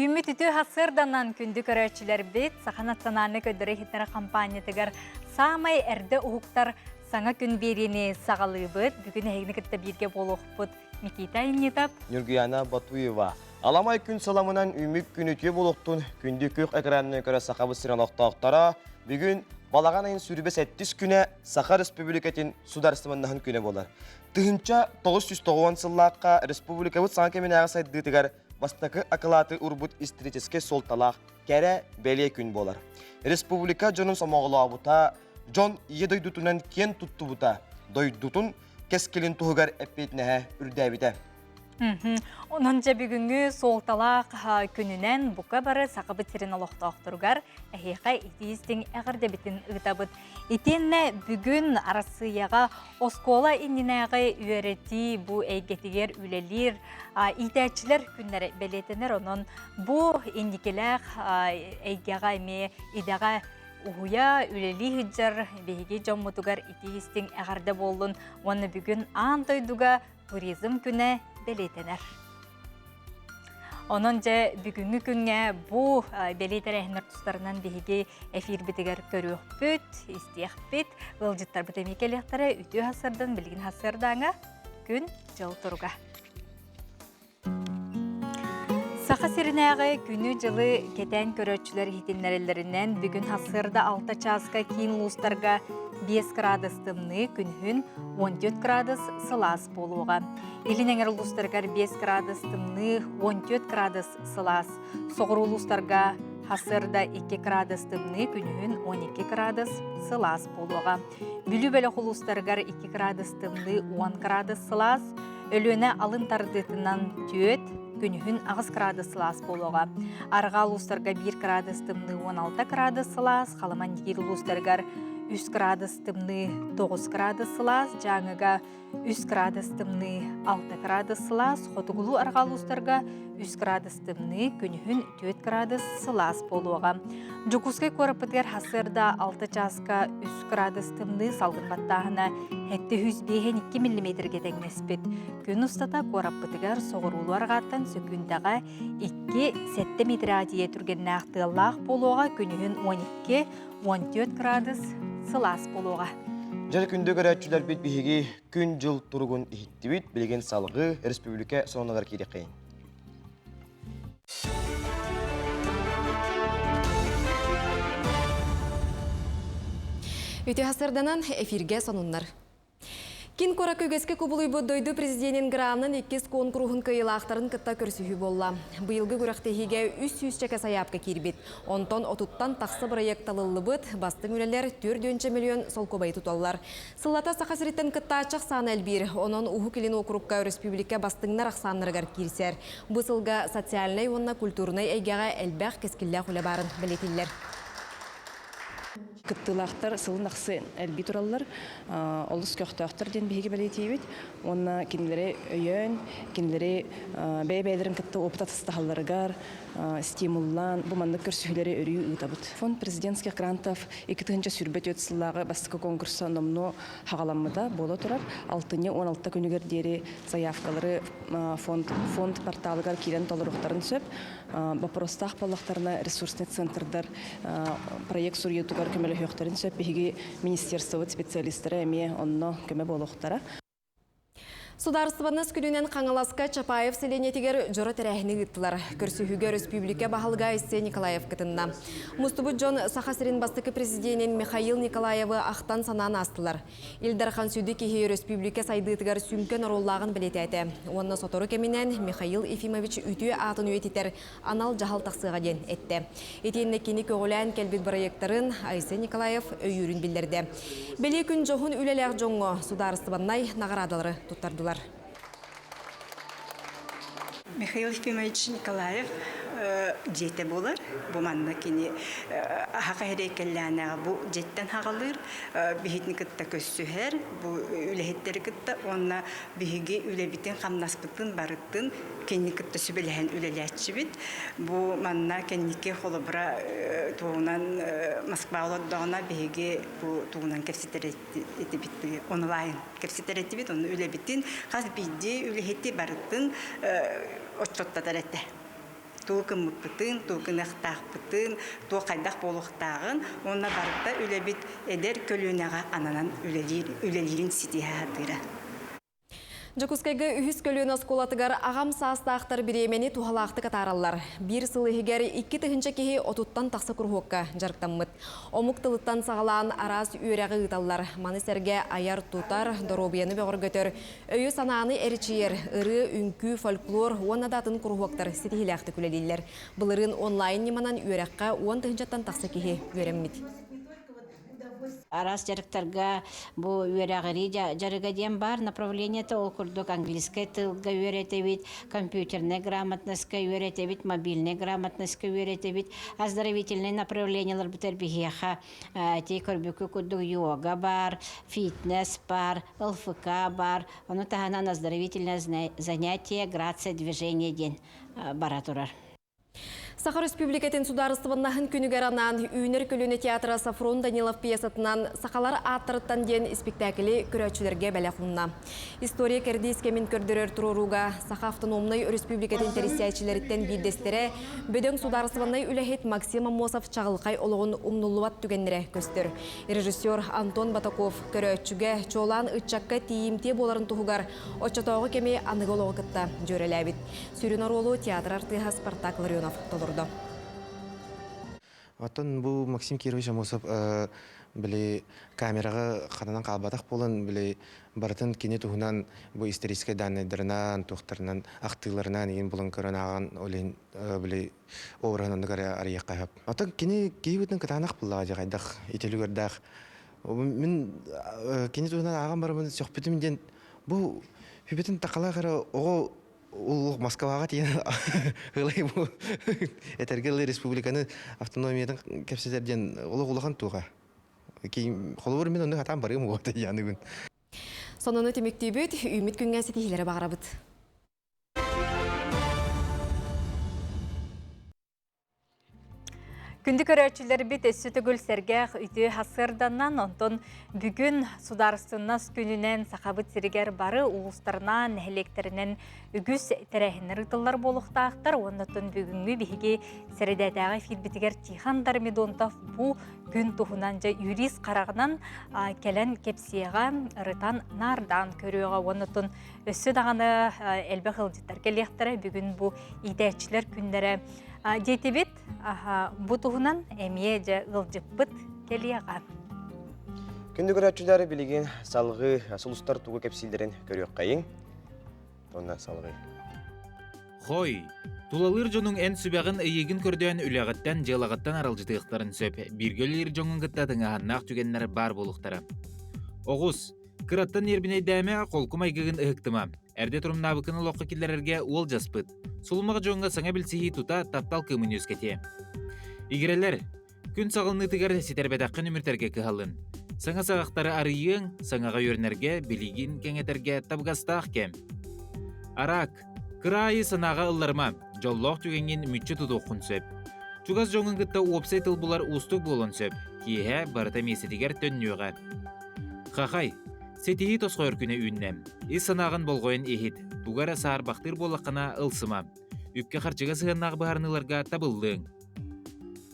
Үүммүт үтүө сарсыарданан күндү көрөөччүлэрбит Саха национальнай көрдөрөр иһиттэрэ хампаанньатыгар саамай эрдэ уһуктар саҥа күн биэриини саҕалыыбыт. Бүгүн эһигини кытта бииргэ буолуохпут Никита Иннитов, Ньургуяна Батуева. Аламай күн саламынан үүмүк күн үтүө буолуохтун күндү күөх экранынан көрө Сахабыт сирин олохтоохторо бүгүн балаҕан айын сүүрбэ сэттис күнэ Саха Республикатын судаарыстыбаннаһын күнэ буолар. 1990 сыллаахха республикабыт саҥа кэминээҕи сайдыытыгар бастакы акылааты урбут историческай суолталаах кэрэ бэлиэ күн буолар. Республика дьонун сомоҕолообута, дьон ийэ дойдутунан киэн туттубута, дойдутун кэскилин туһугар эппиэтинэһэ үрдээбитэ. Онон дьэ бүгүҥҥү суолталаах күнүнэн бука бары Сахабыт сирин олохтоохторугар эһиэхэ итии-истиҥ эҕэрдэбитин ыытабыт. Итиэннэ бүгүн Арассыыйаҕа оскуола иннинээҕи үөрэтии бу эйгэтигэр үлэлиир иитээччилэр күннэрэ бэлиэтэнэр. Онон бу инникилээх эйгэҕэ эмиэ идэҕэ уһуйа, үлэлии сылдьар биһиги дьоммутугар итии-истиҥ эҕэрдэ буоллун уонна бүгүн аан дойдуга туризм күнэ бэлиэтэнэр. Онон дьэ бүгүҥҥү күҥҥэ бу бэлиэ тэрээһиннэр тустарынан биһиги эфирбитигэр көрүөхпүт, истиэхпит, ыалдьыттарбыт эмиэ кэлиэхтэрэ үтүө сарсыардан билигин сарсыардааҥа күн дьыл туруга. Саха сиринээҕи күнү-дьылы кэтээн көрөөччүлэр иһитиннэрэллэринэн, бүгүн сарсыарда 6 чааска киин улуустарга 5 градус тымныы, күнүһүн 14 градус сылаас буолуоҕа. Илин эҥэр улуустарыгар 5 градус тымныы, 14 градус сылаас. Соҕуруу улуустарга сарсыарда 2 градус тымныы, күнүһүн 12 градус сылаас буолуоҕа. Бүлүү бөлөх улуустарыгар 2 градус тымныы, 10 градус сылаас. Өлүөнэ алын тардыытынан 4, күнүһүн 8 градус сылаас буолуоҕа. Арҕаа улуустарга 1 градус тымныы, 16 градус сылаас. Халыман диир улуустарыгар 3 градус тымныы, 9 градус сылаас. Дьааҥыга 3 градус тымныы, 6 градус сылаас, хотугулуу-арҕаа улуустарга 3 градус тымныы, күнүһүн 4 градус сылаас буолуоҕа. Дьокуускай куораппытыгар сарсыарда 6 чааска 3 градус тымныы, салгын баттааһына 752 миллиметргэ тэҥнэспит. Күн устата куораппытыгар соҕуруулуу-арҕааттан сөкүүндэҕэ 2-7 метрэ тиийэ түргэннээх тыаллаах буолуоҕа, күнүһүн 12 14 градус сылаас буолуоҕа. Дьэ күндү көрөөччүлэрбит биһиги күн-дьыл туругун иһиттибит. Билигин салгыы республика сонуналар киириэххэйин. Үтүө сарданан эфиргэ сонуннар. Кин куоракка үгэскэ кубулуйбут дойду президенин гранын иккис куонкуруһун кыайыылаахтарын кытта көрсүһүү буолла. Быйылгы күрэхтэһиигэ үс сүүсчэкэ сайаапка киирбит. Онтон отуттан тахса бырайыак талыллыбыт, бастыҥ үлэлэр 4 миллион солкуобайы туталлар. Сыллата Саха сириттэн кыттааччы ахсаана элбиир. Онон Уһук Илин уокурукка өрөспүүбүлүкэ бастыҥнар ахсааннарыгар киирсэр. Бу сылга социальнай уонна культурнай эйгэҕэ элбэх кэскиллээх үлэ баарын бэлиэтииллэр. Кыттыылаахтар сылын ахсын элбии тураллар, олус көхтөөхтөр диэн биһиги бэлиэтиибит. Уонна кинилэри өйөөн, кинилэри бэйэ-бэйэлэрин кытта опыт атастаһалларыгар стимуллаан, бу маннык көрсүһүүлэри өрүү ыытабыт. Фонд президентских грантов 2024 сыллааҕы бастакы конкурса номнуо хаҕаламмыта буола турар. Алтынньы 16 күнүгэр диэри заявкалары фонд, фонд порталыгар киирэн толоруохтарын сөп. Боппуруостаах буоллахтарына ресурсный центрдар проект суруйуутугар көмөлөһүөхтэрин сөп. Биһиги министерствобыт специалистара эмиэ онно көмө буолуохтара. Судаарыстыбаннас күнүнэн Хаҥаласка Чапаев сэлиэнньэтигэр дьоро тэрээһини ыыттылар. Көрсүһүүгэ өрөспүүбүлүкэ баһылыга Айсен Николаев кытынна. Мустубут дьон Саха сирин бастакы президенин Михаил Николаевы ахтан-санаан аастылар. Ил Дархан сүдү киһи өрөспүүбүлүкэ сайдыытыгар сүҥкэн оруоллааҕын бэлиэтээтэ уонна сотору кэминэн Михаил Ефимович үтүө аатын үйэтитэр анал дьаһал тахсыаҕа диэн эттэ. Итиэннэ кини көҕүлээн кэлбит бырайыактарын Айсен Николаев өйүүрүн биллэрдэ. Бэлиэ күн дьоһун үлэлээх дьоҥҥо судаарыстыбаннай наҕараадалары туттардылар. Михаил Ефимович Николаев дьиэтэ буолар. Бу манна кини аһаҕа эрэйкэллээнэҕэ бу дьиэттэн хаҕалыыр, биһитин кытта көрсүһэр, бу үлэһиттэри кытта уонна биһиги үлэбитин, хамнаспытын барытын кини кытта сүбэлэһэн үлэлээччибит. Бу манна кэнники холобура тугунан Москва олордоҕуна биһиги бу тугунан кэпсэтэр этибит онлайн кэпсэтэр этибит, онно үлэбитин хас биирдии үлэһити барытын отчуоттатар этэ. Тугу гыммыппытын, тугу гыныахтаахпытын, туох хайдах буолуохтааҕын уонна барыта үлэбит эдэр көлүөнэҕэ ананан үлэлиир, үлэлиирин ситиһэ сатыыра. Дьокуускайга үһүс көлүөнэ оскуолатыгар аҕам саастаахтар бириэмэни туһалаахтык атаараллар. Биир сыл иһигэр 2000 киһи отуттан тахса куруһуокка дьарыктаммыт. Омук тылыттан саҕалаан араас үөрэҕи ыыталлар. Маны сэргэ айар-тутар, доруобуйаны бөҕөргөтөр, өйү-санааны эрчийэр, ырыа, үҥкүү, фольклор уонна да атын куруһуоктар ситиһиилээхтик үлэлииллэр. Былырыын онлайн ньыманан үөрэххэ уон тыһыынчаттан тахса киһи үөрэммит. Араас дьарыктарга бу үөрэҕирии дьарыга диэн баар направлениета ол курдук английскай тылга үөрэтэбит, компьютернай грамотностька үөрэтэбит, мобильнай грамотностька үөрэтэбит, оздоровительнай направлениеларбытыгар биһиэхэ ити көрбүккү курдук йога баар, фитнес баар, ЛФК баар, ону таһынан оздоровительное занятие, грация движения диэн бара турар. Саха Республикатын судаарыстыбаннаһын күнүгэр анаан Үүнэр көлүөнэ театра Сафрон Данилов пьесатынан «Сахалар ааттарыттан» диэн испиктээкили көрөөччүлэргэ бэлэх уунна. История кэрдиис кэмин көрдөрөр туруорууга Саха автономнай өрөспүүбүлүкэтин тэрийсээччилэриттэн биирдэстэрэ, бөдөҥ судаарыстыбаннай үлэһит Максим Аммосов чаҕылхай олоҕун умнуллубат түгэннэрэ көстөр. Режиссер Антон Батаков көрөөччүгэ, чуолаан ыччакка тиийимтиэ буоларын туһугар оччотооҕу кэми аныгы олоҕу кытта дьүөрэлээбит. Сүрүн оруолу театр артыыһа Спартак Ларионов толордо. Оттон бу Максим Кирович Амосов били камераҕа хатанан хаалбатах буолан били барытын кини туһунан бу историческай даннайдарынан, туохтарынан, ахтыыларынан иин булан көрөн ааҕан ол иһин били обраһын оннук арыйыахха сөп. Оттон кини киһи бытын кытаанах буллаҕа дьэ хайдах итилүгэрдээх. Мин кини туһунан ааҕан барабын сөхпүтүм диэн бу хүбэтин тақалаах эрэ оҕо Улух Москваҕа тиийэн ылай бу этэргэ дылы республиканы автономиятын кэпсэтэр диэн олох улахан туоха. Холобур мин оннук хатаан барыам уота яныгын. Сонуну түмүктүүбүт, үүммүт күҥҥэ ситиһиилэри баҕарабыт. Күндү көрөөччүлэрбит өссө төгүл сэргэх үтүө сарсыарданан, онтон бүгүн судаарыстыннас күнүнэн Сахабыт сиригэр бары улуустарынан, нэһилиэктэринэн үгүс тэрээһиннэр ыытыллар буолуохтаахтар. Уонна оттон бүгүҥҥү биһиги сэрэдэтээҕи эфирбитигэр Тихон Дормидонтов бу күн туһунан дьэ юрист хараҕынан кэлэн кэпсиэҕэ, ырытан наардаан көрүөҕэ. Уонна оттон өссө даҕаны элбэх ыалдьыттар кэлиэхтэрэ. Бүгүн бу иитээччилэр күннэрэ Диэтибит, бу туһунан эмиэ дьэ ыалдьыппыт кэлиэҕэ. Күндү көрөөччүлэр билигин салгыы сулустар тугу кэпсииллэрин көрүөххэйиҥ. Онно салгыы. Хой, тулалыыр дьонуҥ эн сүбэҕин ыйыгын көрдөөн үлэҕиттэн, дьыалаҕыттан аралдьытыахтарын сөп. Бииргэ үлэлиир дьоҥҥун кытта тыҥааһыннаах түгэннэр баар буолуохтара. Оҕус, кыраттан ньиэрбинэйдээмэ, холку майгыгын ыһыктыма. Эрдэ турумнаабыккын олоххо киллэрэргэ уолдьаспыт. Сулумах дьоҥҥо саҥа билсиһии тута таптал кыымын үөскэтиэ. Игирэлэр, күн саҕаланыытыгар ситэрбэтэххин үмүртэргэ кыһалын. Саҥа саҕахтары арыйыаҥ, саҥаҕа үөрэнэргэ, билигин кэҥэтэргэ табыгастаах кэм. Араак, кыра аайы санааҕа ылларыма, дьоллоох түгэҥҥин мүччү тутуоххун сөп. Чугас дьоҥҥун кытта уопсай тыл булар уустук буолуон сөп. Киэһэ барыта миэстэтигэр төннүөҕэ. Хахай, ситиһии тосхойор күнэ үүннэ. Ис санааҕын болҕойон иһит, тугу эрэ саарбахтыыр буоллаххына ылсыма. Үпкэ-харчыга сыһыаннаах быһаарыныыларга табыллыаҥ.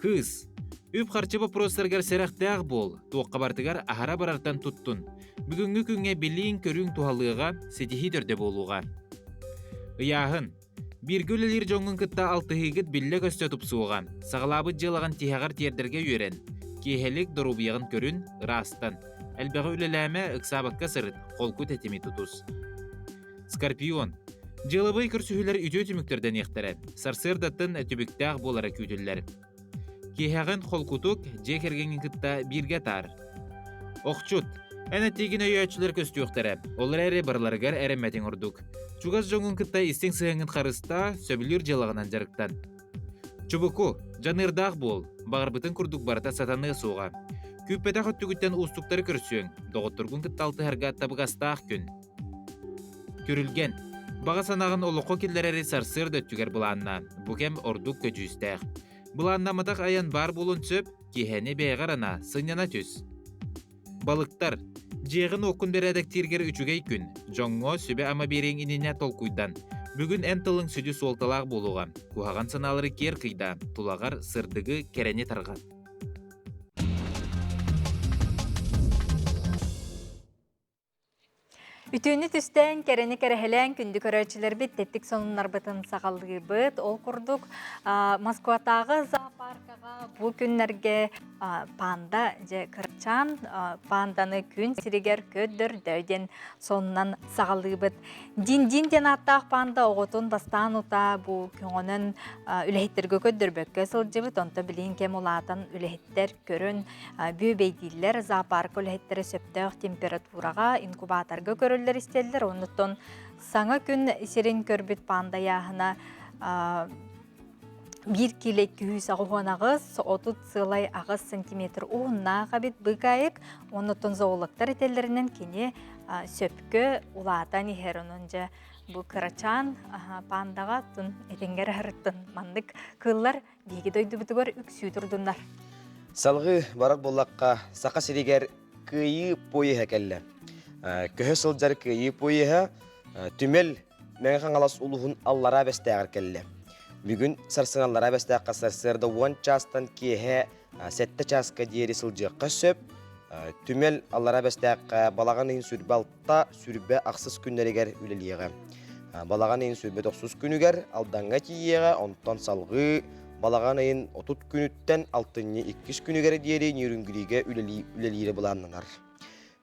Кыыс, үп-харчы боппуруостарыгар сэрэхтээх буол, туохха барытыгар аһара барартан туттун. Бүгүҥҥү күҥҥэ билииҥ-көрүүҥ туһалыаҕа, ситиһии төрдө буолуоҕа. Ыйааһын. Бииргэ үлэлиир дьоҥҥун кытта алтыһыыгыт биллэ-көстө тупсуоҕа. Саҕалаабыт дьыалаҕын тиһэҕэр тиэрдэргэ үөрэн. Киэһэлик доруобуйаҕын көрүн, ыраастан. Элбэҕи үлэлээмэ, ыксаабакка сырыт, холку тэтими тутус. Скорпион. Дьыалабыай көрсүһүүлэр үтүө түмүктэрдэниэхтэрэ. Сарсыардаттан түбүктээх буолара күүтүллэр. Киэһэҕин холкутук, дьиэ кэргэҥҥин кытта бииргэ атаар. Охчут, эн этиигин өйөөччүлэр көстүөхтэрэ, ол эрээри барыларыгар эрэммэтиҥ ордук. Чугас дьоҥҥун кытта истиҥ сыһыаҥҥын харыстаа, сөбүлүүр дьыалаҕынан дьарыктан. Чубуку, дьаныардаах буол, баҕарбытыҥ курдук барыта сатаныа суоҕа. Күүппэтэх өттүгүттэн уустуктары көрсүөҥ, доҕотторгун кытта алтыһарга табыгастаах күн. Күрүлгэн. Баҕа санааҕын олоххо киллэрэри сарсыарда өттүгэр былааннаа. Бу кэм ордук көдьүүстээх. Былааннамматах айан баар буолуон сөп, киэһэни бэйэҕэр анаа, сынньана түс. Балыктар. Дьиэҕин-уоккун бэрээдэктииргэр үчүгэй күн. Дьоҥҥо сүбэ-ама биэриэҥ иннинэ толкуйдан. Бүгүн эн тылыҥ сүдү суолталаах буолуоҕа. Куһаҕан санаалары киэр кыйдаа, тулаҕар сырдыгы, кэрэни тарҕат. Үтүөнү түстээн, кэрэни кэрэһэлээн күндү көрөөччүлэрбит тэттик сонуннарбытын саҕалыыбыт. Ол курдук, Москватааҕы зоопаркаҕа бу күннэргэ панда дьэ кырачаан панданы күн сиригэр көрдөрдө диэн сонунан саҕалыыбыт. Дин-дин диэн ааттаах панда оҕотун бастаан утаа бу көҥөнөн үлэһиттэргэ көрдөрбөккө сылдьыбыт, онто билигин кэм улаатан үлэһиттэр көрөн бүөбэйдииллэр, зоопарка үлэһиттэрэ сөптөөх температураҕа, инкубаторга көрөллөр-истэллэр, оннуттан саҥа күн сирин көрбүт панда ыйааһына 1 кило 288, 30,8 сантиметр уһуннаах эбит быыкаайык. Оннуттан зоологтар этэллэринэн кини сөпкө улаатан иһэр. Онон дьэ бу кырачаан пандаҕа тун этиҥҥэр аһарыттын маннык кыыллар биһиги дойдубутугар үксүү турдуннар. Салгыы барар буоллахха, Саха сиригэр Кыайыы поеһа кэллэ. Көһө сылдьар Кыайыы поеһа түмэл Мэҥэ Хаҥалас улууһун Аллараа Бэстээҕэр кэллэ. Бүгүн сарсын Аллараа Бэстээххэ сарсыарда 10 чаастан киэһэ 7 чааска диэри сылдьыахха сөп. Түмэл Аллараа Бэстээххэ балаҕан ыйын сүрбэ алта, сүрбэ ахсыс күннэригэр үлэлиэҕэ. Балаҕан ыйын сүрбэ тохсус күнүгэр Алдаҥҥа тиийиэҕэ, онтон салҕыы балаҕан ыйын 30 күнүттэн алтынньы иккис күнүгэр диэри Ньүрүҥгүрүгэ үлэлиирэ былааннанар.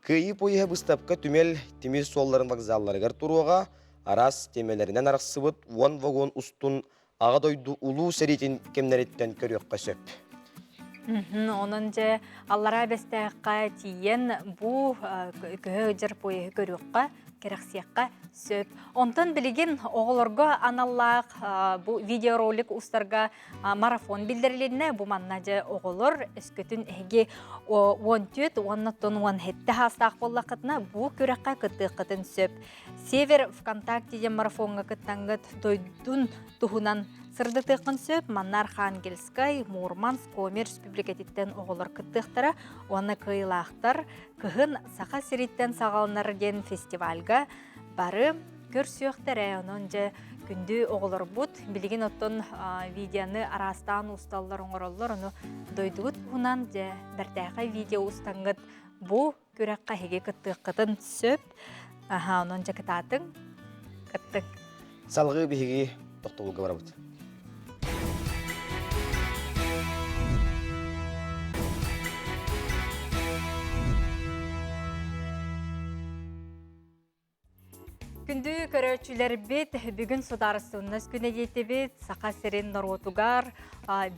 Кыайыы поеһа быыстапка түмэл тимир суолларын вокзалларыгар туруоҕа, араас тиэмэлэринэн арахсыбыт 10 вагон устун Аҕа дойду улуу сэриитин кэмнэриттэн көрүөххэ сөп. Онон дьэ Аллараа Бэстээххэ тиийэн бу көһө ыдьар поеһы көрүөххэ, кэрэхсиэххэ сөп. Онтон билигин оҕолорго аналлаах бу видеоролик устарга марафон биллэрилиннэ. Бу манна дьэ оҕолор өскөтүн эһиги 14 уонна тон 17 хаастаах буоллаххытына бу күрэххэ кыттыаххытын сөп. Север ВКонтакте диэн марафоҥҥа кыттаҥҥыт дойдун туһунан сырдатыаххын сөп. Манна Архангельскай, Мурманск, Коми республикатыттан оҕолор кыттыахтара уонна кыайыылаахтар кыһын Саха сириттэн саҕаланар диэн фестивальга бары көрсүөхтэрэ. Онон дьэ күндү оҕолорбут билигин оттон видеоны араастаан усталлар оҥороллор. Ону дойдубут туһунан дьэ бэртээхэй видео устаҥҥыт бу күрэххэ эһиги кыттыаххытын сөп. Аха, онон дьэ кытаатыҥ, кыттыҥ. Салгыы биһиги тохтобулга барабыт. Күндү көрөөччүлэрбит, бүгүн судаарыстыбаннас күнэ диэтибит, Саха сирин норуотугар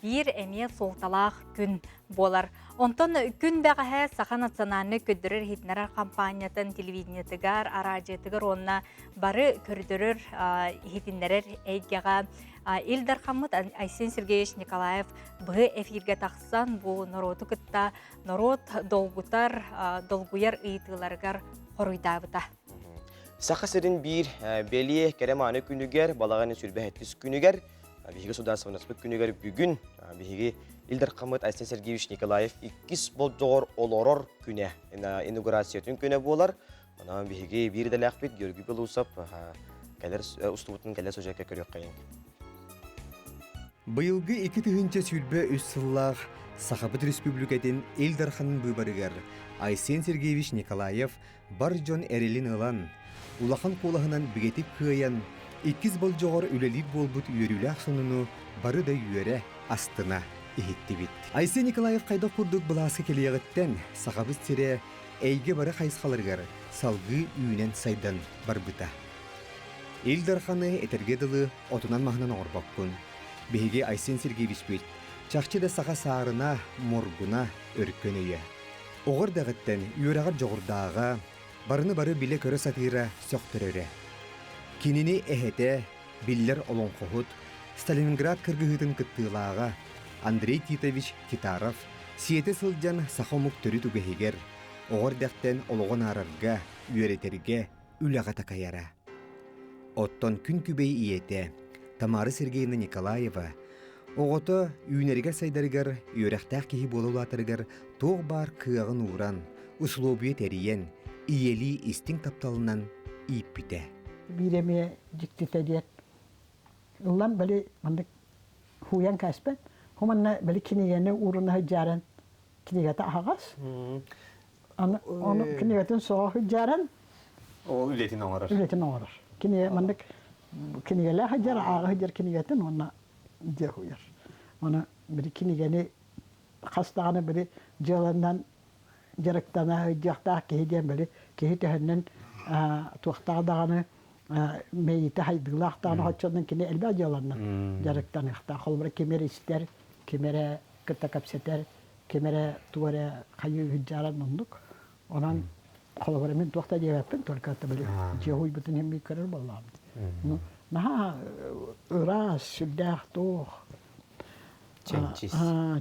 биир эмиэ суолталаах күн буолар. Онтон күн бэҕэһээ Саха национальнай көрдөрөр-иһитиннэрэр хампаанньатын телевидениетыгар, араадьыйатыгар уонна бары көрдөрөр иһитиннэрэр эйгэҕэ Ил Дархаммыт Айсен Сергеевич Николаев быһы эфиргэ тахсан бу норуоту кытта норуот долгутар, долгуйар ыйытыыларыгар хоруйдаабыта. Саха сирин биир бэлиэ кэрэ-мааны күнүгэр, балаҕан сүрбэһэттис күнүгэр Биһиги судаарыстыбаннаспыт күнүгэр бүгүн биһиги Ил Дархаммыт Айсен Сергеевич Николаев иккис болдьоҕор олорор күнэ, инаугурациятын күнэ буолар. Онон биһиги биир идэлээхпит Георгий Белоусов кэлэр устубутун кэлэр сюжекка көрүөххэйиҥ. Быйылгы 2023 сыллаах Сахабыт Республикатын Ил Дарханын быыбарыгар Айсен Сергеевич Николаев бар дьон эрэлин ылан, улахан куолаһынан бигэтик кыайан, иккис болдьоҕор үлэлиир буолбут үөрүүлээх сонуну бары да үөрэ, астына иһиттибит. Айсен Николаев хайдах курдук былааска кэлиэҕиттэн Сахабыт сирэ эйгэ бары хайысхаларыгар салгыы үүнэн-сайдан барбыта. Ил Дарханы этэргэ дылы отунан-маһынан оҥорбоккун. Биһиги Айсен Сергеевичпит чахчы да саха саарына, мургуна, өркөн өйө. Оҕо эрдэҕиттэн үөрэҕэр дьоҕурдааҕа, барыны бары билэ-көрө сатыыра сөхтөрөрө. Кинини эһэтэ, биллэр олоҥхоһут, Сталинград кыргыһыытын кыттыылааҕа Андрей Титович Титаров сиэтэ сылдьан саха омук төрүт үгэһигэр, оҕо эрдэхтэн олоҕун аарарга, үөрэтэргэ, үлэҕэ такайара. Оттон күн күбэй ийэтэ Тамара Сергеевна Николаева оҕото үүнэригэр-сайдарыгар үөрэхтээх киһи буола улаатарыгар туох баар кыаҕын ууран, усулуобуйа тэрийэн, ийэлии истиҥ тапталынан ииппитэ. Биир эмиэ дьиктитэ диэн. Ыллан били маннык хууйан кээспэт. Ху манна били кинигэни ууруна сылдьааран кинигэтэ аһаҕас. Аны ону кинигэтин соҕо сылдьааран Ол үлэтин оҥорор. Үлэтин оҥорор. Кинигэ маннык кинигэлээх сылдьар, ааҕа сылдьар кинигэтин уонна дьиэ хууйар. Оны били кинигэни хас даҕаны били дьыаланан дьарыктана сылдьыахтаах киһи диэн били киһи төһөннөн туохтаах даҕаны мэйиитэ хайдыылаах даҕаны оччонон кини элбэх дьыаланан дьарыктаныахтаах. Холобура ким эрэ истэр, ким эрэ кытта кэпсэтэр, ким эрэ тугу эрэ хайыы ыһыддьааран оннук. Онон холобура мин туох да диэбэппин, только это били дьиэ уһуйбутун иһин көрөр буоллаҕым. Наһаа ыраас, сүрдээх туох. Чэнчис.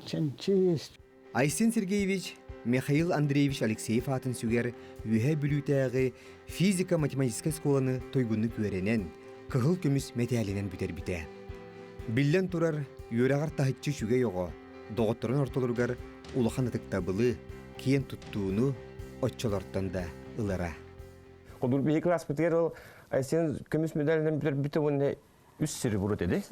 Чэнчис. Айсен Сергеевич Михаил Андреевич Алексеев аатын сүгэр Үөһээ Бүлүүтээҕи физико-математическай оскуоланы туйгуннук үөрэнэн, кыһыл көмүс мэтээлинэн бүтэрбитэ. Биллэн турар, үөрэҕэр таһыччы үчүгэй оҕо, доҕотторун ортолоругар улахан ытыктабылы, киэн туттууну оччолортон да ылара. Холбур биһи класспытыгар ол Айсен көмүс медалынан бүтэрбитэ уонна үс серебро dedi.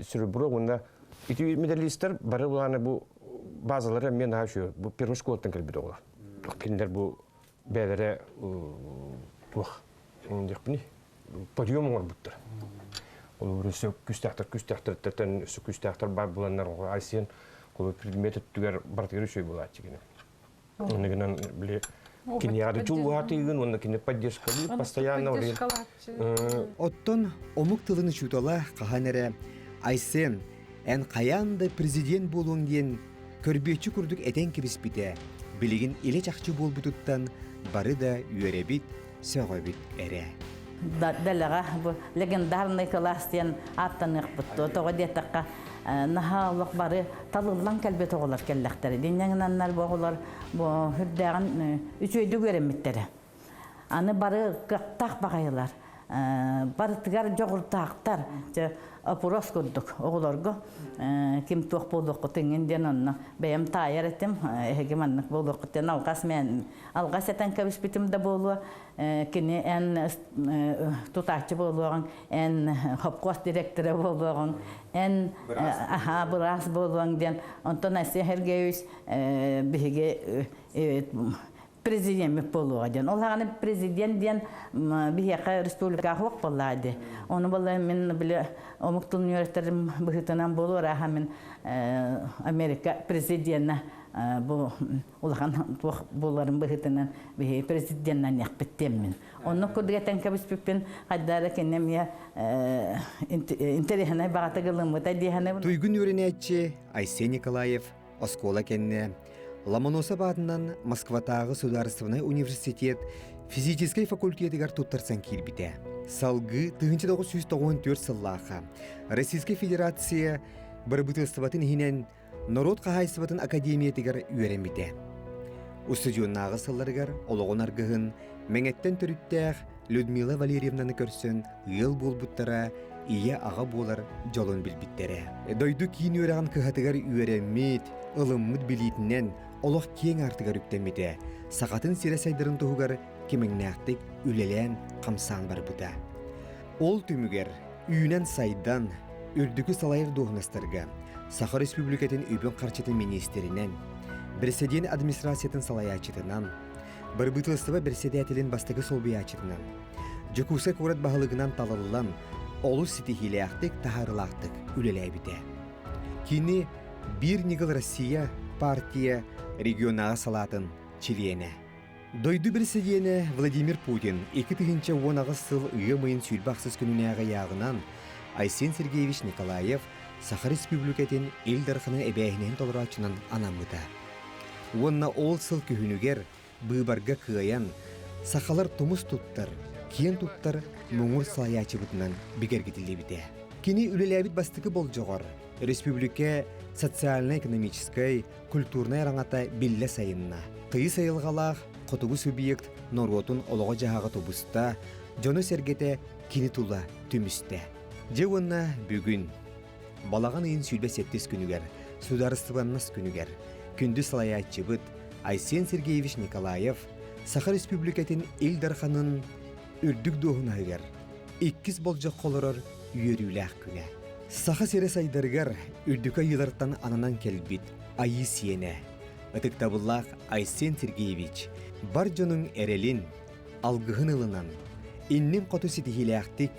Серебро уонна ити медалистар бары булааны бу базалары мен наһаа үчүгэй бу первый школаттан кэлбит оҕолор. Кинилэр бу бэйэлэрэ туох диэхпиний подъем оҥорбуттар. Ол өссө күстээхтэр күстээхтэртэн өссө күстээхтэр бар буланнар Айсен холу предмет өттүгэр барытыгар үчүгэй буолааччы кини. Оны гынан били киниэхэ чулуһатыгын уонна кини поддержкалыыр постоянно Оттон омук тылын учуутала хаһан эрэ Айсен эн хайаан да президент буолуоҥ диэн көрбүөччү курдук этэн кэбиспитэ билигин илэ-чахчы буолбутуттан бары да үөрэбит, сөҕөбүт эрэ. Дэлэҕэ бу легендарный кылаас диэн ааттаныахпыт дуо? Тоҕо диэтэххэ, наһаа олох бары талыллан кэлбит оҕолор кэллэхтэрэ. Динньэҥинаннар бу оҕолор бу үрдээҕин үчүгэйдик үөрэммиттэрэ. Аны бары кыахтаах баҕайылар. Барытыгар дьоҕурдаахтар. Опрос курдук оҕолорго ким туох буолуоххут иҥин диэн онно бэйэм таайар этим. Эһиги маннык буолуоххут диэн алҕас мен алҕас этэн кэбиспитим да буолуо. Кини эн тутааччы буолуоҕуҥ, эн хопкуос директора буолуоҕуҥ, эн аха быраас буолуоҥ диэн. Онтон Айсен Сергеевич биһиги президеммит буолуоҕа диэн. Ол хаҕаны президент диэн биһиэхэ республикаҕа суох буоллаҕа дии. Ону буолла мин били омук тылын үөрэттэрим быһыытынан буолуо арааһа мин Америка президенэ бу улахан туох буоларын быһыытынан биһиги президеннэниэхпит диэммин. Оннук курдук этэн кэбиспиппин хайдаа эрэ кини эмиэ интэриэһинэй баҕатык ылыммыта диэһэни. Туйгун үөрэнээччи Айсен Николаев оскуола кэннэ Ломоносов аатынан Москватааҕы судаарыстыбаннай университет физическэй факультетыгар туттарсан киирбитэ. Салгыы 1994 сыллаахха Российскай Федерация бырабыыталыстыбатын иһинэн норуот хаһаайыстыбатын академиятыгар үөрэммитэ. Устудьуоннааҕы сылларыгар олоҕун аргыһын Мэҥэттэн төрүттээх Людмила Валерьевнаны көрсөн ыал буолбуттара, ийэ-аҕа буолар дьолун билбиттэрэ. Дойду киин үөрэҕин кыһатыгар үөрэммит, ылыммыт билиитинэн олох киэҥ аартыгар үктэммитэ, сахатын сирэ сайдарын туһугар кимэҥнээхтик үлэлээн-хамсаан барбыта. Ол түмүгэр үүнэн-сайдан, үрдүкү салайар дуоһунастарга Саха Республикатын үбүн-харчытын миниистиринэн, Бэрэсэдиэн администрациятын салайааччытынан, Бырабыыталыстыба бэрэссэдээтэлин бастакы солбуйааччытынан, Дьокуускай куорат баһылыгынан талыллан, олус ситиһиилээхтик, таһаарыылаахтык үлэлээбитэ. Кини Биир ньыгыл Россия партия регионааҕы салаатын чилиэнэ. Дойду бэрэсидьиэнэ Владимир Путин 2018 сыл ыам ыйын 28 күнүнээҕи ыйааҕынан Айсен Сергеевич Николаев Саха Республикатын Ил Дарханын эбээһинэһин толорооччунан анаммыта. Уонна ол сыл күһүнүгэр быыбарга кыайан, сахалар тумус туттар, киэн туттар муҥур салайааччыбытынан бигэргитиллибитэ. Кини үлэлээбит бастакы болдьоҕор республика социально-экономическай, культурнай араҥата биллэ сайынна. Тыйыс айылҕалаах хотугу субъект норуотун олоҕо-дьаһаҕа тубуста, дьоно-сэргэтэ кини тула түмүстэ. Дьэ уонна бүгүн, балаҕан ыйын 27 күнүгэр, Судаарыстыбаннас күнүгэр, күндү салайааччыбыт Айсен Сергеевич Николаев Саха Республикатын Ил Дарханын үрдүк дуоһунаһыгар иккис болдьоххо олорор үөрүүлээх күнэ. Саха сирэ сайдарыгар үрдүкү айыылартан ананан кэлбит Айыы сиэнэ, ытыктабыллаах Айсен Сергеевич бар дьонуҥ эрэлин, алгыһын ылынан, иннин хоту ситиһиилээхтик,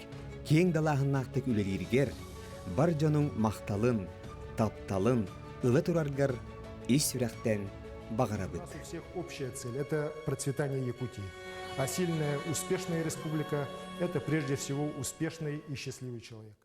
киэҥ далааһыннаахтык үлэлииргэр, бар дьонуҥ махталын, тапталын ыла тураргар ис сүрэхтэн баҕарабыт. У нас у всех общая цель – это процветание Якутии. А сильная, успешная республика – это прежде всего успешный и счастливый человек.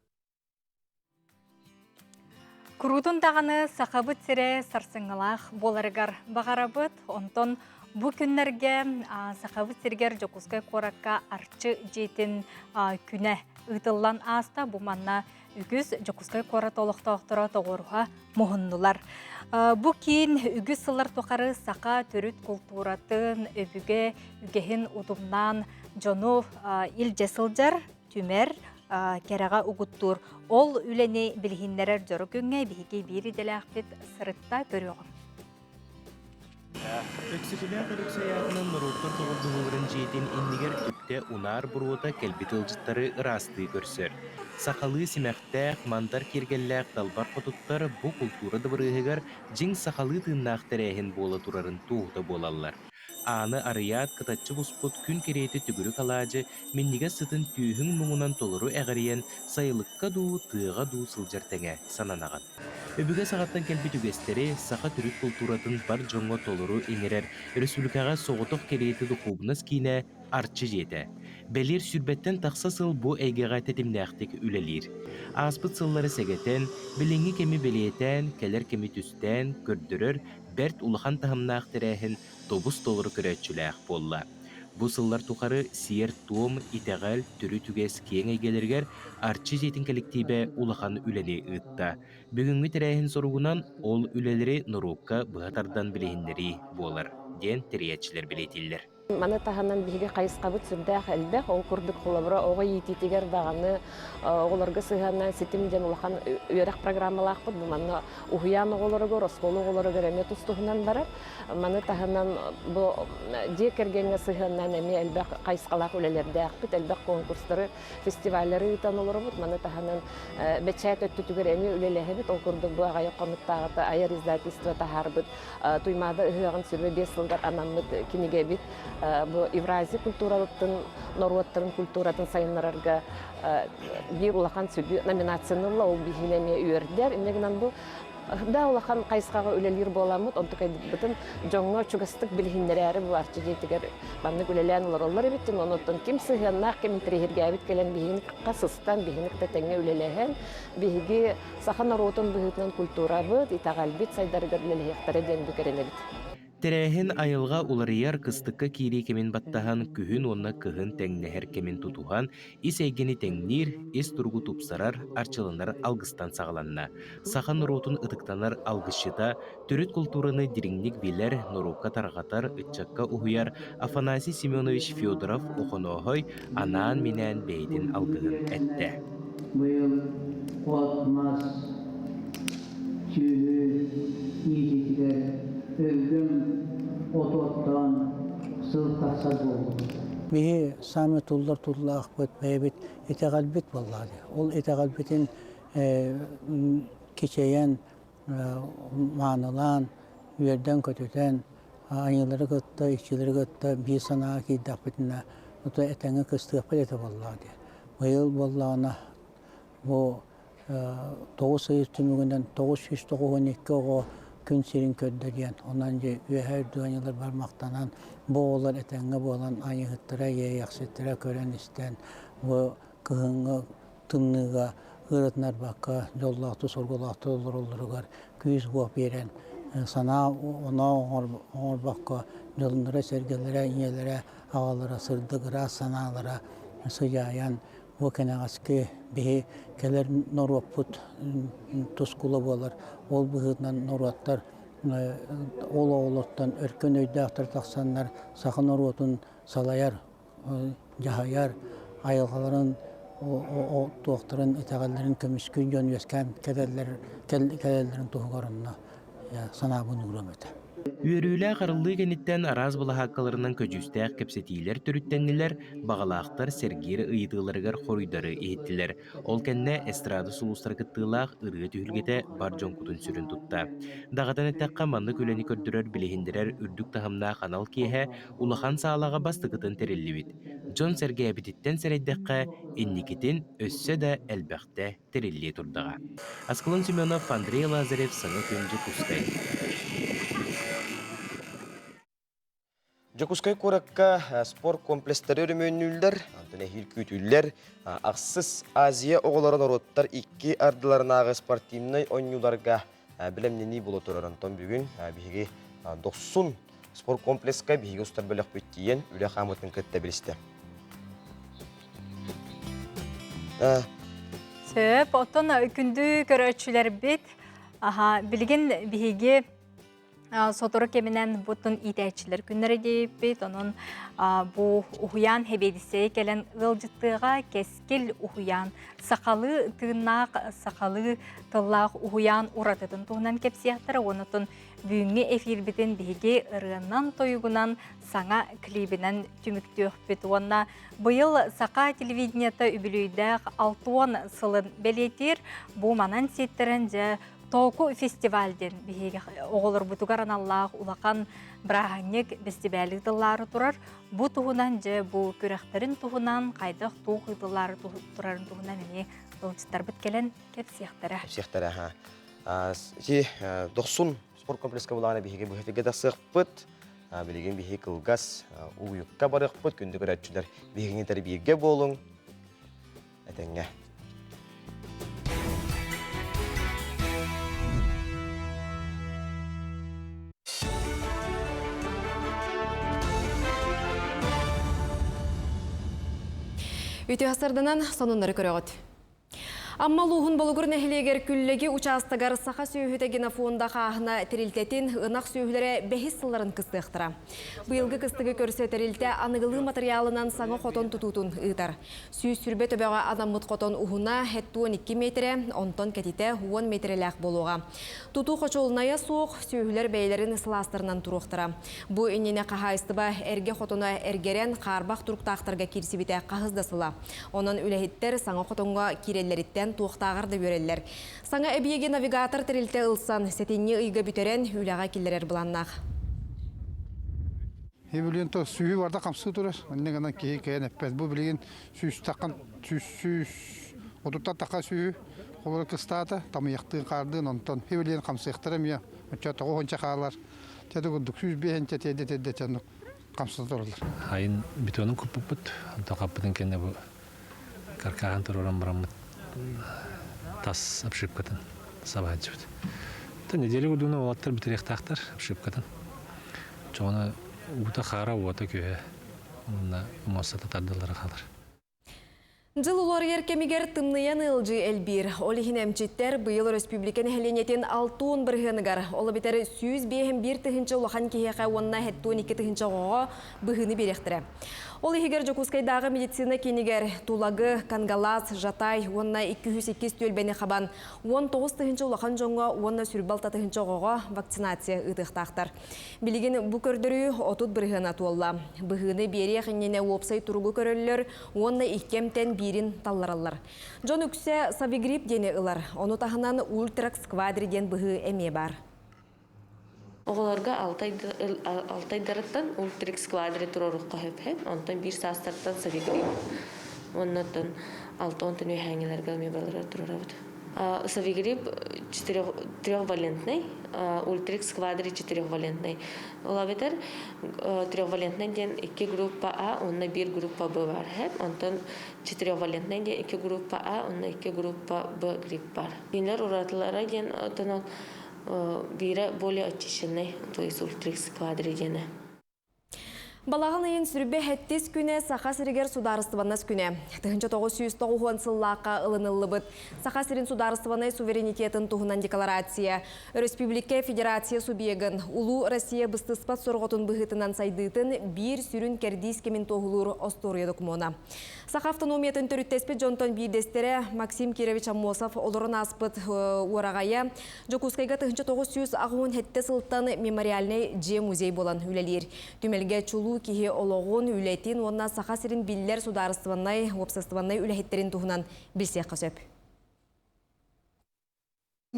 Куруутун даҕаны Сахабыт сирэ сарсыҥҥылаах буоларыгар баҕарабыт. Онтон бу күннэргэ Сахабыт сиригэр Дьокуускай куоракка Арчы дьиэтин күнэ ыытыллан ааста. Бу манна үгүс Дьокуускай куорат олохтоохторо тоҕуоруһа муһуннулар. Бу киин үгүс сыллар тухары саха төрүт култууратын, өбүгэ үгэһин утумнаан дьону илдьэ сылдьар, түмэр, кэрэҕэ угуттуур. Ол үлэни билиһиннэрэр дьоро күҥҥэ биһиги биир идэлээхпит сырытта көрүөҕүм. Өксөкүлээх Өлөксөй аатынан норуоттар доҕордоһууларын дьиэтин иннигэр түптэ унаар буруота кэлбит ыалдьыттары ыраастыы көрсөр. Сахалыы симэхтээх, мандар киэргэллээх далбар хотуттар бу култуура дыбарыаһыгар дьиҥ сахалыы тыыннаах тэрээһин буола турарын туоһута буолаллар. Ааны арыйаат кытаччы буспут күн кэриэтэ төгүрүк алаадьы минньигэс сытын түөһүҥ муҥунан толору эҕирийэн сайылыкка дуу, тыаҕа дуу сылдьар тэҥэ сананаҕын. Өбүгэ саҕаттан кэлбит үгэстэри, саха төрүт култууратын бар дьоҥҥо толору иҥэрэр өрөспүүбүлүкэҕэ соҕотох кэриэтэ духуобунас киинэ Арчы дьиэтэ. Бэлиэр сүүрбэттэн тахса сыл бу эйгэҕэ тэтимнээхтик үлэлиир. Ааспыт сыллары сэгэтэн, билиҥҥи кэми бэлиэтээн, кэлэр кэми түстээн көрдөрөр бэрт улахан таһымнаах тэрээһин тобус-толору көрөөччүлээх буолла. Бу сыллар тухары сиэр-туом, итэҕэл, төрүт үгэс киэҥ эйгэлэригэр Арчы дьиэтин кэлэктиибэ улахан үлэни ыытта. Бүгүҥҥү тэрээһин соругунан ол үлэлэри норуокка быһа тардан билиһиннэрии буолар, диэн тэрийээччилэр бэлиэтииллэр. Маны таһынан биһиги хайысхабыт сүрдээх элбэх. Ол курдук холобура оҕо иитиитигэр даҕаны оҕолорго сыһыаннаан ситим диэн улахан үөрэх программалаахпыт. Бу манна уһуйаан оҕолоругар, оскуола оҕолоругар эмиэ тус-туһунан барар. Маны таһынан бу дьиэ кэргэҥҥэ сыһыаннаан эмиэ элбэх хайысхалаах үлэлэрдээхпит, элбэх конкурстары, фестиваллары ыытан олоробут. Маны таһынан бэчээт өттүтүгэр эмиэ үлэлэһэбит. Ол курдук бу аҕыйах хонуктааҕыта айар издательство таһаарбыт Туймаада ыһыаҕын 25 сылыгар анаммыт кинигэбит бу Евразия культуратын, норуоттарын культуратын сайыннарарга биир улахан сүдү номинацияны ылла, ол биһигини эмиэ үөрдэр. Инньэ гынан бу да улахан хайысхаҕа үлэлиир буоламмыт, онтукайбытын дьоҥҥо чугастык билиһиннэрээри бу Арчы дьиэтигэр маннык үлэлээн олороллор эбит. Онуттан ким сыһыаннаах, ким интэриэһиргээбит кэлэн биһигини сыстан, биһигини кытта тэҥҥэ үлэлэһэн, биһиги саха норуотун быһыытынан культурабыт, итэҕэлбит сайдарыгар үлэлэһиэхтэрэ диэн бүк эрэнэбит. Тэрээһин айылҕа уларыйар кыстыкка киирии кэмин баттаһан, күһүн уонна кыһын тэҥнэһэр кэмин тутуһан, ис эйгэни тэҥниир, ис туругу тупсарар, арчыланар алгыстан саҕаланна. Саха норуотун ытыктанар алгысчыта, төрүт култуураны дириҥник билэр, норуокка тарҕатар, ыччакка уһуйар Афанасий Семенович Федоров Охонооһой анаан-минээн бэйэтин алгыһын эттэ. Быйыл от-мас сүөһү иитиитигэр өлгөм оту оттоон сыл тахсар буоллубут. Биһи саамай туллар туллаахпыт бэйэбит итэҕэлбит буоллаҕа дии. Ол итэҕэлбитин кичэйэн, маанылаан, үөрдэн-көтүтэн, айыылары кытта, иччилэри кытта биир санааҕа киирдэхпитинэ, ото этэҥҥэ кыстыахпыт этэ буоллаҕа дии. Быйыл буоллаҕына бу тоҕус ый түмүгүнэн 992 оҕо күн сирин көрдө диэн, онон дьэ үөһээ үрдүк айыылар бармахтанан, бу оҕолор этэҥҥэ буолан айыыһыттара, иэйэхситтэрэ көрөн-истэн, бу кыһыҥҥы тымныыга ыарытынарбакка дьоллоохтук-соргулаахтык олороллоругар күүс-уох биэрэн, санаа оноо оҥорбокко дьонноро-сэргэлэрэ, ийэлэрэ, аҕалара сырдык ыраас санаалара сыдьаайан бу кэнэҕэски биһи кэлэр норуоппут тускула буолар. Ол быһыытынан норуоттар ол оҕолортон өркөн өйдөөхтөр тахсаннар саха норуотун салайар дьаһайар айылҕаларын туохтарын итэҕэллэрин көмүскүүр дьон үөскээн кэлэллэрин туһугар онно санаабын ууруом этэ. Үөрүүлээх арыллыы кэнниттэн араас былаһааккаларынан көдьүүстээх кэпсэтиилэр төрүттэннилэр, баҕалаахтар сэргиир ыйытыыларыгар хоруйдары иһиттилэр. Ол кэннэ эстрада сулустара кыттыылаах ырыа түһүлгэтэ бар дьон кутун-сүрүн тутта. Даҕатан эттэххэ, маннык үлэни көрдөрөр, билиһиннэрэр үрдүк таһымнаах анал киэһэ улахан саалаҕа бастакытын тэриллибит. Дьон сэргээбититтэн сэрэйдэххэ, инникитин өссө да элбэхтэ тэриллиэ турдаҕа. Аскалон Семенов, Андрей Лазарев, Саҥа күн Дьокуускай. Дьокуускай куоракка спорт комплекстары өрөмүөннүүллэр, онтон эһиил күүтүүллэр. Ахсыс Азия оҕолоро норуоттар икки ардыларынааҕы спортивнай оонньууларга бэлэмнэнии буола турар. Онтон бүгүн биһиги Дохсун спорт комплекска биһиги устар бөлөхпүт тиийэн үлэ хаамыытын кытта билистэ. Сөп, оттон күндү көрөөччүлэрбит, аха, билигин биһиги сотору кэминэн бутун иитээччилэр күннэрэ диэбиппит. Онон бу уһуйаан хэбиэдиссэйэ кэлэн ыалдьыттыаҕа кэскил уһуйаан сахалыы тыыннаах, сахалыы тыллаах уһуйаан уратытын туһунан кэпсиэхтэрэ. Онотун бүгүҥҥү эфирбитин биһиги ырыанан-тойугунан саҥа клибинэн түмүктүөхпүт. Уонна быйыл саха телевидениета үбүлүөйдээх 60 сылын бэлиэтиир. Бу манан сиэттэрэн дьэ Тооку фестиваль диэн биһиги оҕолорбутугар аналлаах улахан бырааһынньык бэстибээли ыытыллаары турар. Бу туһунан дьэ бу күрэхтэрин туһунан хайдах туох ыытыллаары турарын туһунан эмиэ ыалдьыттарбыт кэлэн кэпсиэхтэрэ. Кэпсиэхтэрэ аха. Ити Дохсун спорт комплекска булаана биһиги быһытыга тахсыахпыт. Билигин биһиги кылгас угуйукка барыахпыт. Күндү көрөөччүлэр биһигини бииргэ буолуҥ. Этэҥҥэ. Үтүө сарданан сонуннары көрөҕүт. Амма улууһун Болугур нэһилиэгэр Күллэги учаастагар саха сүөһүтэ генофонда хааһына тэрилтэтин ынах сүөһүлэрэ бэһис сылларын кыстыахтара. Быйылгы кыстыгы көрсө тэрилтэ аныгылыы матырыйаалынан саҥа хотон тутуутун ыытар. 120 төбөҕө анаммыт хотон уһуна 72 миэтэрэ, онтон кэтитэ 10 миэтэрэлээх буолуоҕа. Тутуу хочуолунайа суох, сүөһүлэр бэйэлэрин сылаастарынан туруохтара. Бу иннинэ хаһаайыстыба эргэ хотоно эргэрэн, хаарбах туруктаахтарга киирсибитэ хаһыс да сыла. Онон үлэһиттэр саҥа хотоҥҥо киирэллэриттэн туохтааҕар да үөрэллэр. Саҥа эбийиэги навигатор тэрилтэ ылсан, сэтинньи ыйга бүтэрэн, үлэҕэ киллэрэр былааннаах. Билигин то сүүһү барда хамсыы турар. Инньэ гынан киһи кэйэн эппэт. Бу билигин сүүстаххан сүүс сүүс отуттан таха сүүһү холоро кыстаата, тамыйахтыын хаардыын онтон билигин хамсыахтара эмиэ оччо тоҕу хонча хаалар. Чэ курдук сүүс биэһинчэ тиэрдэ тиэрдэ чаннык хамсата тураллар. Айын бетонун куппуппут, онтон хаппытын кэннэ бу каркаһын туруоран бараммыт тас обшивкатын сабааччыбыт. Неделя курдугунан уолаттар бүтэриэхтаахтар обшивкатын. Чоҕуна уута хаара, уота күөһэ уонна муостата тардыллара хаалар. Дьыл уларыйар кэмигэр тымныйан ыалдьыы элбиир. Ол иһин эмчиттэр быйыл өрөспүүбүлүкэ нэһилиэнньэтин 60 бырыһыаныгар, ол эбэтэр 151 тыһыынча улахан киһиэхэ уонна 72 тыһыынча оҕоҕо быһыыны биэриэхтэрэ. Ол иһигэр Дьокуускайдааҕы медицина киинигэр Тулагы, Кангалаас, Жатай уонна 202 түөлбэни хабан 19 тыһыынча улахан дьоҥҥо уонна 26 тыһыынча оҕоҕо вакцинация ыытыахтаахтар. Билигин бу көрдөрүү 30 бырыһыана туолла. Быһыыны биэриэх иннинэ уопсай туругу көрөллөр уонна икки эмтэн биирин таллараллар. Дьон үксэ Савигрипп диэни ылар. Ону таһынан Ультракс Квадри диэн быһыы эмиэ баар. Оҕолорго алтайдарыттан Ультрикс Квадри туруорукка сөп онтон биир саастартан Савигрипп уоннаттан алта онтон үөһээҥҥилэргэ эмиэ баларар туруорабыт. Савигрипп трехвалентный, Ультрикс Квадри четырехвалентный. Ол эбэтэр трехвалентный диэн икки группа А уонна биир группа Б бар. Онтон четырехвалентный диэн икки группа А уонна икки группа Б грипп бар. Кинилэр уратылара диэн оттон биирэ более очищенный, то есть Ультрикс Квадри диэни. Балаҕан ыйын сүрбэ сэттис күнэ Саха сиригэр судаарыстыбаннас күнэ. 1990 сыллаахха ылыныллыбыт Саха сирин судаарыстыбаннай суверенитетын туһунан декларация өрөспүүбүлүкэ федерация субъегын Улуу Россия быстыспат сорҕотун быһыытынан сайдыытын биир сүрүн кэрдиис кэмин туоһулуур остуоруйа докумуона. Саха автономиятын төрүттэспит дьонтон биирдэстэрэ Максим Кирович Аммосов олорон ааспыт уораҕайа Дьокуускайга 1987 сылтан мемориальнай дьиэ-музей буолан үлэлиир. Түмэлгэ чулуу киһи олоҕун, үлэтин уонна Саха сирин биллэр судаарыстыбаннай, уопсастыбаннай үлэһиттэрин туһунан билсиэххэ сөп.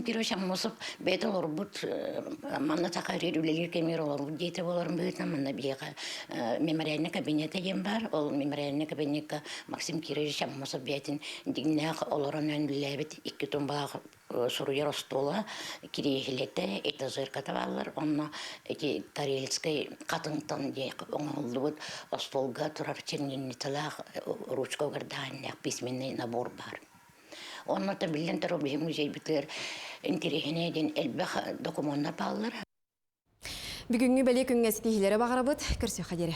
Кирович Аммосов бэйэтэ олорбут манна саха үлэлиир кэмигэр олорбут диэтэ буоларын быһыытынан манна биһиэхэ мемориальный кабинета диэн баар. Ол мемориальный кабинекка Максим Кирович Аммосов бэйэтин дьиҥнээх олорон үлэлээбит икки тумбалаах суруйар остуола, кириэһилэтэ, этажерката бааллар. Онно ити Карельскай хатыҥтан оҥоһуллубут остуолга турар чернильницалаах ручка угардааннаах письменный набор баар. Онно биллэн турар биһи музейбытыгар интэриэһинэй диэн элбэх докумуоннар бааллар. Бүгүҥҥү бэлиэ күҥҥэ ситиһиилэри баҕарабыт. Көрсүөххэ диэри.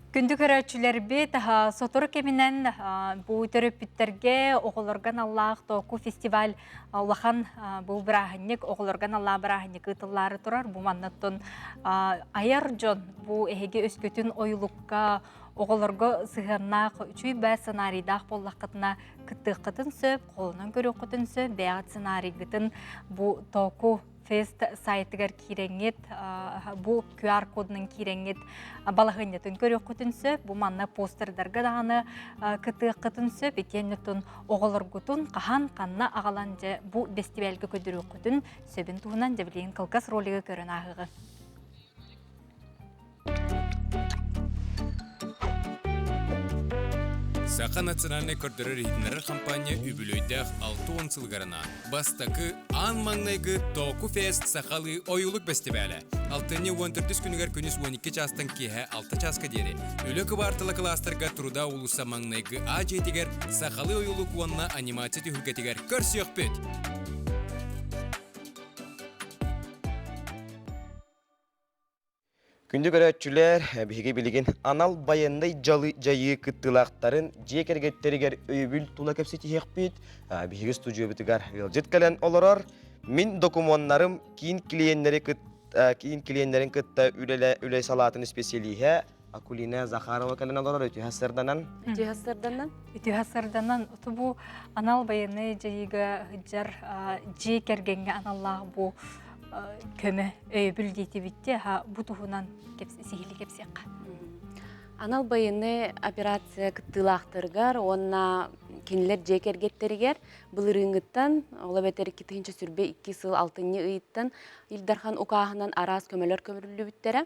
Күндү көрөөччүлэрбит, сотору кэминэн бу төрөппүттэргэ оҕолорго аналлаах Тооку фестиваль улахан бу бырааһынньык оҕолорго аналлаах бырааһынньык ыытыллаары турар. Бу маннаттан айар дьон бу эһиги өскөтүн ойулукка оҕолорго сыһыаннаах үчүй бээ сценарийдаах буоллаххытына кыттыаххытын сөп, холонон көрүөххүтүн сөп, бэйэҕит сценарийгытын бу Тооку Фест сайтыгар киирэҥҥит, бу QR-кодунан киирэҥҥит балаһыанньатын көрүөххүтүн сөп. Бу манна постердарга даҕаны кытыаххытын сөп. Итиэннэ оҕолоргутун хаһан ханна аҕалан дьэ бу бэстибээлгэ көрдөрүөххүтүн сөбүн туһунан дьэ билигин кылгас ролигы көрөн ааһыаҕы. Саха национальнай көрдөрөр-иһитиннэрэр хампаанньа үбүлүөйдээх 60 сылыгар анаан бастакы аан маҥнайгы Току Фест сахалыы ойуулук бэстибээлэ алтынньы 14 күнүгэр күнүс 12 чаастан киэһэ 6 чааска диэри Үлэ кыбаартала кылаастарга Труда уулусса маҥнайгы А дьиэтигэр сахалыы ойуулук уонна анимация түһүлгэтигэр көрсүөхпүт! Күндү көрөөччүлэр, биһиги билигин анал байыаннай дьайыы кыттыылаахтарын дьиэ кэргэттэригэр өйөбүл тула кэпсэтиһиэхпит. Биһиги студиябытыгар ыалдьыт кэлэн олорор. Мин докумуоннарым киин клиеннэри киин клиеннэрин кытта үлэлэ үлэ салаатын исписэлииһэ Акулина Захарова кэлэн олорор. Үтүө сарданан. Үтүө сарданан. Үтүө сарданан. Бу анал байыаннай дьайыыга сылдьар дьиэ кэргэҥҥэ аналлаах бу көмө өйөбүл диэтибитти бу туһунан сиһили кэпсиэххэ. Анал байыаннай операция кыттыылаахтарыгар уонна кинилэр дьиэ кэргэттэригэр былырыыҥҥыттан, ол эбэтэр 2022 сыл алтынньы ыйыттан Ил Дархан укааһынан араас көмөлөр көмүрүллүбүттэрэ.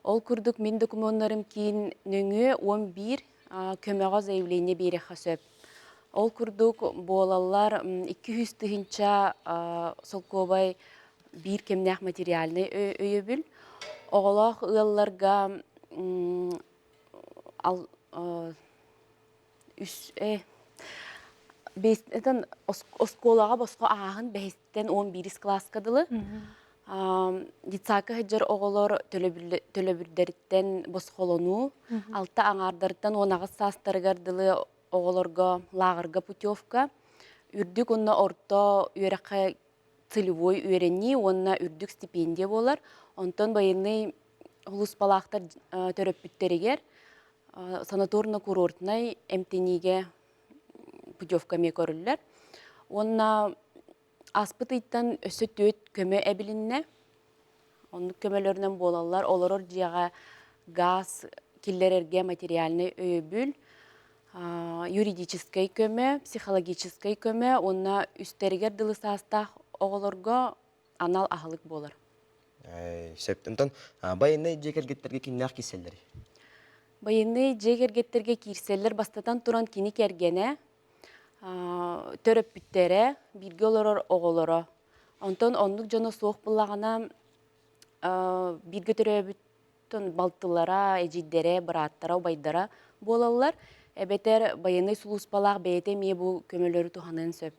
Ол курдук мин докумуоннарым киин нөҥүө 11 көмөҕө заявление биэриэххэ сөп. Ол курдук буолаллар 200 тыһыынча солкуобай биир кэмнээх материальнай өйөбүл. Оҕолоох ыалларга үс оскуолаҕа босхо ааһын бэһистэн уон биирис кылааска дылы детсадка сылдьар оҕолор төлөбүрдэриттэн босхолонуу алта аҥаардарыттан уон аҕыс саастарыгар дылы оҕолорго лааҕырга путевка үрдүк уонна орто үөрэххэ целевой үөрэнии уонна үрдүк стипендия буолар. Онтон байыаннай сулууспалаахтар төрөппүттэригэр санаторно-курортнай эмтэниигэ путевка эмиэ көрүллэр. Уонна ааспыт ыйтан өссө түөрт көмө эбилиннэ. Оннук көмөлөрүнэн буолаллар. Олорор дьиэҕэ газ киллэрэргэ материальнай өйөбүл, юридическай көмө, психологическай көмө уонна үстэригэр дылы саастаах оҕолорго анал аһылык буолар. Сөп. Онтон байыаннай дьиэ кэргэттэргэ кимнээх киирсэллэрий? Байыаннай дьиэ кэргэттэргэ киирсэллэр бастатан туран кини кэргэнэ, төрөппүттэрэ, бииргэ олорор оҕолоро. Онтон оннук дьоно суох буоллаҕына бииргэ төрөөбүт балтылара, эдьиийдэрэ, бырааттара, убайдара буолаллар. Эбэтэр байыаннай сулууспалаах бэйэтэ эмиэ бу көмөлөрү туһаныан сөп.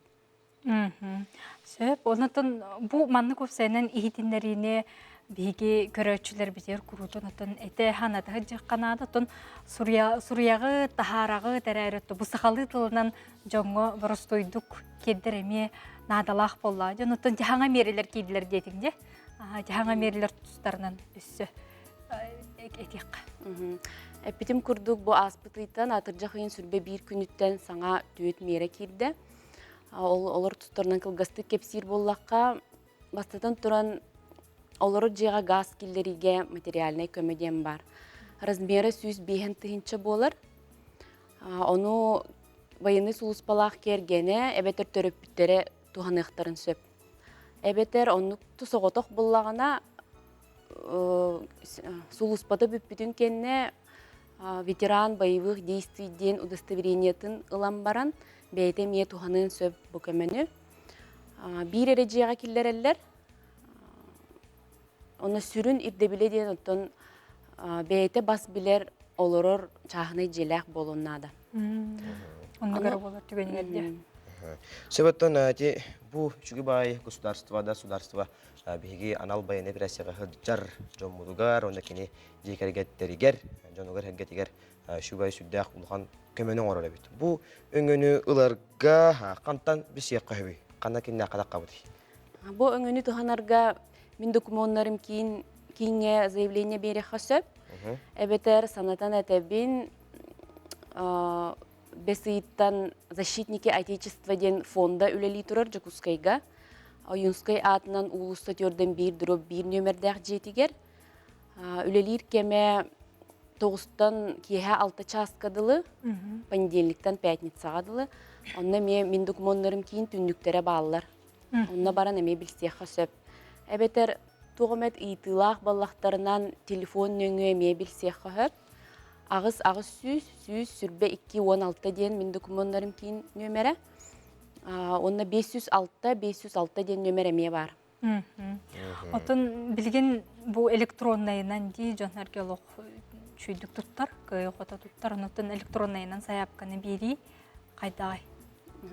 Сөп. Онотон бу маннык уопсайынан иһитиннэриини биһиги көрөөччүлэрбитигэр куруутун отон этэ ханата сылдьыахха наада. Отон суруйаҕы, таһаараҕы тэрээри бу сахалыы тылынан дьоҥҥо боростуойдук киэрдэр эмиэ наадалаах буолла. Дьон оттон дьаһаҥа миэрэлэр киирдилэр диэтиҥ дьэ. Дьаһаҥа миэрэлэр тустарынан өссө этиэххэ. Эппитим курдук бу ааспыт ыйтан атырдьах ыйын сүрбэ биир күнүттэн саҥа түөт миэрэ киирдэ. Ол олор тустарынан кылгастык кэпсиир буоллахха, бастатан туран олорор дьиэҕэ газ киллэриигэ материальнай көмө диэн баар. Размера 105 тыһыынча буолар. Ону военный сулууспалаах кэргэнэ эбэтэр төрөппүттэрэ туһаныахтарын сөп. Эбэтэр оннук соҕотох буллаҕына сулууспата бүппүтүн кэннэ ветеран боевых действий диэн удостоверениетын ылан баран бэйэтэ эмиэ туһаныан сөп бу көмөнү. Биир эрэ дьиэҕэ киллэрэллэр. Онно сүрүн ирдэбилэ диэн оттон бэйэтэ бас билэр олорор чааһынай дьиэлээх буолуон наада. Оннугар буолар түгэнигэр дьэ. Сөбөттөн ити бу үчүгэй баай государство да государство биһиги анал байыаннай операцияҕа сылдьар дьоммутугар уонна кини дьиэ кэргэттэригэр дьонугар сэргэтигэр үчүгэй сүрдээх улахан көмөнү оҥорор эбит. Бу өҥөнү ыларга хантан билсиэххэ сөбүй? Ханна киннээххэ таххабытый? Бу өҥөнү туһанарга мин докумуоннарым киин кииҥҥэ заявление биэриэххэ сөп. Эбэтэр санатан этэбин бэс ыйыттан «Защитники Отечества» диэн фонда үлэлии турар Дьокуускайга. Ойуунскай аатынан уулусса төрдөн биир дроп биир нүөмэрдээх дьиэтигэр. Үлэлиир кэмэ тоҕустан киэһэ алта чааска дылы, понедельниктан пятницаҕа дылы. Онно эмиэ мин докумуоннарым киин түннүктэрэ бааллар. Онно баран эмиэ билсиэххэ сөп. Эбэтэр туох эмэ ыйытыылаах буоллахтарынан телефон нөҥүө эмиэ билсиэххэ сөп. 8 800 122 16 диэн мин докумуоннарым киин нүөмэрэ. Онно 506 506 диэн нүөмэр эмиэ баар. Отон билигин бу электроннайынан дии дьоннорго олох чүйдүк туттар, кыайы хото туттар, онотон электроннайынан сайаапканы биэрии хайдагай?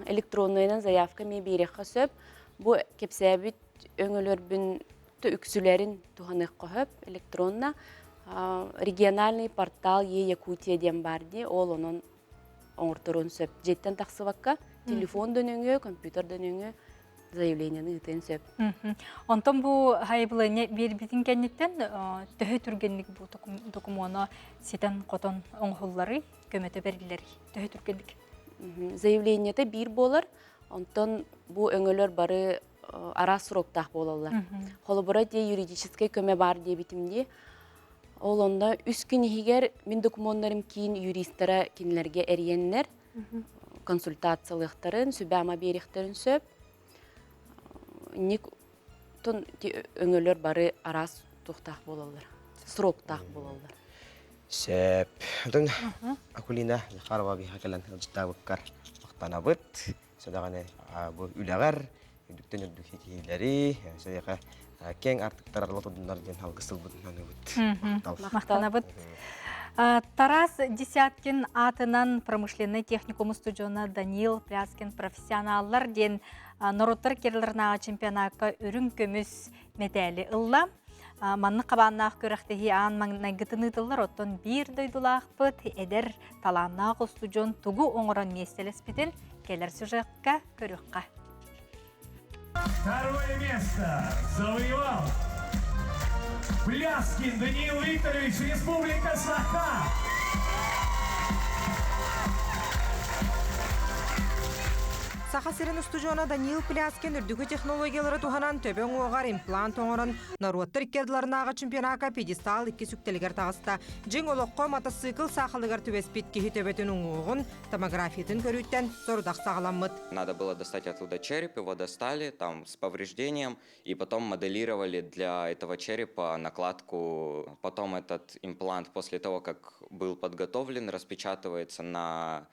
Электроннайынан заявка эмиэ биэриэххэ сөп. Бу кэпсээбит өҥөлөрбүн үксүлэрин туһаныахха сөп электронно. Региональный портал Е-Якутия диэн баар дии, ол онон оҥорторуон сөп. Дьиэттэн тахсыбакка телефон да нөҥүө, компьютер да нөҥүө заявлениены ыытыан сөп. Онтон бу сайабылыанньа биэрбитин кэнниттэн төһө түргэнник бу докумуона ситэн-хотон оҥоһулларый, көмөтө бэриллэрий? Төһө түргэнник? Заявлениета биир буолар, онтон бу өҥөлөр бары араас сроктаах буолаллар. Холобура дии юридическай көмө баар диэбитим дии. Ол онно 3 күн иһигэр мин докумуоннарым киин юристара кинилэргэ эрийэннэр консультациялыахтарын, сүбэ-ама биэриэхтэрин сөп. Ник тон өҥөлөр бары араас туохтаах буолаллар, сроктаах буолаллар. Сөп. Отон Акулина Захарова биһиэхэ кэлэн ыалдьыттаабыккар махтанабыт. Сөдөҕүнэ бу үлэҕэр үрдүктэн үрдүк ситиһиилэри, сөйэхэ киэҥ артыктар арыла турдуннар диэн алгыс тылбытын аныыбыт. Махтанабыт. Тарас Десяткин аатынан промышленный техникум устудьуона Данил Пляскин профессионаллар диэн норуоттар иккиардыларынааҕы чемпионакка үрүҥ көмүс мэтээли ылла. Маннык хабааннаах күрэхтэһии аан маҥнайгытын ыытыллар, оттон биир дойдулаахпыт эдэр талааннаах устудьуон тугу оҥорон миэстэлэспитин кэлэр сюжекка көрүөххэ. Второе место завоевал Пляскин Даниил Викторович, Республика Саха. Саха сирин устудьуона Даниил Пляскин үрдүкү технологиялары туһанан төбө уҥуоҕар имплант оҥорон норуоттар икки чемпионакка пьедестал икки үктэлигэр таҕыста. Дьиҥ олоххо мотоцикл саахалыгар түбэспит киһи төбөтүн уҥуоҕун томографиятын көрүүттэн сорудах саҕаламмыт. Надо было достать оттуда череп, его достали там с повреждением, и потом моделировали для этого черепа накладку. Потом этот имплант после того, как был подготовлен, распечатывается на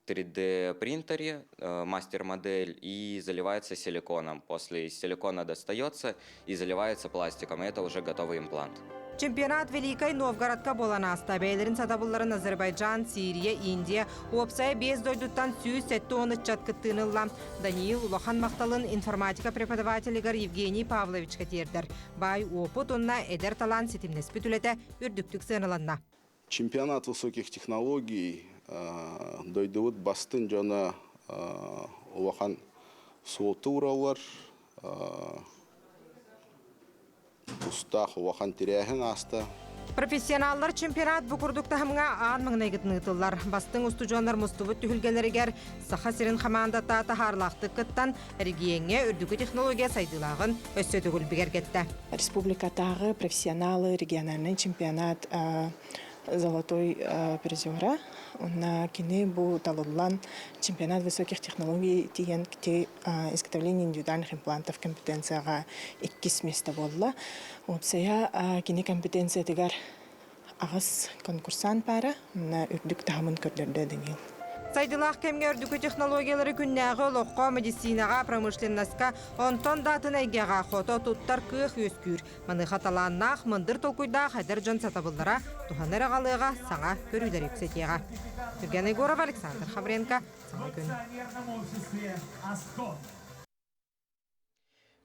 3D принтере, мастер-модель, и заливается силиконом. После из силикона достается и заливается пластиком, и это уже готовый имплант. Чемпионат Великай Новгородка буолан ааста. Бэйэлэрин сатабылларын Азербайджан, Сирия, Индия, уопсайа биэс дойдуттан 170 ыччат кыттыыны ылла. Даниил улахан махталын информатика преподавателигэр Евгений Павловичка тиэрдэр. Баай уопут уонна эдэр талаан ситимнэспит үлэтэ үрдүктүк сыаналанна. Чемпионат высоких технологий дойдубут бастын дьоно улахан суолта уураллар. Тустаах улахан тирээһин ааста. Профессионаллар чемпионат бу курдук таһымҥа аан маҥнайгытын ыытыллар. Бастыҥ устудьуоннар мустубут түһүлгэлэригэр Саха сирин хамаандата таһаарылаахтык кыттан, региоҥҥа үрдүкү технология сайдыылааҕын өссө төгүл бигэргэттэ. Республикатааҕы профессионалы региональнай чемпионат золотой призера. Онно кини бу талыллан чемпионат высоких технологий тиийэн изготовление индивидуальных имплантов компетенцияҕа иккис миэстэ буолла. Уопсайа кини компетенциятыгар аҕыс конкурсант баара, онно үрдүк таһымын көрдөрдө Даниил. Сайдылаах кэмҥэ үрдүкү технологиялары күннээҕи олоххо, медицинаҕа, промышленноска, онтон да атын эйгэҕэ хото туттар кыах үөскүүр. Маныаха талааннаах, мындыр толкуйдаах эдэр дьон сатабыллара туһанар аҕалыаҕа, саҥа көрүүлэри үксэтиэҕэ. Евгений Егоров, Александр Хавренко, Саҥа күн.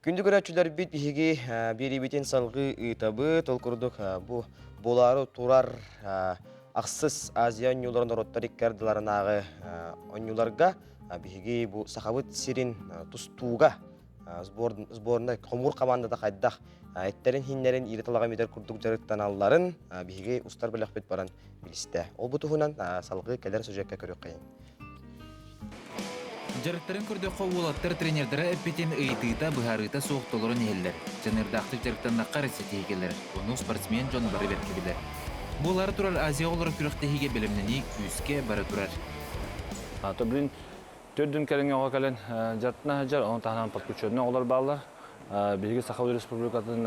Күндү көрөөччүлэрбит биһиги биэриибитин салгыы ыытабыт. Ол курдук бу буолаары турар ахсыс Азия оонньууларын норуоттар икки ардыларынааҕы оонньууларга биһиги бу Сахабыт сирин тустууга сборная хомуур командата хайдах эттэрин-хиннэрин иирэ талаҕа мүдэр курдук дьарыктаналларын биһиги устар бөлөхпүт баран билистэ. Ол бу туһунан салгыы кэлэр сюжекка көрүөххэйиҥ. Дьарыктарын көрдөххө уолаттар тренердэрэ эппитин ыйытыыта, быһаарыыта суох толорон иһэллэр. Дьаныардаахтык дьарыктаннахха эрэ ситиһии кэлэр. Ону спортсмен дьон бары бэркэ билэр. Буолаары турар Азия оҕолоро күрэхтэһиигэ бэлэмнэнии күүскэ бара турар. То бүгүн Төрдүн кэриҥэ оҕо кэлэн дьарыктана сылдьар, ону таһынан подключенный оҕолор бааллар. Биһиги Саха Республикатын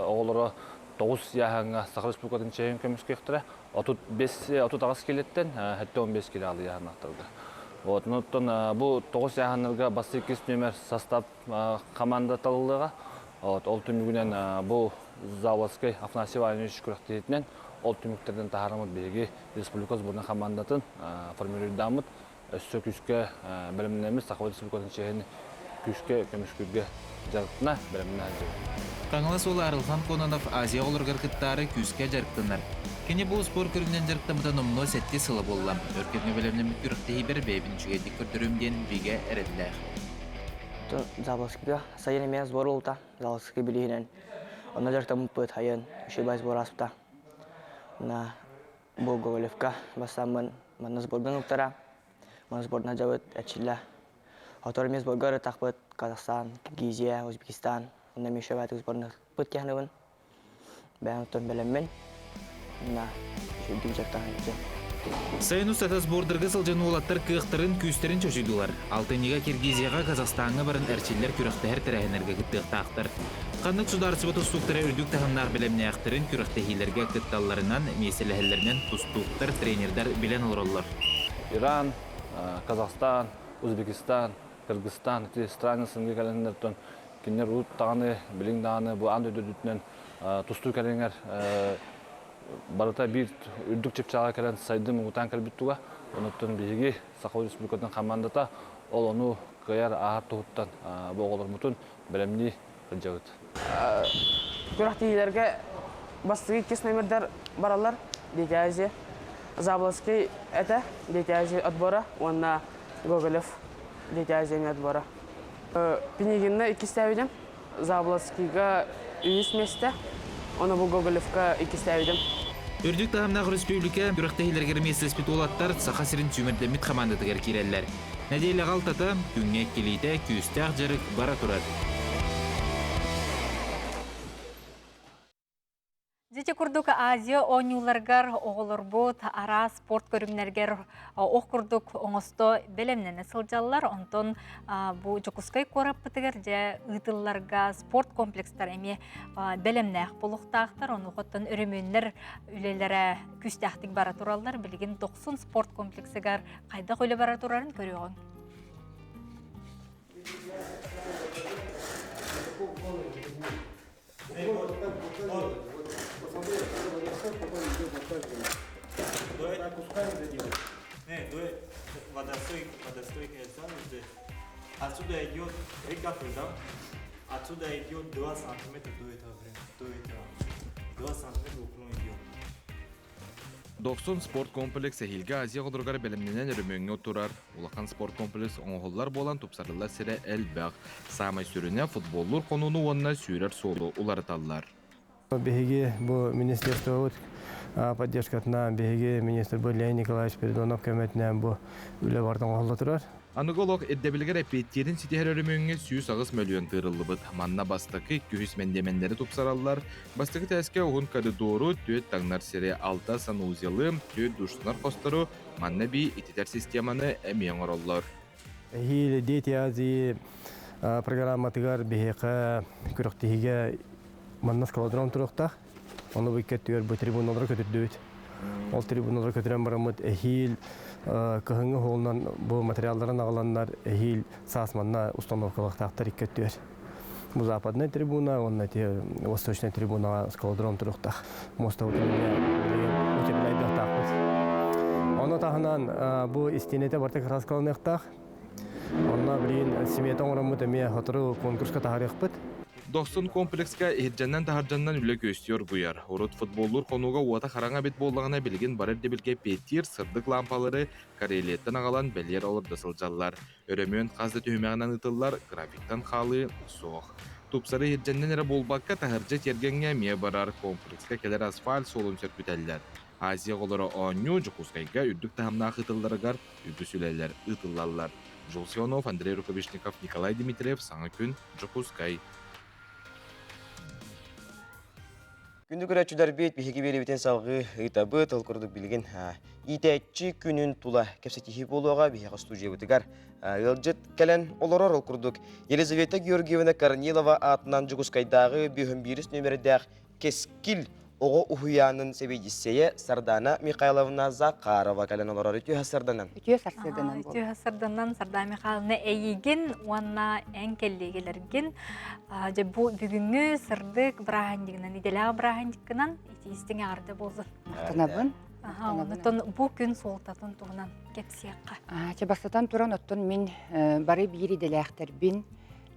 оҕолоро тоҕус ыйааһыҥҥа Саха Республикатын чиэһин көмүскүөхтэрэ. 35 38 килэттэн 75 килэ аалы ыйааһыннаахтарга. Вот, оттон бу тоҕус ыйааһыннарга бастакы иккис нүөмэр состав команда талыллыаҕа. Вот, ол түмүгүнэн бу Заводской Афанасий Иванович күрэхтэһиитинэн ол түмүктэрдэн таһаараммыт биһиги республика сборнай командатын формируйдааммыт өссө күүскэ бэлэмнэммит Саха Республикатын чиэһин күүскэ көмүскүүргэ дьарыктана бэлэмнэнэ сылдьабыт. Хаҥалас уола Арылхан Кононов Азия оҕолоругар кыттаары күүскэ дьарыктанар. Кини бу спорт көрүҥүнэн дьарыктаммыта номнуо сэттис сыла буолла. Өр кэмҥэ бэлэмнэммит күрэхтэһиибэр бэйэбин үчүгэйдик көрдөрүөм диэн бигэ эрэллээх. Заболоцкийга сайын эмиэ сбор буолта. Заболоцкий билиһинэн. Онно дьарыктаммыппыт сайын үчүгэй сбор ааспыта. На Бу Гоголевка бастааммын манна сбордан ылтара. Манна сборна дьабыт эрчиллэ. Отор эмиэ сборга ырытахпыт Казахстан, Киргизия, Узбекистан. Онно эмиэ шөбәтик сборнаппыт киһаныбын. Бэйэм оттон бэлэммин. На үчүгдүк дьарыктаһан Сайын устата сбордарга сылдьан уолаттар кыахтарын, күүстэрин чочуйдулар. Алтынньыга Киргизияҕа, Казахстаҥҥа баран эрчиллэр күрэхтэһэр тэрээһиннэргэ кыттыахтаахтар. Ханнык судаарыстыба тустууктара үрдүк таһымнаах бэлэмнээхтэрин күрэхтэһиилэргэ кытталларынан, миэстэлэһэллэринэн тустууктар, тренердэр билэн олороллор. Иран, Казахстан, Узбекистан, Кыргызстан ити страны СНГ кэлэннэртэн кинилэр урут даҕаны, билиҥ даҕаны бу аан дойду үрдүнэн тустуу кэлиҥэр барыта биир үрдүк чыпчаалга кэлэн сайдыы муҥутаан кэлбит туга. Онуттан биһиги Саха Республикатын хамаандата ол ону кыайар ааһар туһуттан бу оҕолорбутун бэлэмнии сылдьабыт. Күрэхтэһиилэргэ бастакы иккис номердар бараллар. Дети Азии. Заболоцкий этэ Дети Азии отбора уонна Гоголев Дети Азии отбора. Пинигинна иккистээбитим. Заболоцкийга үһүс миэстэ, ону бу Гоголевка иккистээбитим. Үрдүк таһымнаах өрөспүүбүлүкэ күрэхтэһиилэригэр миэстэлэспит уолаттар Саха сирин сүүмэрдэммит хамаандатыгар киирэллэр. Нэдиэлэҕэ алтата, күҥҥэ иккилиитэ күүстээх дьарык бара турар. Дьити курдук Азия оонньууларыгар оҕолорбут араас спорт көрүҥнэригэр ох курдук оҥосто бэлэмнэнэ сылдьаллар. Онтон бу Дьокуускай куораппытыгар дьэ ыытылларга спорт комплекстар эмиэ бэлэмнээх буолуохтаахтар. Онуоха өрөмүөннэр үлэлэрэ күүстээхтик бара тураллар. Билигин Дохсун спорт комплексыгар хайдах үлэ бара турарын көрүөҕүҥ. Водостройка санузел. Отсюда идет река да? Отсюда идет 2 сантиметра до этого времени, до этого. 2 сантиметра уклон идет. Дохсун спорт комплекс эһиилги Азия оҕолоругар бэлэмнэнэн өрөмүөҥҥэ турар. Улахан спорт комплекс оҥоһуллар буолан тупсарыллар сирэ элбэх. Саамай сүрүнэ футболлуур хонууну уонна сүүрэр суолу уларыталлар. Биһиги бу министерствобыт поддержкатынан биһиги министрбыт Леонид Николаевич Спиридонов көмөтүнэн бу үлэ барыта оҥоһулла турар. Аныгы олох ирдэбилигэр эппиэттиирин ситиһэр өрөмүөҥҥэ 108 мөлүйүөн тыырыллыбыт. Манна бастакы, күһүс мэндиэмэннэри тупсараллар. Бастакы тээскэ уһун коридору, түөрт таҥнар сири, алта санузелы, түөрт душтанар хостору, манна эбии ититэр системаны эмиэ оҥороллор. Эһиил Дети Азии программатыгар биһиэхэ күрэхтэһиигэ манна скалодром туруохтаах. Ону бу икки өттүгэр бу трибуналары көтүрдүбүт. Ол трибуналары көтүрэн бараммыт эһиил кыһыҥҥы уһугунан бу материалларын аҕаланнар эһиил саас манна установкалыахтаахтар икки өттүгэр. Бу западная трибуна уонна ити восточная трибунаҕа скалодром туруохтаах. Муостабытын эмиэ утепляйдыахтаахпыт. Ону таһынан бу истиэнэтэ барыта краскаланыахтаах. Онно билигин смета оҥороммут эмиэ сотору конкурска таһаарыахпыт. Дохсун комплекска иһирдьэннэн-таһырдьаннан үлэ күөстүү оргуйар. Урут футболлуур хонууга уота хараҥа эбит буоллаҕына, билигин бары ирдэбилгэ эппиэттиир сырдык лаампалары Карелияттан аҕалан бэлиэр олордо сылдьаллар. Өрөмүөн хас да түһүмэҕинэн ыытыллар, графиктан хаалыы суох. Тупсары иһирдьэннэн эрэ буолбакка, таһырдьа тиэргэҥҥэ эмиэ барар комплекска кэлэр асфальт суолун сөргүтэллэр. Азия оҕолоро оонньуу Дьокуускайга үрдүк таһымнаах ыытылларыгар үгүс үлэлэр ыытыллаллар. Жулс Иванов, Андрей Рукавишников, Николай Дмитриев, Саҥа күн, Дьокуускай. Күндү көрөөччүлэрбит, биһиги биэриибитин салҕыы ыытабыт. Ол курдук билигин иитээччи күнүн тула кэпсэтиһии буолуоҕа биһиэхэ студиябытыгар ыалдьыт кэлэн олорор. Ол курдук Елизавета Георгиевна Корнилова аатынан Дьокуускайдааҕы 501 нүөмэрдээх Кэскил оҕо уһуйаанын сэбиэдиссэйэ Сардана Михайловна Захарова кэлэн олорор. Үтүө сарданан. Үтүө сарсыарданан буолла. Үтүө сарданан Сардана Михайловна эйигин уонна эн кэллиэгэлэргин дьэ бу бүгүҥҥү сырдык бырааһынньыгынан, идэлээх бырааһынньыккынан итиистиҥ эҕэрдэ буоллун. Махтанабын. Онтон бу күн суолтатын туһунан кэпсиэххэ. Чэ бастатан туран оттон мин бары биир идэлээхтэрбин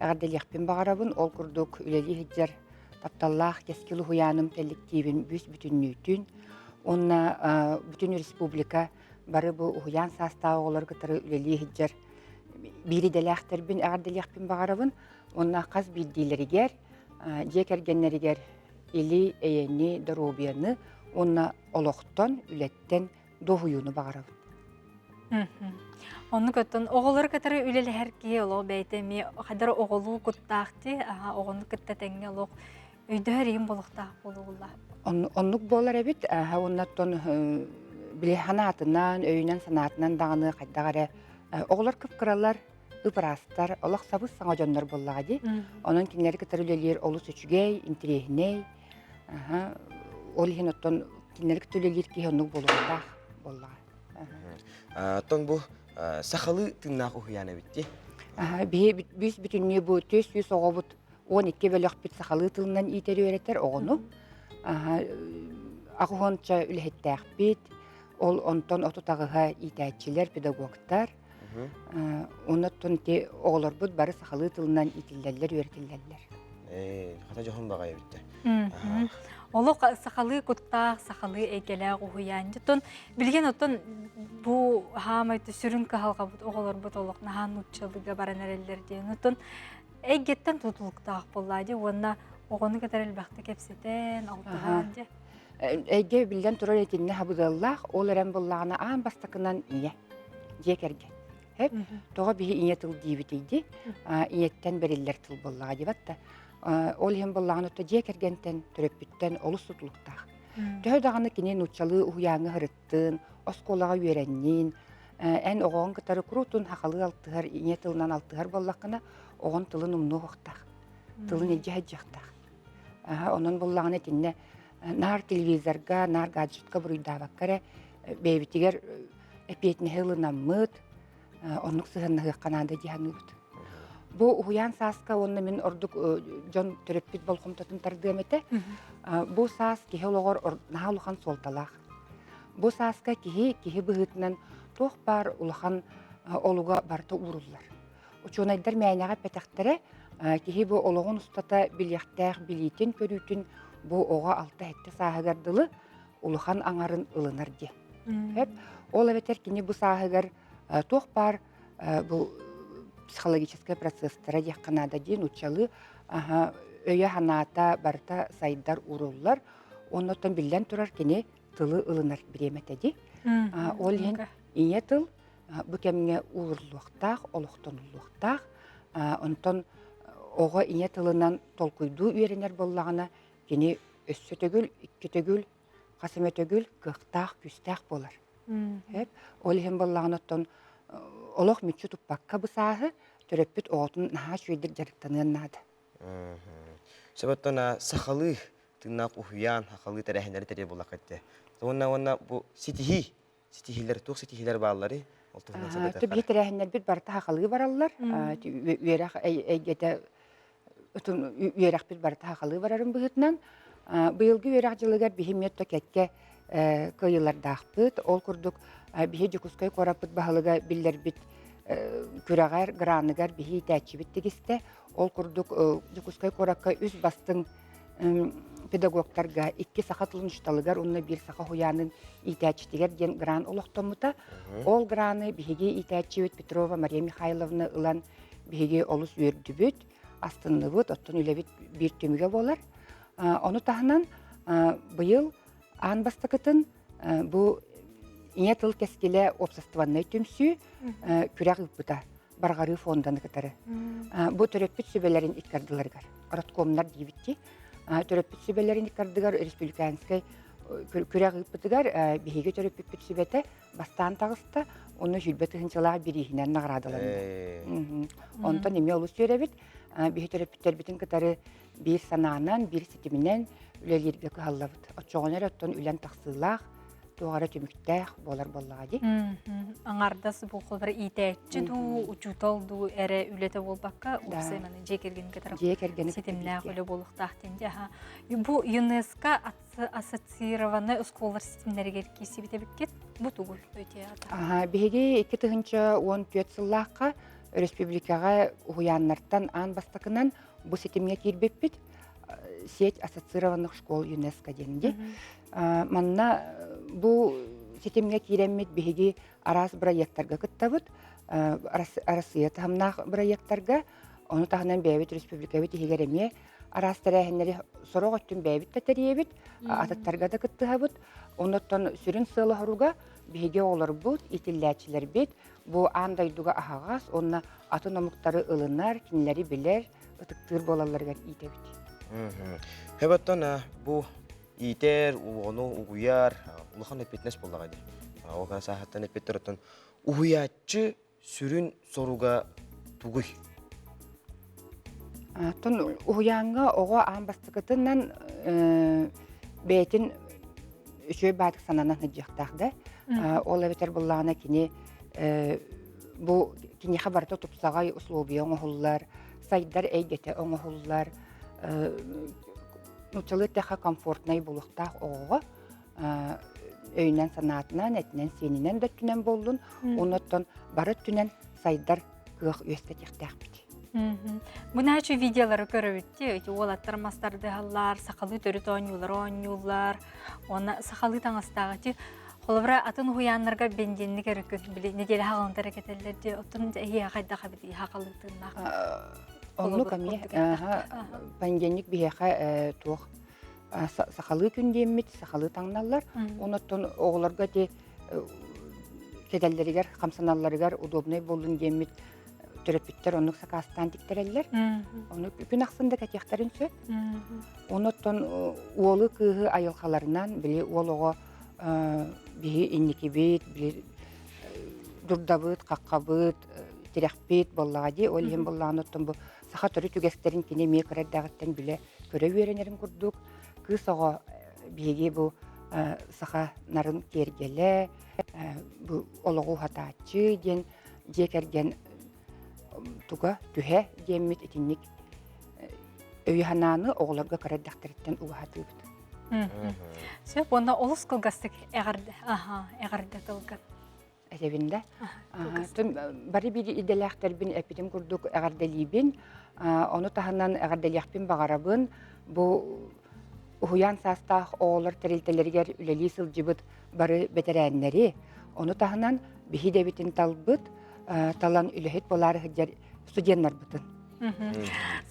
эҕэрдэлиэхпин баҕарабын. Ол курдук үлэлии сылдьар тапталлаах Кэскил уһуйааным кэлликтиибин бүүс бүтүннүүтүн уонна бүтүн республика бары бу уһуйаан саастаах оҕолору кытары үлэлии сылдьар биир идэлээхтэрбин эҕэрдэлиэхпин баҕарабын уонна хас биирдиилэригэр дьиэ кэргэннэригэр или эйэни, доруобуйаны уонна олохтон, үлэттэн дуоһуйууну баҕарабын. Оннук оттон оҕолору кытары үлэлэһэр киһи олох бэйэтэ эмиэ хайдах оҕолуу куттаах дии, оҕону кытта тэҥҥэ олох өйдөһөр иһин буолуохтаах буолуолла. Оннук буолар эбит. Уонна оттон били санаатынан, өйүнэн-санаатынан даҕаны хайдах эрэ оҕолор кып-кыралар, ып-ыраастар, олох сабыс-саҥа дьоннор буоллаҕа дии. Онон кинилэри кытары үлэлиир олус үчүгэй, интириэһинэй. Ол иһин оттон кинилэри кытта үлэлиир киһи оннук буолуохтаах буоллаҕа. Оттон бу сахалыы тыыннаах уһуйаан эбит дии. Биһи бүүс бүтүннүү бу 400 оҕобут 12 бөлөхпүт сахалыы тылынан иитэр үөрэтэр оҕону. Аҕыһонча үлэһиттээхпит. Ол онтон 38-һа иитээччилэр, педагогтар. Оннуттан ити оҕолорбут бары сахалыы тылынан иитиллэллэр, үөрэтиллэллэр. Хата дьоһун баҕайы эбиттэ. Олох сахалыы куттаах, сахалыы эйгэлээх уһуйаан. Оттон билигин оттон бу хаамай сүрүн кыһалҕабыт оҕолорбут олох наһаа нууччалыыга баран эрэллэр диэн. Оттон эйгэттэн тутулуктаах буоллаа дии уонна оҕону кытары элбэхтик кэпсэтэн, алтыһан дии. Эйгэ биллэн турар итиннэ хабыдыаллаах, ол эрэн буоллаҕына аан бастакынан ийэ, дьиэ кэргэн. Хэп, тоҕо биһи ийэ тыл диибитий дии, ийэттэн бэриллэр тыл буоллаҕа дии батта. Ол иһин буоллаҕына отто дьиэ кэргэнтэн, төрөппүттэн олус тутулуктаах. Төһө даҕаны кини нууччалыы уһуйааҥҥа сырыттын, оскуолаҕа үөрэннин, эн оҕоҕун кытары куруутун сахалыы алтыһар, ийэ тылынан алтыһар буоллаххына, оҕон тылын умнуо суохтаах, тылын илдьэ сылдьыахтаах. Онон буоллаҕына итиннэ наар телевизорга, наар гаджетка буруйдаабакка эрэ бэйэбитигэр эппиэтинэһи ылынаммыт, оннук сыһыаннаһыахха наада дии саныыбыт. Бу уһуйаан сааска уонна мин ордук дьон төрөппүт болҕомтотун тардыам этэ. Бу саас киһи олоҕор наһаа улахан суолталаах. Бу сааска киһи киһи быһыытынан туох баар улахан олуга барыта ууруллар. Учуонайдар мээнэҕэ эппэтэхтэрэ, киһи бу олоҕун устата билиэхтээх билиитин, көрүүтүн бу оҕо алта-сэттэ сааһыгар дылы улахан аҥарын ылынар диэн. Ол эбэтэр кини бу сааһыгар туох баар бу психологическай процесстара диэххэ наада диэн нууччалыы өйө-санаата барыта сайдар ууруллар. Оннуттан биллэн турар кини тылы ылынар бириэмэтэ дии. Ол иһин ийэ тыл бу кэмҥэ ууруллуохтаах, олохтонуллуохтаах. Онтон оҕо ийэ тылынан толкуйдуу үөрэнэр буоллаҕына, кини өссө төгүл, икки төгүл, хас эмэ төгүл кыахтаах, күүстээх буолар. Ол иһин буоллаҕына оттон олох мүччү туппакка бу сааһы төрөппүт оҕотун наһаа үчүгэйдик дьарыктаныан наада. Сөп оттон сахалыы тыыннаах уһуйаан, сахалыы тэрээһиннэри тэрийэр буоллахха этэ. Уонна уонна бу ситиһии, ситиһиилэр туох ситиһиилэр баалларый? Ол туһунан сырдатыахха. Биһи тэрээһиннэрбит барыта сахалыы бараллар. Үөрэх эйгэтэ үөрэхпит барыта сахалыы барарын быһыытынан быйылгы үөрэх дьылыгар биһи миэтто кэккэ кыайыылардаахпыт. Ол курдук биһи Дьокуускай куораппыт баһылыга биллэрбит күрэҕэр, граныгар биһи иитээччибит тигистэ. Ол курдук Дьокуускай куоракка үс бастыҥ педагогтарга икки саха тылын учууталыгар уонна биир саха уһуйаанын иитээччитигэр диэн грант олохтоммута. Ол граны биһиги иитээччибит Петрова Мария Михайловна ылан биһиги олус үөрдүбүт, астынныбыт, оттон үлэбит биир түмүгэ буолар. Ону таһынан быйыл аан бастакытын бу Ийэ тыл кэскилэ уопсастыбаннай түмсүү күрэх ыыппыта Барҕарыы фонданы кытары. Бу төрөппүт сүбэлэрин икки ардыларыгар, родкомнар диибит төрөппүт сүбэлэрин икки ардыгар республиканскай күрэх ыыппытыгар биһиги төрөппүппүт сүбэтэ бастаан таҕыста, онно сүүрбэ тыһыынчалаах бирииһинэн наҕараадаланна. Онтон эмиэ олус үөрэбит. Биһи төрөппүттэрбитин кытары биир санаанан, биир ситиминэн үлэлииргэ кыһаллабыт. Оччоҕуна эрэ оттон үлэн тахсыылаах, туох эрэ түмүктээх буолар буоллаҕа дии. Аҥардас бу холобура иитээччи дуу, учуутал дуу эрэ үлэтэ буолбакка, уопсайынан дьиэ кэргэни кытары дьиэ кэргэни ситимнээх үлэ буолуохтаах диэн дии. Бу ЮНЕСКО ассоциированнай оскуолалар ситимнэригэр киирсибит эбиккит. Бу тугуй? Биһиги 2014 сыллаахха өрөспүүбүлүкэҕэ уһуйааннартан аан бастакынан бу ситимҥэ киирбиппит. Сеть ассоциированных школ ЮНЕСКО диэн дии. Манна бу ситимҥэ киирэммит биһиги араас бырайыактарга кыттабыт. Арассыыйа таһымнаах бырайыактарга, ону таһынан бэйэбит республикабыт иһигэр эмиэ араас тэрээһиннэри сорох өттүн бэйэбит да тэрийэбит, атыттарга да кыттыһабыт. Оннуттан сүрүн сыала-соруга биһиги оҕолорбут, иитиллээччилэрбит бу аан дойдуга аһаҕас уонна атын омуктары ылынар, кинилэри билэр, ытыктыыр буолалларыгар иитэбит. Хэбэттэн бу иитэр, оҕону угуйар улахан эппиэтинэс буоллаҕа дии. Ол сааһыттан эппиттэр уһуйааччы сүрүн соруга тугуй? Оттон уһуйааҥҥа оҕо аан бастакытынан бэйэтин үчүгэй баатык сананан сылдьыахтаах да. Ол эбэтэр буллаҕына кини бу киниэхэ барыта тупсаҕай условия оҥоһуллар, сайдар эйгэтэ оҥоһуллар, нууччалыы эттэххэ комфортнай буолуохтаах оҕоҕо өйүнэн-санаатынан, этинэн-сиэнинэн да өттүнэн буоллун, оннуттан бары өттүнэн сайдар кыах үөскэтиэхтээхпит. Бу наачу видеолары көрөбүт ити уолаттар мастардыһаллар, сахалыы төрүт оонньуулары оонньууллар, уонна сахалыы таҥастаах ити холобура атын уһуйааннарга бензинник эрэ күн били нэдиэлэ хаҕылынтар кэтэллэр дии оттон эһиэхэ хайдах эбит хахалыы тыыннаах Оннук эмиэ понедельник биһиэхэ туох сахалыы күн диэммит сахалыы таҥналлар. Онуттан оҕолорго ити кэтэллэригэр, хамсаналларыгар удобнай буоллун диэммит төрөппүттэр оннук сакаастаан тиктэрэллэр. Ону күн ахсын да кэтиэхтэрин сөп. Онуттан уолу кыыһы айылҕаларынан били уол оҕо биһи инникибит, били дурдабыт, хаххабыт, тирэхпит буоллаҕа дии. Ол иһин буоллаҕына оттон бу саха төрүт үгэстэрин кини эмиэ кыра эрдэҕиттэн билэ көрө үөрэнэрин курдук кыыс оҕо биһиги бу саха нарын киэргэлэ бу олоҕу уһатааччы диэн дьиэ кэргэн туга түһэ диэммит итинник өйү-санааны оҕолорго кыра эрдэхтэриттэн угаһатыыбыт. Сөп, уонна олус кылгастык эҕэрдэ, аха, эҕэрдэ тылга. этэбин да. Бары биир идэлээхтэрбин эппитим курдук эҕэрдэлиибин. Ону таһынан эҕэрдэлиэхпин баҕарабын. Бу уһуйаан саастаах оҕолор тэрилтэлэригэр үлэлии сылдьыбыт бары бэтэрээннэри, ону таһынан биһи идэбитин талбыт, талан үлэһит буолаары сылдьар студеннарбытын.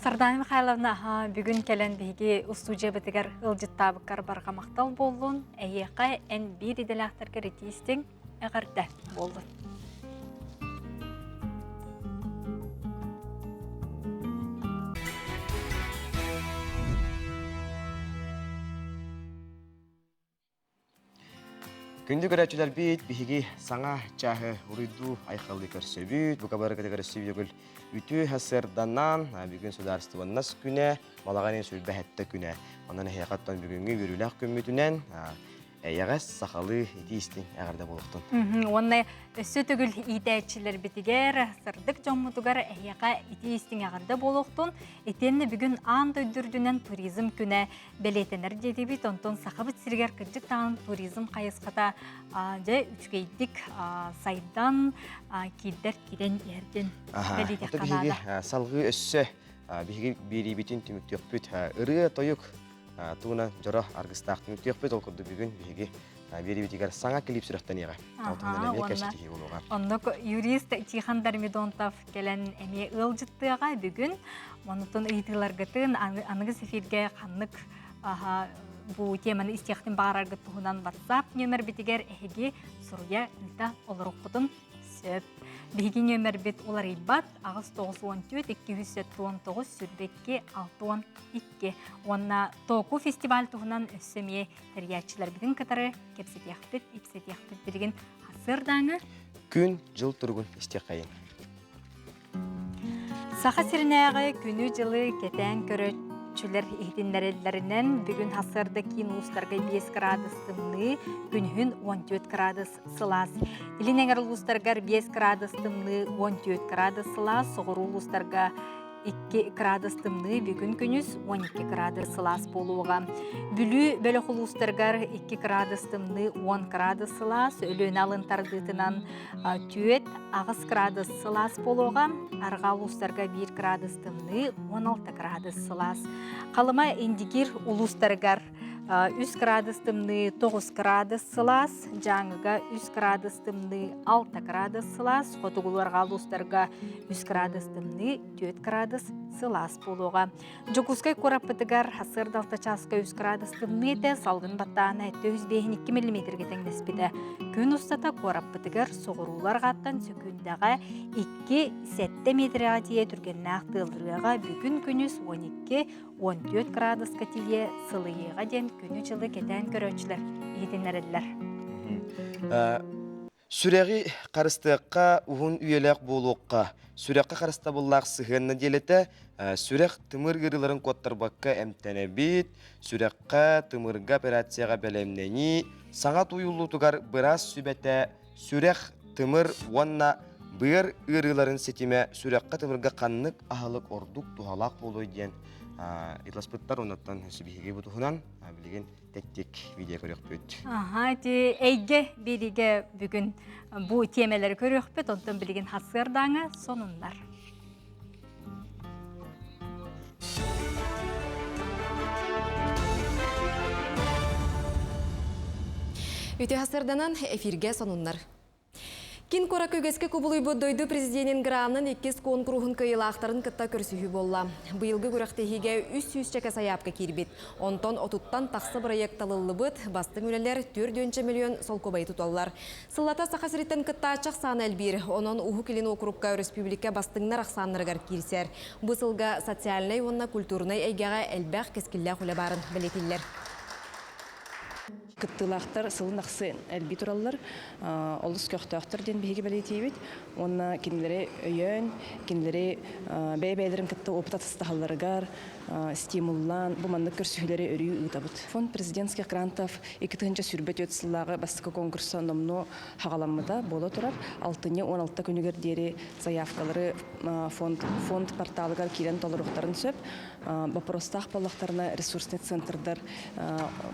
Сардана Михайловна, бүгүн кэлэн биһиги устуудьуйабытыгар ыалдьыттаабыккар барҕа махтал буоллун. Эһиэхэ эн биир идэлээхтэргэр итиистиҥ эҕэрдэ буоллун. Күндү көрөөччүлэрбит, биһиги саҥа чааһы уруйдуу айхаллыы көрсөбүт. Бука барыгытыгар өссө үтүө сырданан, бүгүн судаарыстыбаннас күнэ, балаҕан сүрбэһэттэ күнэ. Онон эһиэхэ оттон бүгүҥҥү үөрүүлээх күммүтүнэн эйэҕэс сахалыы итии-истиҥ эҕэрдэ буолуохтун. Уонна өссө төгүл иитээччилэрбитигэр, сырдык дьоммутугар эһиэхэ итии-истиҥ эҕэрдэ буолуохтун. Итиэннэ бүгүн аан дойду үрдүнэн туризм күнэ бэлиэтэнэр диэтибит. Онтон Сахабыт сиригэр кырдьык даҕаны туризм хайысхата дьэ үчүгэйдик сайдан киирдэр киирэн иһэрдин бэлиэтиэххэ наада. Салгыы өссө биһиги биэриибитин түмүктүөхпүт. Ырыа-тойук Тууна дьоро аргыстаах түмүктүөхпүт. Ол курдук бүгүн биһиги биэриибитигэр саҥа клип сүрэхтэниэҕэ. Ол эмиэ кэпсэтиһии буолуоҕа. Оннук юрист Тихон Дормидонтов кэлэн эмиэ ыалдьыттыаҕа бүгүн. Онутун ыйытыыларгытын аныгыс эфиргэ ханнык бу теманы истиэхтин баараргыт туһунан WhatsApp нөмербитигэр эһиги суруйа ыыта олоруккутун сөп. Биһиги нөмербит уларыйбат 894 279 22 62 Уонна Току фестиваль туһунан өссө эмиэ тэрийээччилэрбитин кытары кэпсэтиэхпит, ипсэтиэхпит билигин сарсыардааҥы Күн, дьыл туругун истиэххэйин. Саха сиринээҕи күнү-дьылы кэтээн көрөөччүлэр иһитиннэрэллэринэн бүгүн сарсыарда киин улуустарга 5 градус тымныы, күнүһүн 14 градус сылаас. Илин эҥэр улуустаргар 5 градус тымныы, 14 градус сылаас, соҕуруу улуустарга 2 градус тымныы бүгүн күнүс 12 градус сылаас буолуоҕа. Бүлүү бөлөх улуустарыгар 2 градус тымныы 10 градус сылаас, Өлүөнэ алын тардыытынан 4 8 градус сылаас буолуоҕа. Арҕаа улуустарга 1 градус тымныы 16 градус сылаас. Халыма Индигир улуустарыгар 3 градус тымныы 9 градус сылаас, Дьааҥыга 3 градус тымныы 6 градус сылаас, хотугулуу-арҕаа улуустарга 3 градус тымныы, 4 градус сылаас буолуоҕа. Дьокуускай куораппытыгар сарсыарда 6 чааска 3 градус тымныы этэ, салгын баттааһына 752 миллиметргэ тэҥнэспитэ. Күн устата куораппытыгар соҕуруулар-арҕааттан сөкүүндэҕэ 2-7 метрэҕэ тиийэ түргэннээх тыалырыаҕа бүгүн күнүс 12-14 градуска тиийэ сылыйыаҕа диэн күнү-дьылы кэтээн көрөөччүлэр иһитиннэрэллэр. Сүрэҕи харыстыахха, уһун үйэлээх буолуохха, сүрэххэ харыстабыллаах сыһыан нэдиэлэтэ сүрэх тымыр ыарыыларын куоттарбакка эмтэнэбит, сүрэххэ, тымырга операцияҕа бэлэмнэнии, саҥа тууйуллуутугар быраас сүбэтэ, сүрэх, тымыр уонна быар ыарыыларын ситимэ сүрэххэ-тымырга ханнык аһылык ордук туһалаах буолуой диэн ыйыталаспыттар. Оннуттан биһиги бу туһунан билигин тэттик видео көрүөхпүт. Аха, ити эйгэ биригэ бүгүн бу тиэмэлэри көрүөхпүт, онтон билигин хасыардааҥы сонуннар. Үтө хасырданан эфирге сонуннар. Кин куоракка үгэскэ кубулуйбут дойду президенин гранын иккис куонкуруһун кыайыылаахтарын кытта көрсүһүү буолла. Быйылгы күрэхтэһиигэ 300-чэкэ сайаапка киирбит. Онтон отуттан тахса бырайыак талыллыбыт, бастыҥ үлэлэр 4 миллион солкуобайы туталлар. Сыллата Саха сириттэн кыттааччы ахсаана элбиир. Онон Уһук Илин уокурукка өрөспүүбүлүкэ бастыҥнар ахсааннарыгар киирсэр. Бу сылга социальнай уонна культурнай эйгэҕэ элбэх кэскиллээх үлэ баарын бэлиэтииллэр. Кыттыылаахтар сылын ахсын элбии тураллар, олус көхтөөхтөр диэн биһиги бэлиэтиибит. Уонна кинилэри өйөөн, кинилэри бэйэ-бэйэлэрин кытта опыт атастаһалларыгар стимуллаан, бу маннык көрсүһүүлэри өрүү ыытабыт. Фонд президентских грантов 2024 сыллааҕы бастакы конкурса номнуо хаҕаламмыта буола турар. Алтынньы 16 күнүгэр диэри заявкалары фонд, фонд порталыгар киирэн толоруохтарын сөп. Боппуруостаах буоллахтарына ресурсный центрдар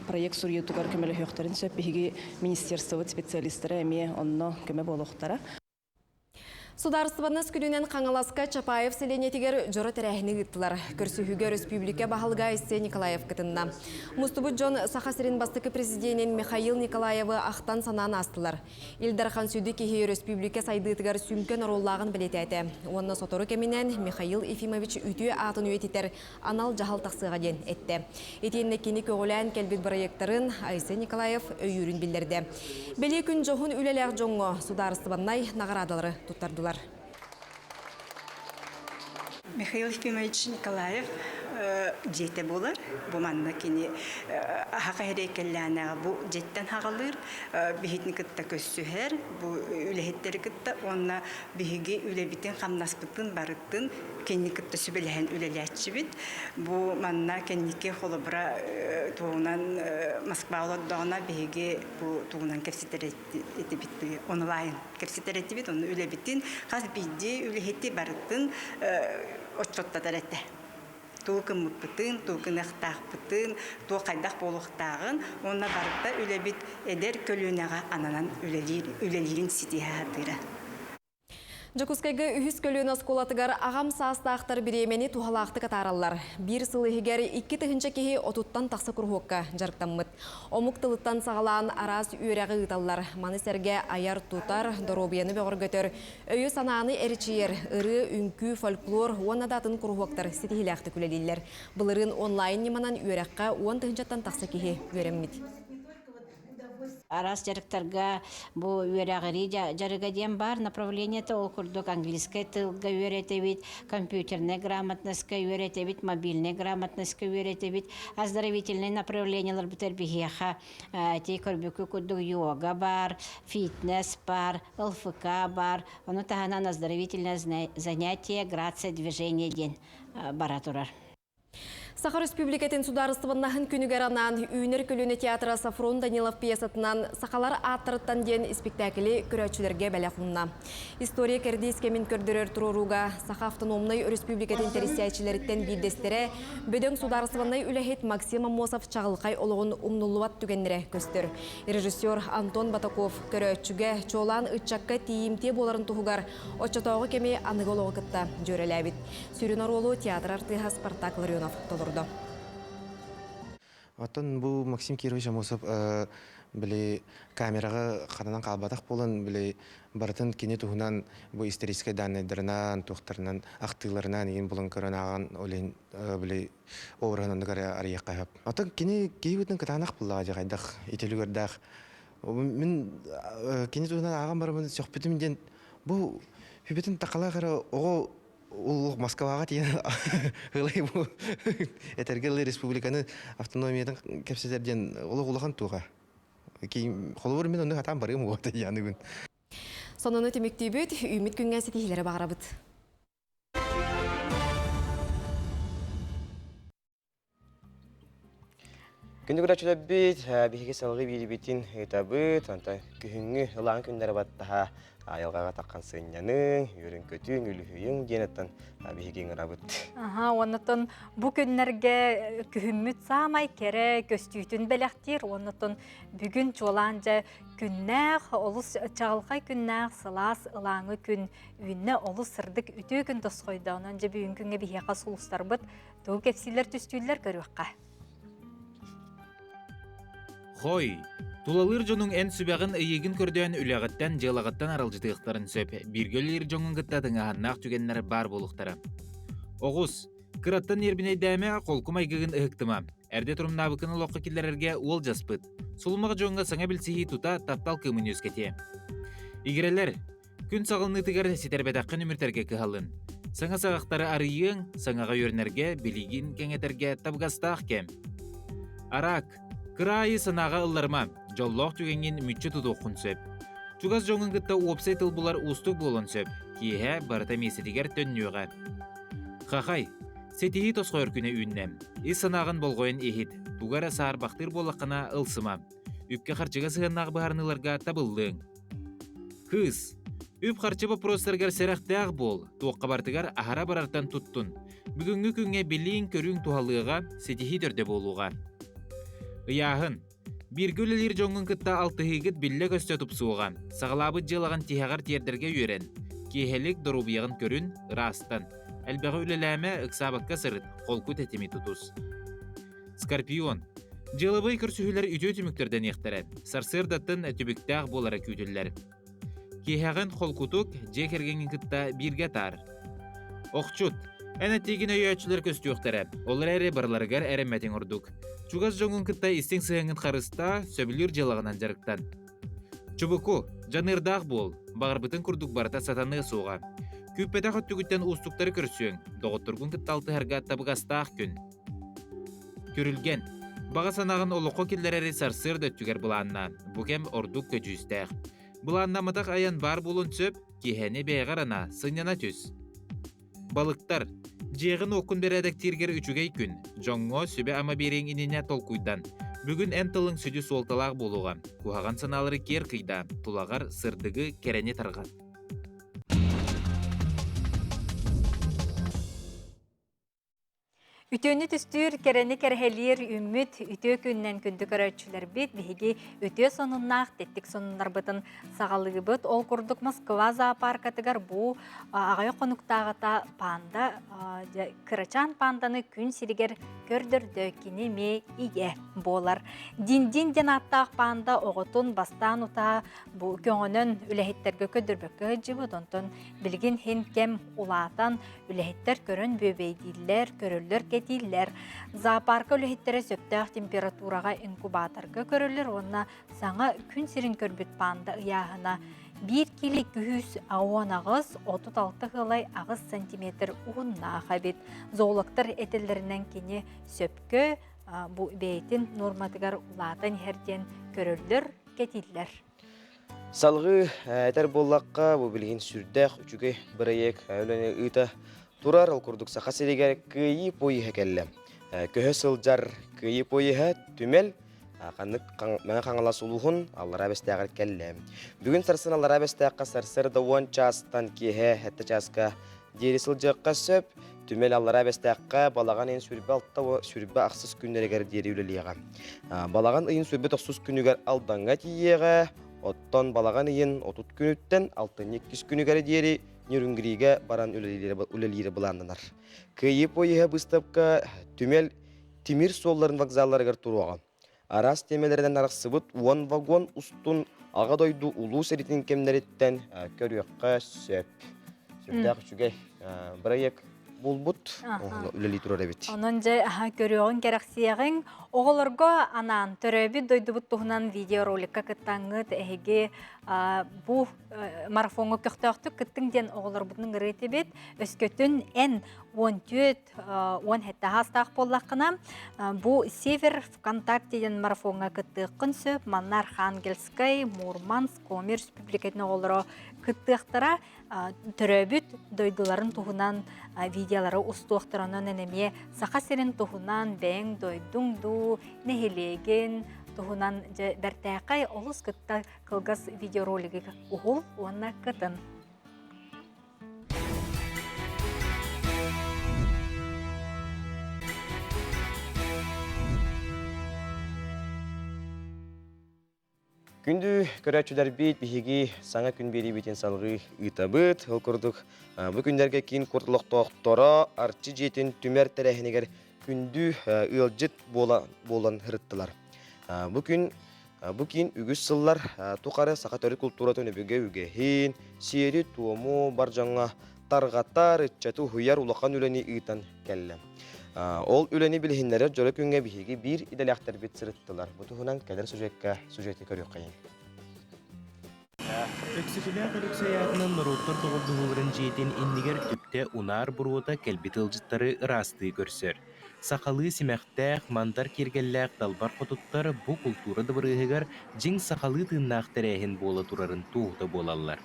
проект суруйуутугар көмөлөһүө. Көмөлөһүөхтэрин сөп. Биһиги министерствобыт специалистара эмиэ онно көмө буолуохтара. Судаарыстыбаннас күнүнэн Хаҥаласка Чапаев сэлиэнньэтигэр дьоро тэрээһини ыыттылар. Көрсүһүүгэ өрөспүүбүлүкэ баһылыга Айсен Николаев кытынна. Мустубут дьон Саха сирин бастакы президенин Михаил Николаевы ахтан-санаан аастылар. Ил Дархан сүдү киһи өрөспүүбүлүкэ сайдыытыгар сүҥкэн оруоллааҕын бэлиэтээтэ. Уонна сотору кэминэн Михаил Ефимович үтүө аатын үйэтитэр анал дьаһал тахсыаҕа диэн эттэ. Итиэннэ кини көҕүлээн кэлбит бырайыактарын Айсен Николаев өйүүрүн биллэрдэ. Бэлиэ күн дьоһун үлэлээх дьоҥҥо судаарыстыбаннай наҕараадалары туттардылар. Михаил Ефимович Николаев дьиэтэ буолар. Бу манна кини аһаҕа эрэйкэллээнэҕэ бу дьиэттэн хаҕалыыр, биһитин кытта көрсүһэр, бу үлэһиттэри кытта уонна биһиги үлэбитин-хамнаспытын барытын Кини кытта сүбэлэһэн үлэлээччибит. Бу манна кэнники холобура тугунан Москва олордоҕуна биһиги бу тугунан кэпсэтэр этибит онлайн кэпсэтэр этибит. Онно үлэбитин хас биирдии үлэһити барытын отчуоттатар этэ. Тугу гыммыппытын, тугу гыныахтаахпытын, туох хайдах буолуохтааҕын уонна барыта үлэбит эдэр көлүөнэҕэ ананан үлэлиир үлэлиирин ситиһэ сатыыра. Дьокуускайга үһүс көлүөнэ оскуолатыгар аҕам саастаахтар бириэмэни туһалаахтык атаараллар. Биир сыл иһигэр 2000 киһи отуттан тахса куруһуокка дьарыктаммыт. Омук тылыттан саҕалаан араас үөрэҕи ыыталлар. Маны сэргэ айар-тутар, доруобуйаны бөҕөргөтөр, өйү-санааны эрчийэр, ырыа, үҥкүү, фольклор уонна да атын куруһуоктар ситиһиилээхтик үлэлииллэр. Былырыын онлайн ньыманан үөрэххэ уон тыһыынчаттан тахса киһи үөрэммит. Араас дьарыктарга бу үөрэҕирии дьарыга диэн баар направлениета ол курдук английскай тылга үөрэтэбит, компьютернай грамотностька үөрэтэбит, мобильнай грамотностька үөрэтэбит, оздоровительнай направлениеларбытыгар биһиэхэ ити көрбүккү курдук йога баар, фитнес баар, ЛФК баар, ону таһынан оздоровительное занятие, грация движения диэн бара турар. Саха Республикатын судаарыстыбаннаһын күнүгэр анаан Үүнэр көлүөнэ театра Софрон Данилов пьесатынан «Сахалар ааттарыттан» диэн испиктээкили көрөөччүлэргэ бэлэх уунна. История кэрдиис кэмин көрдөрөр туруорууга Саха автономнай өрөспүүбүлүкэтин тэрийсээччилэриттэн биирдэстэрэ, бөдөҥ судаарыстыбаннай үлэһит Максим Аммосов чаҕылхай олоҕун умнуллубат түгэннэрэ көстөр. Режиссер Антон Батаков көрөөччүгэ, чуолаан ыччакка тиийимтиэ буоларын туһугар оччотооҕу кэми аныгы олоҕу кытта дьүөрэлээбит. Сүрүн оруолу театр артыыһа Спартак Ларионов толордо. Оттон бу Максим Кирович Амосов били камераҕа хананан хаалбатах буолан били барытын кини туһунан бу историческай даннайдарынан, туохтарынан, ахтыыларынан игин булан көрөн ааҕан ол иһин били обраһын оннук эрэ арыйыахха сөп. Оттон кини киһи кытаанах буллаҕа дьэ хайдах итилүгэрдээх мин кини туһунан ааҕан барабын сөхпүтүм диэн бу хүбэтин тақалаах эрэ оҕо улуох Москваҕа тиийэн ылай бу этэргэ дылы республиканы автономиятын кэпсэтэр диэн олох улахан туоха. Холобур мин оннук хатаан барыам уота яныгын. Сонуну түмүктүүбүт, үүммүт күҥҥэ ситиһиилэри баҕарабыт. Күндү көрөөччүлэрбит, биһиги салгыы биирибитин ыытабыт, онтон күһүҥҥү ылаан күннэрэ баттаһа айылҕаҕа таххан сынньаныҥ, үөрүн-көтүҥ, үлүһүйүҥ диэн оттон биһиги ыҥырабыт. Аха, уоннатон бу күннэргэ күһүммүт саамай кэрэ көстүүтүн бэлэхтиир, уоннатон бүгүн чуолаан дьэ күннээх, олус чаҕылхай күннээх, сылаас ылааҥы күн үүннэ, олус сырдык үтүө күн тосхойдо. Онон дьэ бүгүн күҥҥэ биһиэхэ сулустарбыт Тугу кэпсииллэр түстүүллэр көрүөххэ. Хой, тулалыыр дьонуҥ эн сүбэҕин ыйыгын көрдөөн үлэҕиттэн, дьыалаҕыттан аралдьытыахтарын сөп. Бииргэ үлэлиир дьоҥҥун кытта тыҥааһыннаах түгэннэр баар буолуохтара. Оҕус, кыраттан ньиэрбинэйдээмэ, холку майгыгын ыһыктыма. Эрдэ турумнаабыккын олоххо киллэрэргэ уолдьаспыт. Сулумах дьоҥҥо саҥа билсиһии тута таптал кыымын үөскэтиэ. Игирэлэр, Күн саҕаланыытыгар ситэрбэтэххин үмүрүтэргэ кыһалын. Саҥа саҕахтары арыйыаҥ, саҥаҕа үөрэнэргэ, билигин кэҥэтэргэ табыгастаах кэм. Араак, кыра аайы санааҕа ылларыма, дьоллоох түгэҥҥин мүччү тутуоххун сөп. Чугас дьоҥҥун кытта уопсай тыл булар уустук буолуон сөп. Киэһэ барыта миэстэтигэр төннүөҕэ. Хахай, ситиһии тосхойор күнэ үүннэ. Ис санааҕын болҕойон иһит, тугу эрэ саарбахтыыр буоллаххына ылсыма. Үпкэ-харчыга сыһыаннаах быһаарыныыларга табыллыаҥ. Кыыс, үп-харчы боппуруостарыгар сэрэхтээх буол, туохха барытыгар аһара барартан туттун. Бүгүҥҥү күҥҥэ билииҥ-көрүүҥ туһалыаҕа, ситиһии төрдө буолуоҕа. Ыйааһын. Бииргэ үлэлиир дьоҥҥун кытта алтыһыыгыт биллэ-көстө тупсуоҕа. Саҕалаабыт дьыалаҕын тиһэҕэр тиэрдэргэ үөрэн. Киэһэлик доруобуйаҕын көрүн, ыраастан. Элбэҕи үлэлээмэ, ыксаабакка сырыт, холку тэтими тутус. Скорпион. Дьыалабыай көрсүһүүлэр үтүө түмүктэрдэниэхтэрэ. Сарсыардаттан түбүктээх буолара күүтүллэр. Киэһэҕин холкутук, дьиэ кэргэҥҥин кытта бииргэ атаар. Охчут, эн этиигин өйөөччүлэр көстүөхтэрэ, ол эрээри барыларыгар эрэммэтиҥ ордук. Чугас дьоҥҥун кытта истиҥ сыһыаҥҥын харыстаа, сөбүлүүр дьыалаҕынан дьарыктан. Чубуку, дьаныардаах буол, баҕарбытыҥ курдук барыта сатаныа суоҕа. Күүппэтэх өттүгүттэн уустуктары көрсүөҥ, доҕотторгун кытта алтыһарга табыгастаах күн. Күрүлгэн. Баҕа санааҕын олоххо киллэрэри сарсыарда өттүгэр былааннаа. Бу кэм ордук көдьүүстээх. Былааннамматах айан баар буолуон сөп, киэһэни бэйэҕэр анаа, сынньана түс. Балыктар. Дьиэҕин-уоккун бэрээдэктииргэр үчүгэй күн. Дьоҥҥо сүбэ-ама биэриэҥ иннинэ толкуйдан. Бүгүн эн тылыҥ сүдү суолталаах буолуоҕа. Куһаҕан санаалары киэр кыйдаа, тулаҕар сырдыгы, кэрэни тарҕат. Үтүөнү түстүүр, кэрэни кэрэһэлиир үүммүт үтүө күнүнэн күндү көрөөччүлэрбит, биһиги үтүө сонуннаах тэттик сонуннарбытын саҕалыыбыт. Ол курдук Москва зоопаркатыгар бу аҕыйах хонуктааҕыта панда, кырачаан панданы күн сиригэр көрдөрдө, кини эмиэ ийэ буолар. Диндин диэн ааттаах панда оҕотун бастаан утаа бу көҥөнөн үлэһиттэргэ көрдөрбөккө сылдьыбыт, онтон билигин хин кэм улаатан Үлэһиттэр көрөн бүөбэйдииллэр, көрөллөр, кэтииллэр. Зоопарка үлэһиттэрэ сөптөөх температураҕа инкубаторга көрөллөр уонна саҥа күн сирин көрбүт панда ыйааһына 1 кило 218 36 ыалай 8 сантиметр уһуннаах эбит. Зоологтар этэллэринэн кини сөпкө бу бэйэтин нуорматыгар улаатан иһэр диэн көрөллөр, кэтииллэр. Салгыы этэр буоллахха, бу билигин сүрдээх үчүгэй бырайыак үлэни ыыта турар. Ол курдук Саха сиригэр Кыайыы поеһа кэллэ. Көһө сылдьар Кыайыы поеһа түмэл ханнык Мэҥэ Хаҥалас улууһун Аллараа Бэстээҕэр кэллэ. Бүгүн сарсын Аллараа Бэстээххэ сарсыарда 10 чаастан киэһэ 7 чааска диэри сылдьыахха сөп. Түмэл Аллараа Бэстээххэ балаҕан ыйын 26 28 күннэригэр диэри үлэлиэҕэ. Балаҕан ыйын 29 күнүгэр Алдаҥҥа тиийиэҕэ, оттон балаҕан ыйын 30 күнүттэн алтынньы иккис күнүгэр диэри Нерюнгригэ баран үлэлиирэ былааннанар. Кыайыы поеһа быыстапка түмэл тимир суолларын вокзалларыгар туруоҕа. Араас тиэмэлэринэн арахсыбыт 10 вагон устун Аҕа дойду улуу сэриитин кэмнэриттэн көрүөххэ сөп. Сүрдээх үчүгэй бырайыак булбут, үлэлии турар эбит. Онон дьэ көрүөҕүҥ, кэрэхсиэҕиҥ. Оҕолорго анаан төрөөбүт дойдубут туһунан видеороликка кыттаҥҥыт эһиги бу марафоҥҥа көхтөөхтүк кыттыҥ диэн оҕолорбутун ыҥырыы этибит. Өскөтүн эн 14 17 аастаах буоллаххына, бу Север ВКонтакте диэн марафоҥҥа кыттыаххын сөп. Манна Архангельскай, Мурманск, Коми республикатын оҕолоро кыттыахтара. Төрөөбүт дойдуларын туһунан видеолары устуохтара. Онон эн эмиэ Саха сирин туһунан бэйэҥ дойдуҥ дуу, нэһилиэгин туһунан дьэ бэртээхэй олус кытта кылгас видеоролигы уһул уонна кытын. Күндү көрөөччүлэрбит, биһиги саҥа күн биэриибитин салгыы ыытабыт. Ол курдук, бу күннэргэ киин куорат олохтоохторо Арчы дьиэтин түмэр тэрээһинигэр күндү ыалдьыт буолан сырыттылар. Бу күн Бу киин үгүс сыллар тухары саха төрүт култууратын өбүгэ үгэһин, сиэри-туому бар дьоҥҥо тарҕатар, ыччаты уһуйар улахан үлэни ыытан кэллэ. Ол үлэни билиһиннэрэр дьоро күҥҥэ биһиги биир идэлээхтэрбит сырыттылар. Бу туһунан кэлэр сюжекка сюжеты көрүөххэйиҥ. Өксөкүлээх Өлөксөй аатынан норуоттар доҕордоһууларын дьиэтин иннигэр түптэ унаар буруота кэлбит ыалдьыттары ыраастыы көрсөр. Сахалыы симэхтээх, мандар киэргэллээх далбар хотуттар бу култуура дыбарыаһыгар дьиҥ сахалыы тыыннаах тэрээһин буола турарын туоһута буолаллар.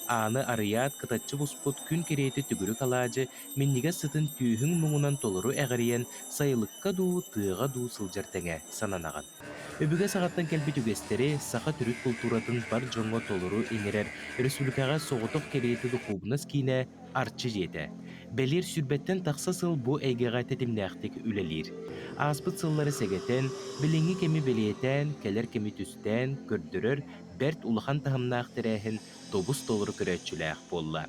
Ааны арыйаат кытаччы буспут күн кэриэтэ төгүрүк алаадьы минньигэс сытын түөһүҥ муҥунан толору эҕирийэн сайылыкка дуу, тыаҕа дуу сылдьар тэҥэ сананаҕын. Өбүгэ саҕаттан кэлбит үгэстэри, саха төрүт култууратын бар дьоҥҥо толору иҥэрэр республикаҕа соҕотох кэриэтэ духуобунас киинэ Арчы дьиэтэ. Бэлиэр сүүрбэттэн тахса сыл бу эйгэҕэ тэтимнээхтик үлэлиир. Ааспыт сыллары сэгэтэн, билиҥҥи кэми бэлиэтээн, кэлэр кэми түстээн көрдөрөр бэрт улахан таһымнаах тэрээһин тобус-толору көрөөччүлээх буолла.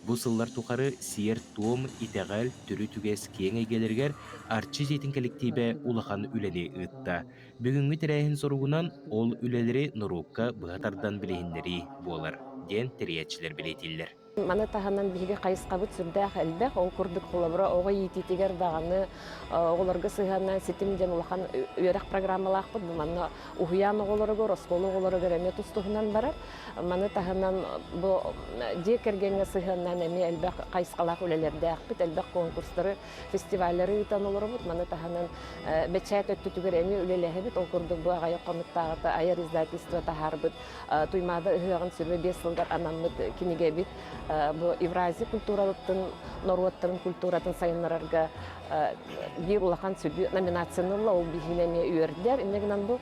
Бу сыллар тухары сиэр-туом, итэҕэл, төрүт үгэс киэҥ эйгэлэригэр Арчы дьиэтин кэлэктиибэ улахан үлэни ыытта. Бүгүҥҥү тэрээһин соругунан ол үлэлэри норуокка быһа тардан билиһиннэрии буолар, диэн тэрийээччилэр бэлиэтииллэр. Маны таһынан биһиги хайысхабыт сүрдээх элбэх. Ол курдук холобура оҕо иитиитигэр даҕаны оҕолорго сыһыаннаан ситим диэн улахан үөрэх программалаахпыт. Бу манна уһуйаан оҕолоругар, оскуола оҕолоругар эмиэ тус-туһунан барар. Маны таһынан бу дьиэ кэргэҥҥэ сыһыаннаан эмиэ элбэх хайысхалаах үлэлэрдээхпит, элбэх конкурстары, фестиваллары ыытан олоробут. Маны таһынан бэчээт өттүтүгэр эмиэ үлэлэһэбит. Ол курдук бу аҕыйах хонуктааҕыта айар издательство таһаарбыт Туймаада ыһыаҕын 25 сылыгар анаммыт кинигэбит бу Евразия культуратын, норуоттарын культуратын сайыннарарга биир улахан сүдү номинацияны ылла. Ол биһиги эмиэ үөрдэр. Инньэ гынан бу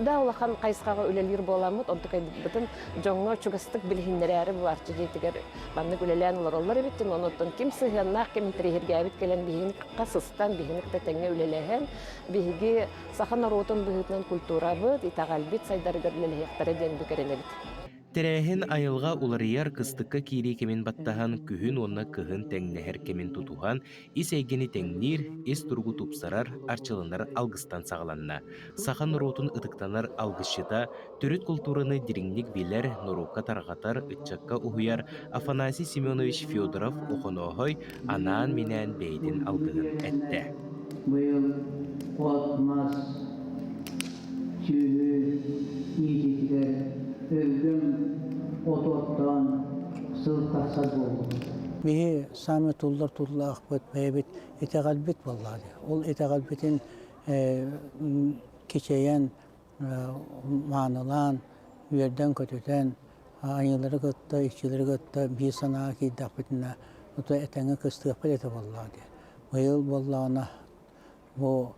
да улахан хайысхаҕа үлэлиир буоламмыт, онтукайбытын дьоҥҥо чугастык билиһиннэрээри бу Арчы дьиэтигэр маннык үлэлээн олороллор эбит. Онуттан ким сыһыаннаах, ким интэриэһиргээбит кэлэн биһигини сыстан, биһигини кытта тэҥҥэ үлэлэһэн, биһиги саха норуотун быһыытынан культурабыт, итэҕэлбит сайдарыгар үлэлэһиэхтэрэ диэн бүк эрэнэбит. Тэрээһин айылҕа уларыйар кыстыкка киирии кэмин баттаһан, күһүн уонна кыһын тэҥнэһэр кэмин тутуһан, ис эйгэни тэҥниир, ис туругу тупсарар, арчыланар алгыстан саҕаланна. Саха норуотун ытыктанар алгысчыта, төрүт култуураны дириҥник билэр, норуокка тарҕатар, ыччакка уһуйар Афанасий Семенович Федоров Охонооһой анаан-минээн бэйэтин алгыһын эттэ. Быйыл от-мас сүөһү иитиитигэр өлгөм от оттоон сыл тахсар буоллубут. Биһи саамай туллар туллаахпыт бэйэбит итэҕэлбит буоллаҕа дии. Ол итэҕэлбитин кичэйэн маанылаан, үөрдэн-көтүтэн, айыылары кытта, иччилэри кытта биир санааҕа киирдэхпитинэ, ото этэҥҥэ кыстыахпыт этэ буоллаҕа дии. Быйыл буоллаҕына бу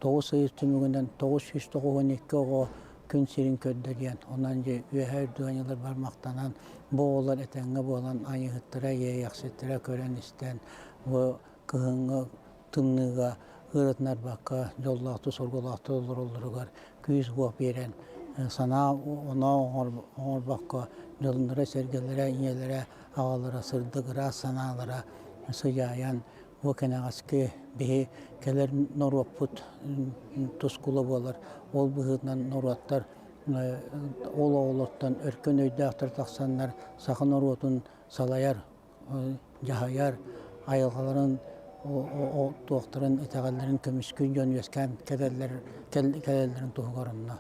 тоҕус ый түмүгүнэн 992 оҕо күн сирин көрдө диэн, онон дьэ үөһээ үрдүк айыылар бармахтанан, бу оҕолор этэҥҥэ буолан айыыһыттара, иэйэхситтэрэ көрөн-истэн, бу кыһыҥҥы тымныыга ыарытынарбакка дьоллоохтук-соргулаахтык олороллоругар күүс-уох биэрэн санаа оноо оҥорбокко дьонноро-сэргэлэрэ, ийэлэрэ, аҕалара сырдык ыраас санаалара сыдьаайан бу кэнэҕэски биһи кэлэр норуоппут тускула буолар. Ол быһыытынан норуоттар ол оҕолортон өркөн өйдөөхтөр тахсаннар саха норуотун салайар дьаһайар айылҕаларын туохтарын итэҕэллэрин көмүскүүр дьон үөскээн кэлэллэрин туһугар онно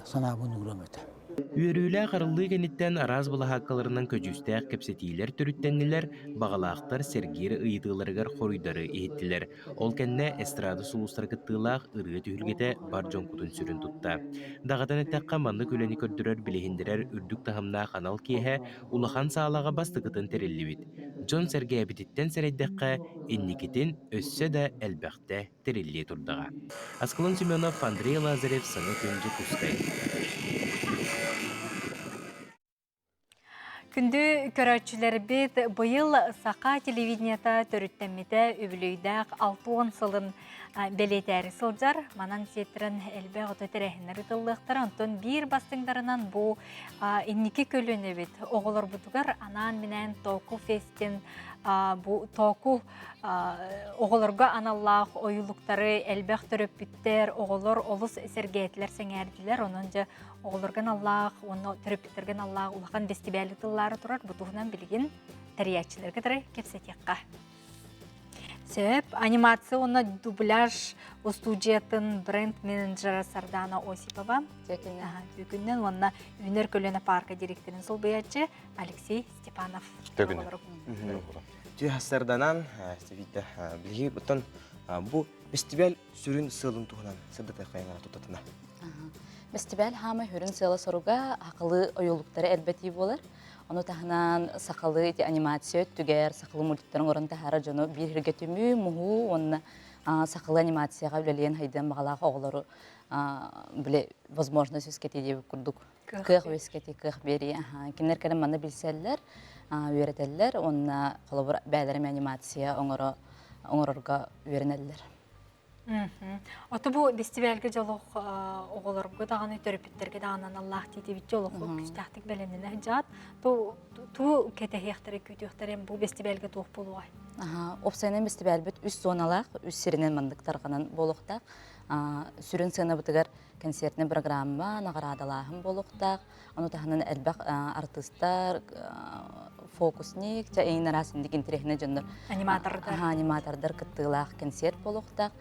санаабын ууруом этэ. Үөрүүлээх арыллыы кэнниттэн араас былаһааккаларынан көдьүүстээх кэпсэтиилэр төрүттэннилэр, баҕалаахтар сэргиир ыйытыыларыгар хоруйдары иһиттилэр. Ол кэннэ эстрада сулустара кыттыылаах ырыа түһүлгэтэ бар дьон кутун-сүрүн тутта. Даҕатан эттэххэ, маннык үлэни көрдөрөр, билиһиннэрэр үрдүк таһымнаах анал киэһэ улахан саалаҕа бастакытын тэриллибит. Дьон сэргээбититтэн сэрэйдэххэ, инникитин өссө да элбэхтэ тэриллиэ турдаҕа. Аскалон Семенов, Андрей Лазарев, Саҥа күн Дьокуускай. Күндү көрөөччүлэрбит, быйыл Саха телевидениета төрүттэммитэ үбүлүөйдээх 60 сылын бэлиэтээри сылдьар. Манан сиэттэрэн элбэх ото тэрээһиннэр ыытыллыахтара. Онтон биир бастыҥдарынан бу инники көлүөнэбит оҕолорбутугар анаан-минээн Току фестин бу Току оҕолорго аналлаах ойуулуктары элбэх төрөппүттэр, оҕолор олус сэргээтилэр, сэҥээрдилэр. Онон дьэ оҕолорго аналлаах уонна төрөппүттэргэ аналлаах улахан бэстибээли тыллаары турар. Бу туһунан билигин тэрийээччилэргэ кытары кэпсэтиэххэ. Сөп. Анимация уонна дубляж устуудьуйатын бренд-менеджера Сардана Осипова. Түүкүннэн уонна Үүнэр көлүөнэ паарка директорын солбуйааччы Алексей Степанов. Түү Сарданан, Степита, билиги бұттан бу фестиваль сүрүн сыалын туһунан сырдатыаххайыңара тутатына. Фестиваль хаама сүрүн сыала соруга хақылы ойулуктары элбэтии буолар. Ону таһынан сахалыы ити анимация өттүгэр сахалыы мультиктарын оҥорон таһаарар дьону биир сиргэ түмүү, муһуу уонна сахалыы анимацияҕа үлэлиэн хайдыан баҕалаах оҕолору били возможность үөскэтии диэбит курдук кыах үөскэтии, кыах биэрии. Кинилэр кэлэн манна билсэллэр. үөрэтэллэр уонна холобур бэйэлэрин анимация оҥоро оҥорорго үөрэнэллэр. Ото бу фестивальга дьолох оҕолорго даҕаны төрөппүттэргэ даҕаны аналлаах тиитибитчи олоххо күүстээхтик бэлэмнэнэ сылдьаат ту ту кэтэһиэхтэрэ күүтүөхтэрэ бу фестивальга туох буолуоҕай? Уопсайынан фестивальбыт үс зоналаах, үс сиринэн маннык тарҕанан буолуохтаах. Сүрүн сыанабытыгар концертнай программа, наҕараадалааһын буолуохтаах. Ону таһынан элбэх артыыстар, фокусник, чэ эйин араас инник интэриэһинэй дьоннор аниматордар аниматордар кыттыылаах концерт буолуохтаах.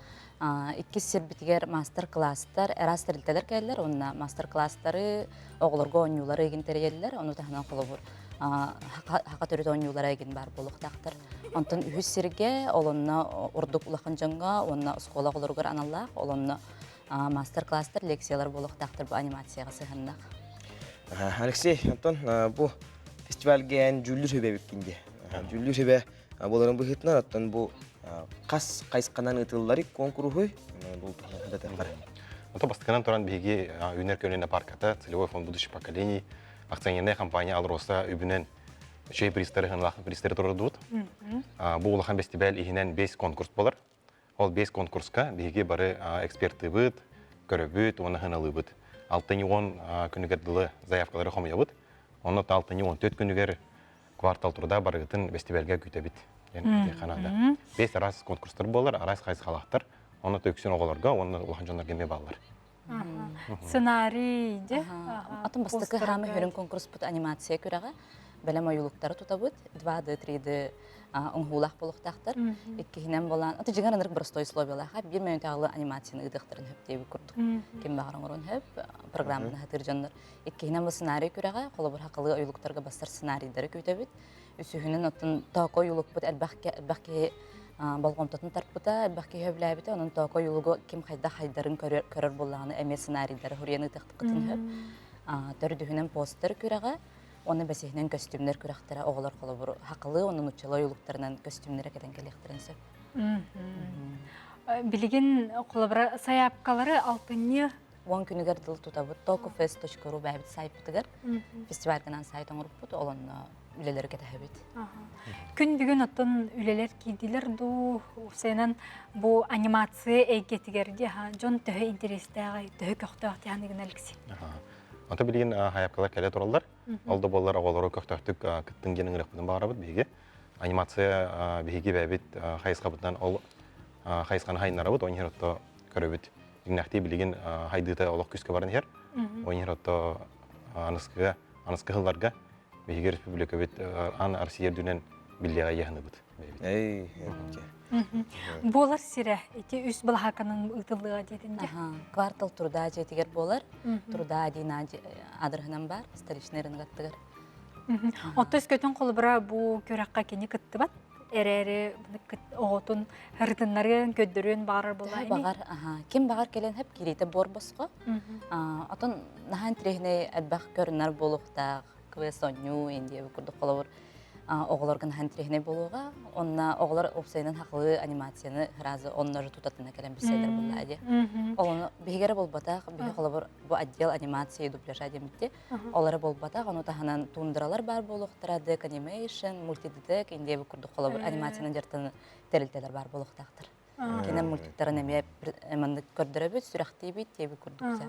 Иккис сирбитигэр мастер-класстар, араас тэрилтэлэр кэллэр, уонна мастер-класстары оҕолорго оонньуулары игин тэрийэллэр. Ону таһынан холобур хака төрүт оонньуулара игин баар буолуохтаахтар. Онтон үһүс сиргэ олонно ордук улахан дьоҥҥо уонна оскуола оҕолоругар аналлаах, олонно мастер-класстар, лекциялар буолуохтаахтар бу анимацияҕа сыһаннах. Алексей, онтон бу фестивальга эн дьүүллүүр сүбэ эбиккин дии. Дьүүллүүр сүбэ буоларын быһыытынан, оттон бу хас хайысханан ыытылларый куонкуруһуй? Бұл туһунан бар. Ото бастакынан туран биһиги Үүнэр көлүөнэ парката целевой фонд будущих поколений акционерная компания Алроса үбүнэн үчүгэй пристары ханлаах пристары турардыбыт. Бу улахан фестиваль иһинэн бес конкурс болар. Ол бес конкурска биһиги бары экспертыбыт, көрөбүт уонна хыналыыбыт. 6-10 күнүгэр дылы заявкалары хомуйабыт. Онно 6-14 күнүгэр квартал труда барыгытын фестивальга күүтэбит. Ханаада. Бес араас конкурстар буолар, араас хайысхалаахтар. Онно төксүн оҕолорго уонна улахан дьоннорго эмиэ бааллар. Сценарий де. Атын бастакы хаамы хөрүн конкурспут анимация күрэҕэ. Бэлэм ойуулуктары тутабыт. 2D, 3D оҥоһуулаах буолуохтаахтар. Иккиһинэн буолан, аты дьиҥэр ынырык простой условиялаах, биир мүнүүтээҕи анимацияны ыытыахтарын сөп диэбит курдук. Ким баҕар оҥоруон сөп, программаны хатыыр дьоннор. Иккиһинэн бу сценарий күрэҕэ, холобур хакылыы ойуулуктарга бастар сценарийдары күүтэбит. Үсүһүнэн оттон токо ойуулукпут элбэх элбэх киһи болҕомтотун тарпыта, элбэх киһи сөбүлээбитэ, онон токо ойуулугу ким хайдах хайдарын көрөр, көрөр буоллаҕына эмиэ сценарийдары суруйан ыытыахтыккытын сөп. Төрдүһүнэн постер күрэҕэ, уонна бэсиһинэн көстүүмнэр күрэхтэрэ оҕолор холобур хакылыы уонна нууччалыы ойуулуктарынан көстүүмнэрэ кэтэн кэлиэхтэрин сөп. Билигин холобура сайаапкалары алтынньы 10 күнүгэр дыл тутабыт tokofest.ru бэйэбит сайтпытыгар фестивальгынан сайт оҥорбуппут ол онно үлэлэри кэтэһэбит. Күн бүгүн оттон үлэлэр киирдилэр дуу уопсайынан бу анимация эйгэтигэр дьон төһө интэриэстээҕий төһө көхтөөх диэн Алексей? Ото билигин хайапкалар кэлэ тураллар. Ол да буоллар оҕолору көхтөөхтүк кыттын диэн ыҥырыахпытын баҕарабыт биһиги. Анимация биһиги бэйэбит хайысхабытынан ол хайысханы хайыннарабыт, он иһэр отто көрөбүт. Дьиҥнээхтии билигин хайдыыта олох күүскэ баран иһэр. Он иһэр отто аныскыга, аныскы сылларга биһиги республикабыт аан Россия үрдүнэн биллиэҕэ иһаныбыт. Эй, Буолар сирэ ити үс былаһааканан ыытыллыа диэтин дьэ. Квартал труда дьиэтигэр буолар. Труда диин аадырыһынан бар, столичный рынок аттыгар. Оттон өскөтүн холобура бу күрэххэ кини кыттыбат эрээри оҕотун ырытыннарыан, көрдөрүөн баҕарар буолла Баҕар, ким баҕар кэлэн хөп кириитэ буор босхо. Отон наһаа интэриэһинэй элбэх көрүнэр буолуохтаах квест оонньуу индия курдук холобур оҕолорго наһаа интэриэһинэй буолуоҕа. Онно оҕолор уопсайынан хахылыы анимацияны сразу онно же тутатына кэлэн билсэллэр буоллаа дии. Олону биһиги эрэ буолбатах, биһи холобур бу отдел анимации дубляжа диэммитти. Ол эрэ буолбатах, ону таһынан тундралар баар буолуохтара, дек анимейшн, мультидек, индия курдук холобур анимациянан дьарыктанар тэрилтэлэр баар буолуохтаахтар. Кинэ мультиктарын эмиэ маннык көрдөрөбүт, сүрэхтиибит диэбит курдук.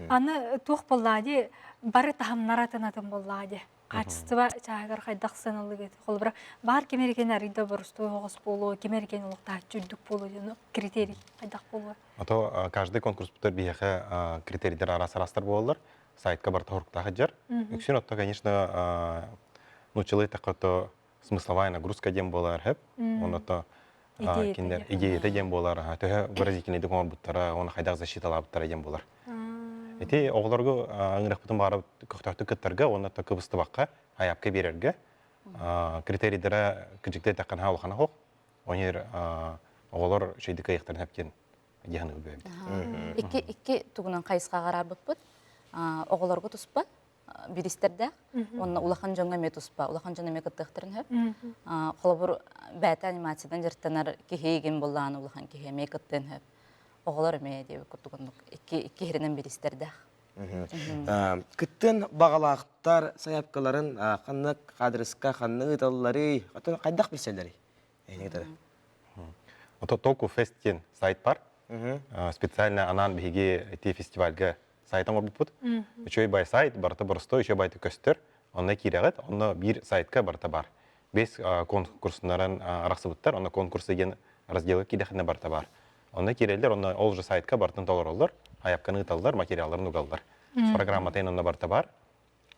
Аны туох буоллаа дии, бары таһымнар атын-атын буоллаа дии. Хаачыстыба чааһыгар хайдах сыаналыгыт? Холобура, баар ким эрикени арыйда боростуой оҕус буолуо, ким эрикени олохтооччу үрдүк буолуо диэн критерий хайдах буолуо? А то каждый конкурс биһиэхэ критерийдер араас-араастар буолаллар. Сайтка барыта хоруктаах сылдьар. Үксүн отто, конечно, нууччалыы эттэххэ то смысловая нагрузка диэн буолар хөп. Онно то кинилэр идеята диэн буолар, төһө выразительныйдык оҥорбуттара, оны хайдах защиталаабыттара диэн буолар. Ити оҕолорго ыҥырыахпытын баҕарабыт көхтөөхтүк кыттарга уонна то кыбыстыбакка айаапка биэрэргэ критерийдара кыдьыкта эттэххэ наһаа улахана суох. Онер оҕолор үчүгэйдик кыайыахтарын сөп диэн дьаһаныгы бэйэбит. Икки икки тугунан хайысхаҕа араарбыппыт. Оҕолорго туспа биристэрдээх уонна улахан дьоҥҥо эмиэ туспа улахан дьон эмиэ кыттыахтарын сөп. Холобур, бэйэтэ анимациядан дьарыктанар киһи игин буллаҕына улахан киһи эмиэ кыттыан сөп. Оҕолор эмиэ диэбит курдук оннук икки икки иһиринэн биристэрдээх. Кыттыан баҕалаахтар сайаапкаларын ханнык аадырыска ханнык ыыталларый, хайдах билсэллэрий? Ото Току Фест диэн сайт бар. Специально анаан биһиги ити фестивальга сайт оҥорбуппут. Үчүгэй бай сайт, барыта боростой, үчүгэй байты көстөр. Онно киирэҕит, онно биир сайтка барыта бар. Бес конкурснарын арахсыбыттар, онно конкурс деген разделга киидэхинэ барыта бар. Онно киирэллэр, онно ол же сайтка барытын толороллор, айапканы ыыталлар, материалларын угаллар. Программатын онно барыта бар.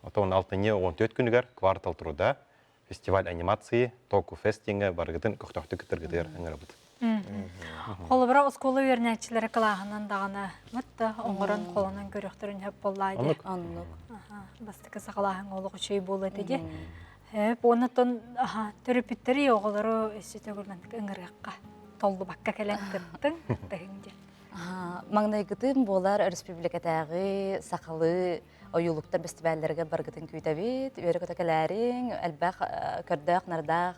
Оттон алтынньы 14 күнүгэр «Квартал труда» фестиваль анимации Току фестиҥҥэ барыгытын көхтөөхтүк кыттаргытыгар ыҥырабыт. Холобура, оскуола үөрэнээччилэрэ кылааһынан даҕаны мытта оҥорон холонон көрүөхтэрин сөп буоллаа дии. Оннук. Бастакы саҕалааһын олох үчүгэй буолуо этэ дии. Уоннаттан төрөппүттэри оҕолору өссө төгүл ыҥырыахха толлубакка кэлэн кыттыҥ, кыттыһыҥ диэн. Маҥнайгытын буолар өрөспүүбүлүкэтээҕи сахалыы ойуулуктар бэстибээллэригэр барыгытын күүтэбит, үөрэ-көтө кэлээриҥ, элбэх көрдөөх-нардаах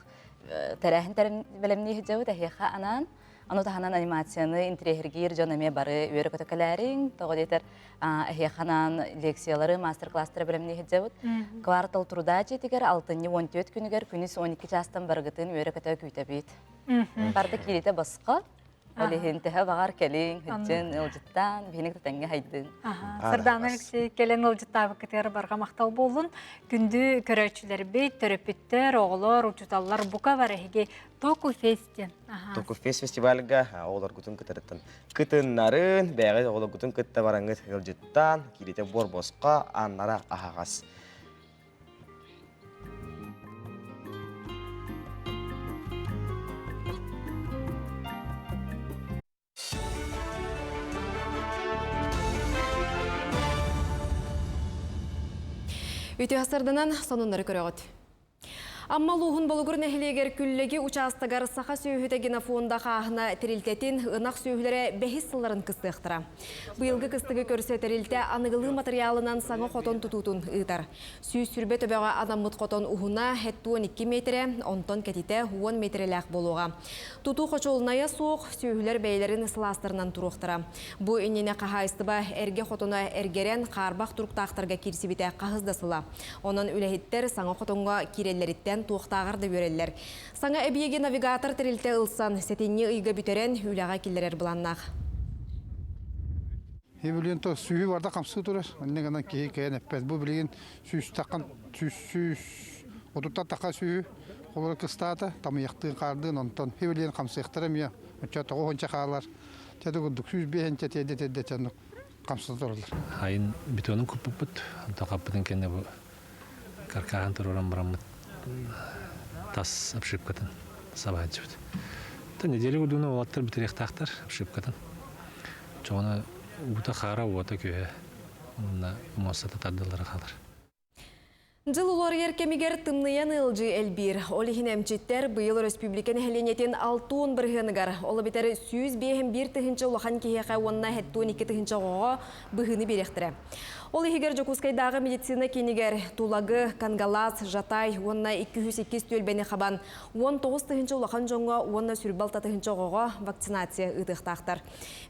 тэрээһин бэлэмнии сылдьабыт эһиэхэ анаан. Ону таһынан анимацияны интириэһиргиир дьон эмиэ бары үөрэ-көтө кэлээриҥ. Тоҕо диэтэр эһиэхэ анаан лекциялары, мастер-класстары бэлэмнии сылдьабыт. Квартал труда дьиэтигэр алтынньы 14 күнүгэр күнүс 12 чаастан барыгытын үөрэ-көтө күүтэбит. Барыта кииритэ босхо. Ол иһин төһө баҕар кэлиҥ, сылдьын, ыалдьыттаан, биһини кытта тэҥҥэ хайдыҥ. Сардаана Алексей кэлэн ыалдьыттаабыккытыгар барҕа махтал буоллун. Күндү көрөөччүлэрбит, төрөппүттэр, оҕолор, учууталлар бука бар эһиги Току Фест диэн. Току Фест фестивальга оҕолоргутун кытарыттан кытыннарын, бэйэҕит оҕолоргутун кытта бараҥҥыт ыалдьыттаан, кииритэ буор босхо, ааннара аһаҕас. Үтүө сарданан сонуннары көрөҕүт. Амма улууһун Болугур нэһилиэгэр Күллэги учаастагар саха сүөһүтэ генофонда хааһына тэрилтэтин ынах сүөһүлэрэ бэһис сылларын кыстыахтара. Быйылгы кыстыгы көрсө тэрилтэ аныгылыы матырыйаалынан саҥа хотон тутуутун ыытар. 120 төбөҕө анаммыт хотон уһуна 72 миэтэрэ, онтон кэтитэ 10 миэтэрэлээх буолуоҕа. Тутуу хочуолунайа суох, сүөһүлэр бэйэлэрин сылаастарынан туруохтара. Бу иннинэ хаһаайыстыба эргэ хотоно эргэрэн, хаарбах туруктаахтарга киирсибитэ хаһыс да сыла. Онон үлэһиттэр саҥа хотоҥҥо киирэллэриттэн туохтааҕар да үөрэллэр. Саҥа эбийиэги навигатор тэрилтэ ылсан, сэтинньи ыйга бүтэрэн, үлэҕэ киллэрэр былааннаах. Билигин то сүүһү барда хамсыы турар. Инне гынан киһи кэйэн эппэт. Бу билигин сүүс сүүс сүүс отуттан таха сүүһү холоро кыстаата, тамыйахтыын хаардыын онтон билигин хамсыахтара эмиэ оччо тоҕо хонча хаалар. Чэ курдук сүүс биэһинчэ тиэрдэ тиэрдэ чаннык хамсата тураллар. Айын бетонун куппуппут, онтон хаппытын кэннэ бу каркааһын туруоран бараммыт тас обшивкатын сабааччыбыт. Та неделя курдугуна уолаттар бүтэриэхтаахтар обшивкатын. Чоҕуна уута хаара уота күөһэ уонна муостата тардыллара хаалар. Дьыл уларыйар кэмигэр тымныйан ыалдьыы элбиир. Ол иһин эмчиттэр быйыл өрөспүүбүлүкэ нэһилиэнньэтин 60 бырыһыаныгар, ол эбэтэр 105 тыһыынча улахан киһиэхэ уонна 72 тыһыынча оҕоҕо быһыыны биэриэхтэрэ. Ол иһигэр Дьокуускайдааҕы медицина киинигэр Тулагы, Кангалаас, Жатай уонна 202 түөлбэни хабан 19 тыһыынча улахан дьоҥҥо уонна 26 тыһыынча оҕоҕо вакцинация ыытыахтаахтар.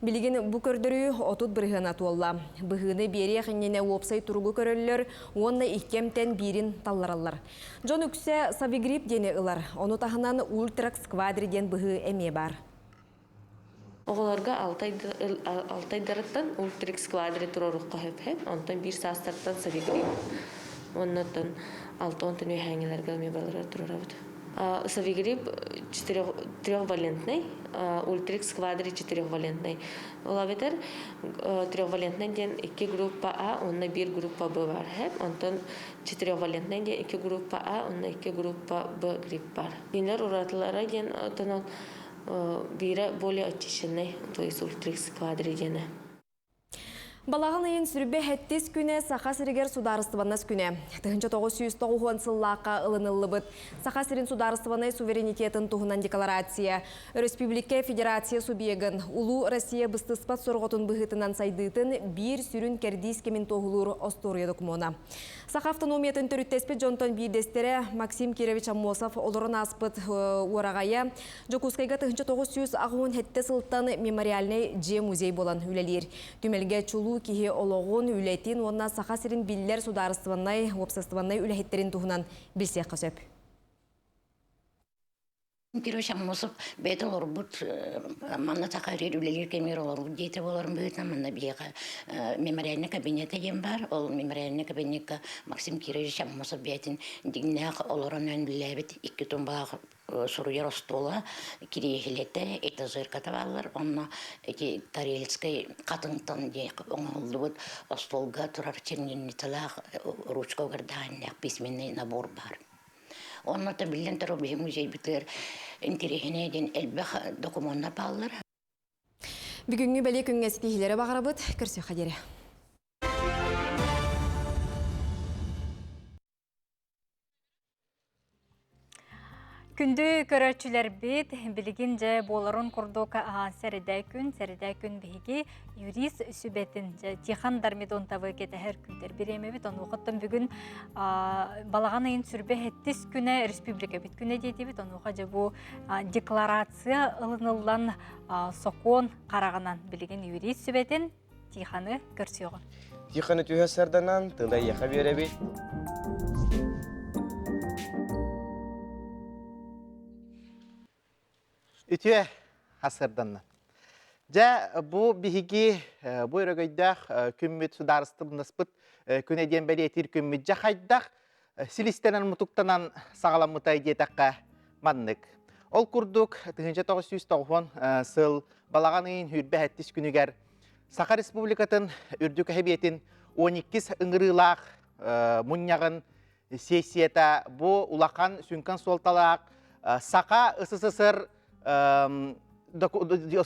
Билигин бу көрдөрүү 30 бырыһыана туолла. Быһыыны биэриэх иннинэ уопсай туругу көрөллөр уонна икки эмтэн биирин таллараллар. Дьон үксэ Савигрипп диэни ылар. Ону таһынан Ультракс Квадри диэн быһыы эмиэ баар. Оҕолорго алтайдарыттан Ультрикс Квадри туруорукка сөп онтон биир саастартан Савигрипп уоннаттан алта онтон үөһээҥилэргэ эмиэ баларар туруорабыт. Савигрипп трехвалентный, Ультрикс Квадри четырехвалентный. Ол эбэтэр трехвалентный диэн икки группа А уонна биир группа Б бар. Онтон четырехвалентный диэн икки группа А уонна икки группа Б грипп бар. Кинилэр уратылара диэн оттон биирэ более очищенный, то есть Ультрикс Квадри диэни. Балаҕан ыйын сүрбэ сэттис күнэ Саха сиригэр судаарыстыбаннас күнэ. 1990 сыллаахха ылыныллыбыт Саха сирин судаарыстыбаннай суверенитетын туһунан декларация Өрөспүүбүлүкэ Федерация субъегын Улуу Россия быстыспат сорҕотун быһыытынан сайдыытын биир сүрүн кэрдиис кэмин туоһулуур остуоруйа докумуона. Саха автономиятын төрүттэспит дьонтон биирдэстэрэ Максим Кирович Аммосов олорон ааспыт уораҕайа Дьокуускайга 1987 сылтан мемориальнай дьиэ-музей буолан үлэлиир. Түмэлгэ чулуу улуу киһи олоҕун, үлэтин уонна Саха сирин биллэр судаарыстыбаннай, уопсастыбаннай үлэһиттэрин туһунан билсиэххэ сөп. Кирилл Аммосов бэйэтэ олорбут манна саха үлэлиир кэмигэр олорбут диэтэ буоларын быһыытынан манна биһиэхэ мемориальный кабинета диэн баар. Ол мемориальный кабинекка Максим Кирович Аммосов бэйэтин дьиҥнээх олорон үлэлээбит икки тумбалаах суруйар остуола, кириэһилэтэ, этажерката бааллар. Онно ити Карельскай хатыҥтан диэн оҥоһуллубут остуолга турар чернильницалаах ручка угардааннаах письменный набор баар. Онно биллэн турар биһи музейбытыгар интэриэһинэй диэн элбэх докумуоннар бааллар. Бүгүҥҥү бэлиэ күҥҥэ ситиһиилэри баҕарабыт. Көрсүөххэ диэри. Күндү көрөөччүлэрбит, билигин дьэ буоларын курдук сэрэдэ күн, сэрэдэ күн биһиги юрист сүбэтин дьэ Тихон Дармидонтовы кэтэһэр күүтэр бириэмэбит. Онуохаттан бүгүн балаҕан ыйын сүрбэ сэттис күнэ республикабит күнэ диэтибит. Онуоха дьэ бу декларация ылыныллан сокуон хараҕынан билигин юрист сүбэтин Тихоны көрсүөҕүм. Тихоны түһэ сарданан, тыла эйиэхэ биэрэбит. Үтүө хасырданна. Дьэ, бу биһиги бу өрөгөйдөөх күммүт судаарыстыбыннаспыт күнэ диэн бэлиэтиир күммүт дьэ хайдах силистэнэн мутуктанан саҕаламмытай диэтэххэ маннык. Ол курдук 1990 сыл балаҕан ыйын сүүрбэ сэттис күнүгэр Саха Республикатын үрдүк эһэбиэтин 12 ыҥырыылаах мунньаҕын сессията бу улахан сүҥкэн суолталаах Саха СССР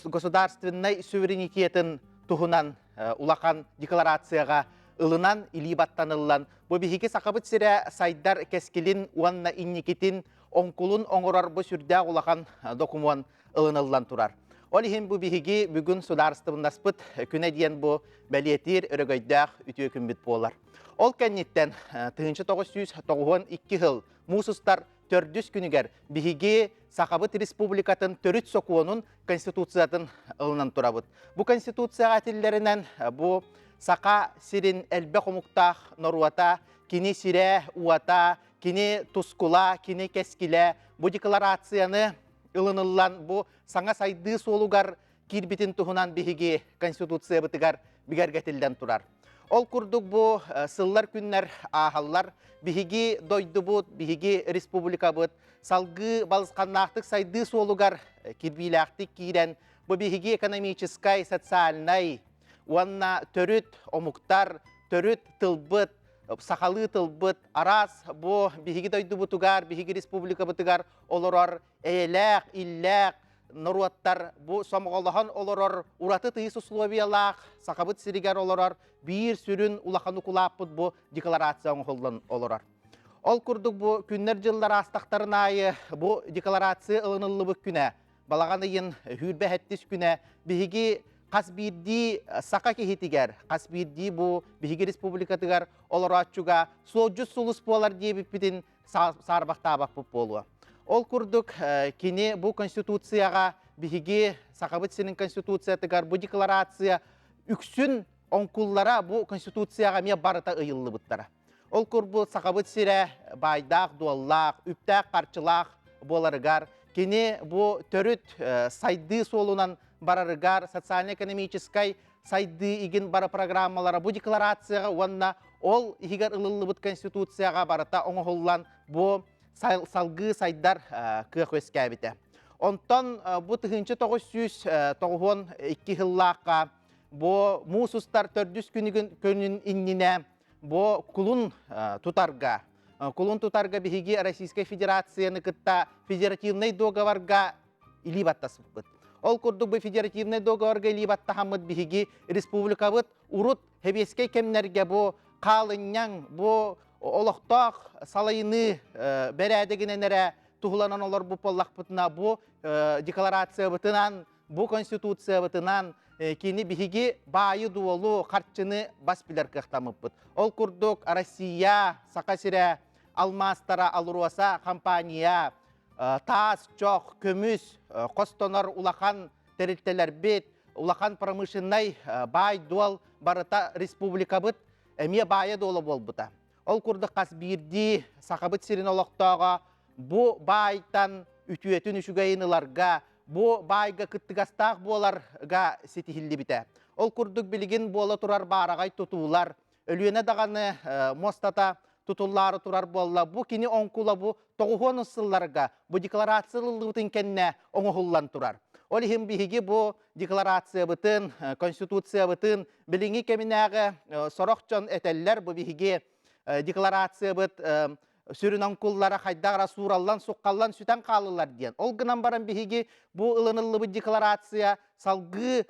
государственнай суверенитетын туһунан улахан декларацияҕа ылынан илии баттаныллан бу биһиги Сахабыт сирэ сайдар кэскилин уонна инникитин оҥкулун оҥорор бу сүрдээх улахан докумуон ылыныллан турар. Ол иһин бу биһиги бүгүн судаарыстыбыннаспыт күнэ диэн бу бэлиэтиир өрөгөйдөөх үтүө күммүт буолар. Ол кэнниттэн 1992 сыл муус устар төрдүс күнүгэр биһиги Сахабыт Республикатын төрүт сокуонун Конституциятын ылынан турабыт. Бу Конституцияҕа этиллэринэн бу Саха сирин элбэх омуктаах норуота, кини сирэ, уота, кини тускула, кини кэскилэ бу декларацияны ылыныллан бу саҥа сайдыы суолугар киирбитин туһунан биһиги Конституциябытыгар бигэргэтиллэн турар. Ол курдук бу сыллар күннэр ааһаллар. Биһиги дойдубут, биһиги республикабыт салгыы балысханнаахтык сайдыы суолугар кирбиилээхтик киирэн, бу биһиги экономическай, социальнай уонна төрүт омуктар, төрүт тылбыт, сахалыы тылбыт араас бу биһиги дойдубутугар, биһиги республикабытыгар олорор эйэлээх, иллээх норуоттар бу сомоҕолоһон олорор ураты тыйыс условиялаах Сахабыт сиригэр олорор биир сүрүн улахан укулааппыт бу декларация оҥоһуллан олорор. Ол курдук бу күннэр-дьыллар аастахтарын аайы бу декларация ылыныллыбыт күнэ балаҕан ыйын сүүрбэ сэттис күнэ биһиги хас биирдии саха киһитигэр, хас биирдии бу биһиги республикатыгар олорооччуга суолдьут сулус буолар диэбиппитин саарбахтаабаппыт буолуо. Ол курдук кини бу Конституцияҕа биһиги Сахабыт сирин Конституциятыгар бу декларация үксүн оҥкуллара бу Конституцияҕа эмиэ барыта ыйыллыбыттара. Ол курдук Сахабыт сирэ баайдаах-дуоллаах, үптээх-харчылаах буоларыгар кини бу төрүт сайдыы суолунан барарыгар социально-экономическай сайдыы игин бары программалара бу декларацияҕа уонна ол иһигэр ылыллыбыт конституцияҕа барыта оҥоһуллан бу салгыы сайдар кыах үөскээбитэ. Онтон бу 1992 сыллаахха бу муус устар төрдүс күнүгүн күнүн иннинэ бу кулун тутарга кулун тутарга биһиги Российскай Федерацияны кытта федеративнай договорга илии баттаспыппыт. Ол курдук бу федеративнай договорга илии баттаһаммыт биһиги республикабыт урут сэбиэскэй кэмнэргэ бу хаалынньаҥ, бу олохтоох салайыныы бэрээдэгинэн эрэ туһуланан олорбут буоллахпытына, бу декларациябытынан, бу конституциябытынан кини биһиги баайы-дуолу, харчыны бас билэр кыахтаммыппыт. Ол курдук Россия, Саха сирэ, алмаастара, Алроса компания, таас, чох, көмүс хостонор улахан тэрилтэлэрбит. улахан промышленнай баай-дуол барыта республикабыт эмиэ баайа-дуола буолбута. Ол курдук хас биирдии Сахабыт сирин олохтооҕо бу баайтан үтүөтүн үчүгэйин ыларга, бу баайга кыттыгастаах буоларга ситиһиллибитэ. Ол курдук билигин буола турар баараҕай тутуулар, Өлүөнэ даҕаны муостата тутуллаары турар буолла. Бу кини оҥкула бу тоҕуһуон сылларга бу декларация ылыллыбытын кэннэ оҥоһуллан турар. Ол иһин биһиги бу декларациябытын, конституциябытын билиҥҥи кэминээҕи сорох дьон этэллэр, бу биһиги декларациябыт сүрүн оҥкуллара хайдах эрэ суураллан, суххаллан сүтэн хааллылар диэн. Ол гынан баран биһиги бу ылыныллыбыт декларация салгыы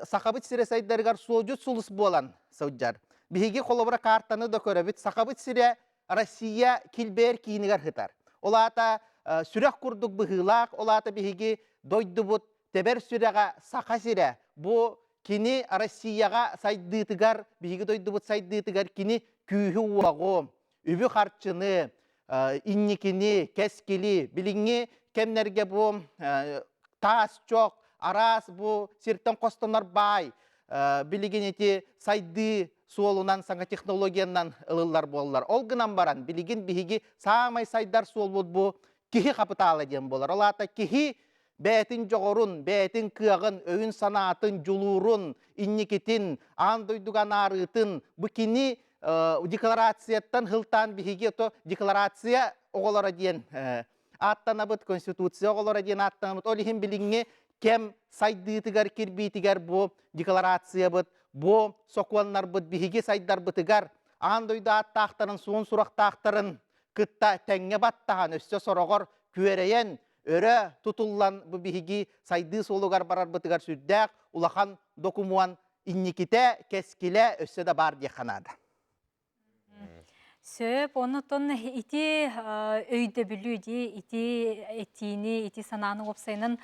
Сахабыт сирэ сайдарыгар суолдьут сулус буолан сылдьар. Биһиги холобура картаны да көрөбүт. Сахабыт сирэ Россия килбэйэр киинигэр сытар. Ол аата сүрэх курдук быһыылаах, ол аата биһиги дойдубут тэбэр сүрэҕэ Саха сирэ. Бу кини Россияҕа сайдыытыгар, биһиги дойдубут сайдыытыгар кини күүһү-уоҕу, үбү-харчыны, инникини, кэскили, билиҥҥи кэмнэргэ бу таас чох, араас бу сиртэн хостонор баай, билигин ити сайдыы суолунан саҥа технологиянан ылыллар буоллар. Ол гынан баран билигин биһиги саамай сайдар суолбут бу киһи хапытаала диэн буолар. Ол аата киһи бэйэтин дьоҕурун, бэйэтин кыаҕын, өйүн-санаатын, дьулуурун, инникитин, аан дойдуга анаарыытын бу кини декларацияттан хылтаан биһиги ото декларация оҕолоро диэн ааттанабыт, конституция оҕолоро диэн ааттанабыт. Ол иһин билиҥҥи кэм сайдыытыгар, кирбиитигэр бу декларациябыт, бу сокуоннарбыт биһиги сайдарбытыгар аан дойду ааттаахтарын, суон сурахтаахтарын кытта тэҥҥэ баттаһан, өссө сороҕор күөрэйэн, өрө тутуллан бу биһиги сайдыы суолугар барарбытыгар сүрдээх улахан докумуон инникитэ, кэскилэ өссө да баар диэххэ наада. Сөп, оннуттан ити өйдөбүлү дии, ити этиини, ити санааны уопсайынан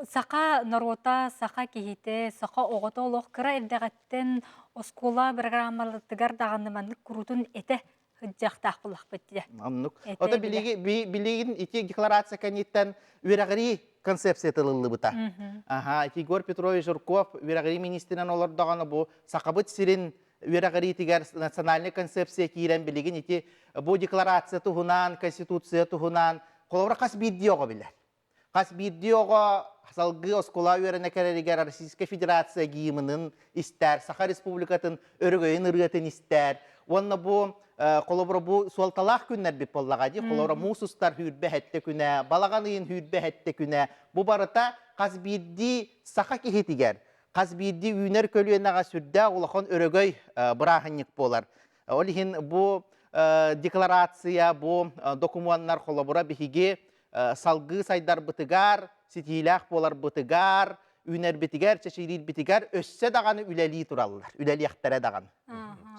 саха норуота, саха киһитэ, саха оҕото олох кыра эрдэҕиттэн оскуола программаларыгар даҕаны маннык куруутун этэ сылдьыахтаах буоллахпыт дии. Оннук. Ото билигин ити декларация кэнниттэн үөрэҕирии концепцията ылыллыбыта. Аха, ити Егор Петрович Жирков үөрэҕирии министринэн олордоҕуна бу Сахабыт сирин үөрэҕириитигэр национальнай концепция киирэн билигин ити бу декларация туһунан, конституция туһунан холобура хас биирдии оҕо билэр. Хас биирдии оҕо салгыы оскуола үөрэнэ кэлэригэр Российскай Федерация гимнын истэр, Саха Республикатын өрөгөйүн ырыатын истэр. Уонна бу холобура бу суолталаах күннэрбит буоллаҕа дии. Холобура муус устар хүүрбэ сэттэ күнэ, балаҕан ыйын хүүрбэ сэттэ күнэ. Бу барыта хас биирдии саха киһитигэр, хас биирдии үүнэр көлүөнэҕэ сүрдээх улахан өрөгөй бырааһынньык буолар. Ол иһин бу декларация, бу докумуоннар холобура биһиги салгыы сайдарбытыгар, ситиилээх буоларбытыгар, үүнэрбитигэр, чэчириирбитигэр өссө даҕаны үлэлии тураллар, үлэлиэхтэрэ даҕаны.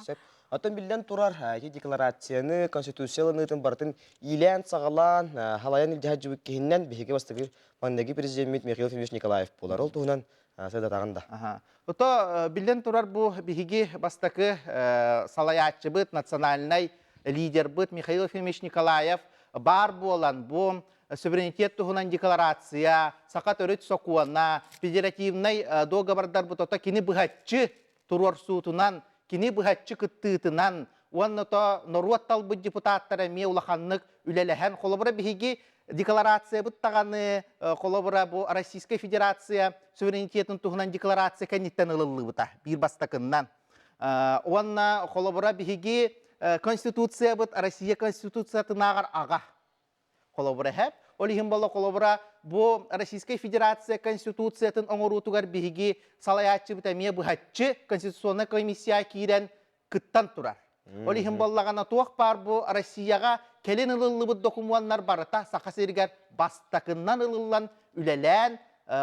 Сөп. Оттон биллэн турар, ити декларацияны, конституция ылыныытын барытын иилээн-саҕалаан, халайан илдьэ сылдьыбыт киһиннэн биһиги бастакы маҥнайгы президеммит Михаил Ефимович Николаев буолар. Ол туһунан сырдатаҕын да. Ото биллэн турар бу биһиги бастакы салайааччыбыт, национальнай лидербыт Михаил Ефимович Николаев баар буолан бу суверенитет туһунан декларация, саха төрүт сокуона, федеративнай договордарбыт ото кини быһаччы туруорсуутунан, кини быһаччы кыттыытынан уонна то норуот талбыт депутаттара эмиэ улаханнык үлэлэһэн, холобура биһиги декларациябыт даҕаны, холобура бу Российскай Федерация суверенитетын туһунан декларация кэнниттэн ылыллыбыта биир бастакыннан. Уонна холобура биһиги Конституциябыт Россия Конституциятынааҕар аҕа холобура эһэ. Ол иһин буолла холобура бу Российскай Федерация Конституциятын оҥоруутугар биһиги салайааччыбыт эмиэ быһаччы Конституционнай комиссия киирэн кыттан турар. Ол иһин буоллаҕына туох баар бу Россияҕа кэлин ылыллыбыт докумуоннар барыта Саха сиригэр бастакыннан ылыллан үлэлээн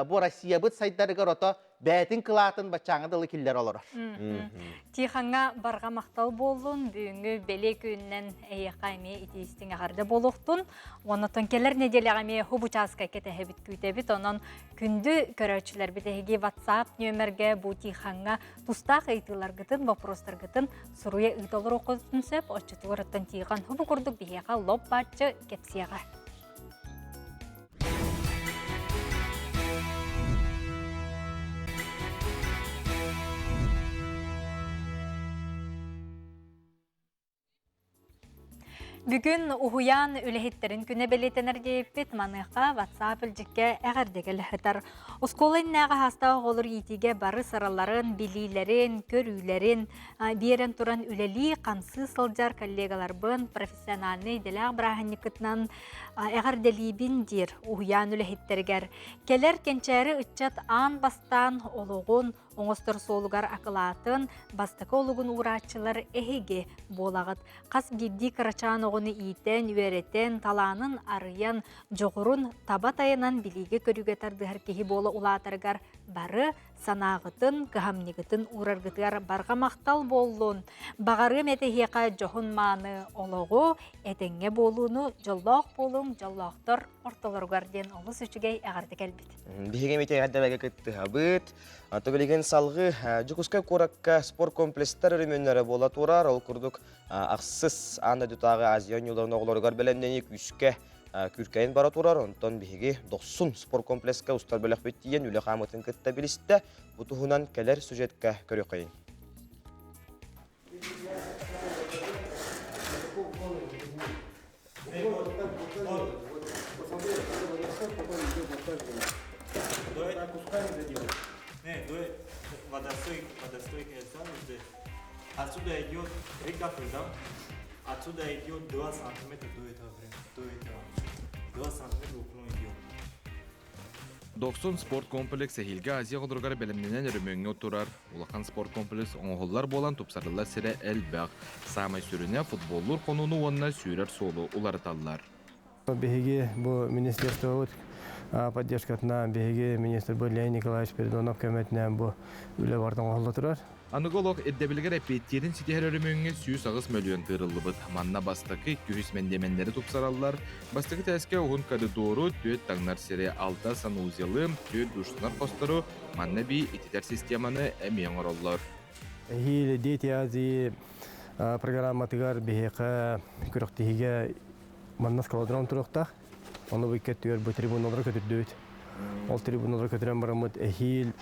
бу Россиябыт сайдарыгар ото бэйэтин кылаатын баччааҥҥа дылы киллэрэ олорор. Тихаҥҥа барҕа махтал буоллун, бүгүҥҥү бэлиэ күнүнэн эйиэхэ эмиэ итиистиҥ эҕэрдэ буолуохтун. Оннотон кэлэр нэдиэлэҕэ эмиэ хубучааска кэтэһэбит күүтэбит. Онон күндү көрөөччүлэрбит эһиги WhatsApp нүөмэргэ бу Тихаҥҥа тустаах ыйытыыларгытын, боппуруостаргытын суруйа ыыта олоруоххутун сөп. Оччотугар оттон Тихон хубу курдук биһиэхэ лоп-бааччы кэпсиэҕэ. Бүгүн уһуйаан үлэһиттэрин күнэ бэлиэтэнэр диэбиппит маныаха WhatsApp илдьиккэ эҕэрдэ кэлэһитэр. Оскуола иннээҕи аһаастаах оҕолор иитиигэ бары сыраларын, билиилэрин, көрүүлэрин биэрэн туран үлэлии, хамсыы сылдьар коллегаларбын профессиональнай идэлээх бырааһынньыккытынан эҕэрдэлиибин диир уһуйаан үлэһиттэригэр. Кэлэр кэнчээри ыччат аан бастаан олоҕун, оҥостор суолугар акылаатын, бастакы олугун уурааччылар эһиги буолаҕыт. Хас биирдии кырачаан оҕону иитэн, үөрэтэн, талаанын арыйан, дьоҕурун таба тайанан билиигэ-көрүүгэ тардыһар киһи буола улаатарыгар бары санааҕытын, кыһамньыгытын уураргытыгар барҕа махтал буоллун. Баҕарыам этэһиэхэ дьоһун-мааны олоҕу, этэҥҥэ буолууну, дьоллоох буолуҥ, дьоллоохтор ортолоругар диэн олус үчүгэй эҕэрдэ кэлбит. Биһиги эмиэ эҕэрдэлэргэ кыттыһабыт. Аты билигин салгыы Дьокуускай куоракка спорт комплекстар өрөмүөннэрэ буола турар. Ол курдук ахсыс аан дойдутааҕы Азия оонньууларын оҕолоругар бэлэмнэнии күүскэ күүркэйин бара турар. Онтон биһиги Дохсун спорт комплекска устар бөлөхпүт тиийэн үлэ хаамыытын кытта билистэ. Бу туһунан кэлэр сюжетка көрүөххэйиҥ. Отсюда идет река да? Отсюда идет 2 сантиметра до этого времени, до этого. 2 сантиметра уклон идет. Дохсун спорт комплекс эһиилги Азия оҕолоругар бэлэмнэнэн өрөмүөҥҥэ турар. Улахан спорт комплекс оҥоһуллар буолан тупсарыллар сирэ элбэх. Саамай сүрүнэ футболлуур хонууну уонна сүүрэр суолу уларыталлар. Биһиги бу министерствобыт поддержкатынан биһиги министрбыт Леонид Николаевич Спиридонов көмөтүнэн бу үлэ барыта оҥоһулла турар. Аныгы олох ирдэбилигэр эппиэттиирин ситиһэр өрөмүөҥҥэ 108 мөлүйүөн тыырыллыбыт. Манна бастакы, күһүс мэндиэмэннэри тупсараллар. Бастакы тээскэ уһун коридору, түөрт таҥнар сири, алта санузелы, түөрт душтанар хостору, манна эбии ититэр системаны эмиэ оҥороллор. Эһиил Дети Азии программатыгар биһиэхэ күрэхтэһиигэ манна скалодром туруохтаах. Ону бу икки бу трибуналары көтүрдүбүт. Ол трибуналары көтүрэн бараммыт эһиил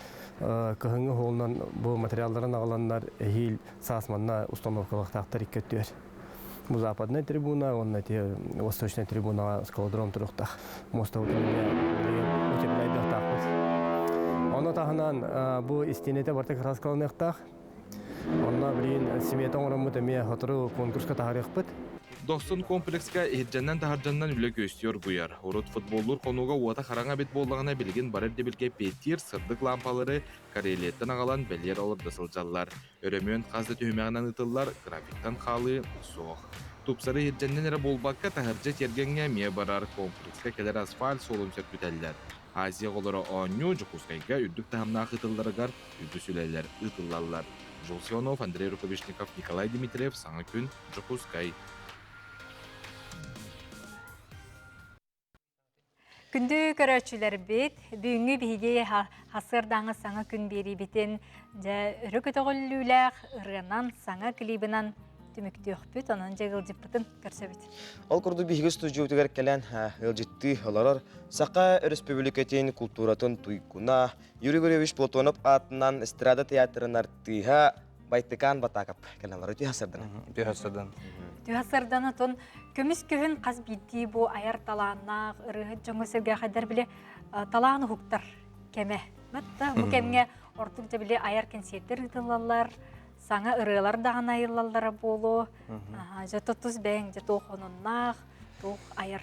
кыһыҥҥы уһугунан бу материалларын аҕаланнар эһиил саас манна установкалыахтаахтар икки өттүгэр. Бу западная трибуна уонна ити восточная трибунаҕа скалодром туруохтаах. Мостабытын эмиэ утепляйдыахтаахпыт. Ону таһынан бу истиэнэтэ барыта краскаланыахтаах. Онно билигин смета оҥороммут эмиэ сотору конкурска таһаарыахпыт. Дохсун комплекска иһирдьэннэн-таһырдьаннан үлэ күөстүү оргуйар. Урут футболлуур хонууга уота хараҥа эбит буоллаҕына, билигин бары ирдэбилгэ эппиэттиир сырдык лаампалары Карелияттан аҕалан бэлиэр олордо сылдьаллар. Өрөмүөн хас да түһүмэҕинэн ыытыллар, графиктан хаалыы суох. Тупсары иһирдьэннэн эрэ буолбакка, таһырдьа тиэргэҥҥэ эмиэ барар, комплекска кэлэр асфальт суолун сөргүтэллэр. Азия оҕолоро оонньуу Дьокуускайга үрдүк таһымнаах ыытылларыгар үгүс үлэлэр ыытыллаллар. Жулс Иванов, Андрей Рукавишников, Николай Дмитриев, Саҥа күн, Дьокуускай. Күндү көрөөччүлэрбит, бүгүҥҥү биһиги хасыардааҥы саҥа күн биэриибитин дьэ өрө көтөҕүллүүлээх ырыанан, саҥа клибынан түмүктүөхпүт, онон дьэ ыалдьыппытын көрсөбүт. Ол курдук биһиги студиябытыгар кэлэн ыалдьыттыы олорор Саха Өрөспүүбүлүкэтин култууратын туйгуна Юрий Гурьевич Платонов аатынан эстрада театрын артыыһа Байтыкаан Батаакап кэлэн олорор. Үтүө сардан. Үтүө сардан. Үтүө сардан отон көмүс күһүн хас биирдии бу айар талааннаах ырыаһыт дьоҥҥо сэргээхэйдэр били талаан уһуктар кэмэ. Батта бу кэмҥэ ордук дьэ били айар кэнсиэрдэр ыытыллаллар, саҥа ырыалар даҕаны айыллаллара буолуо. Дьэ тус бэйэҥ дьэ туох онуннаах, туох айар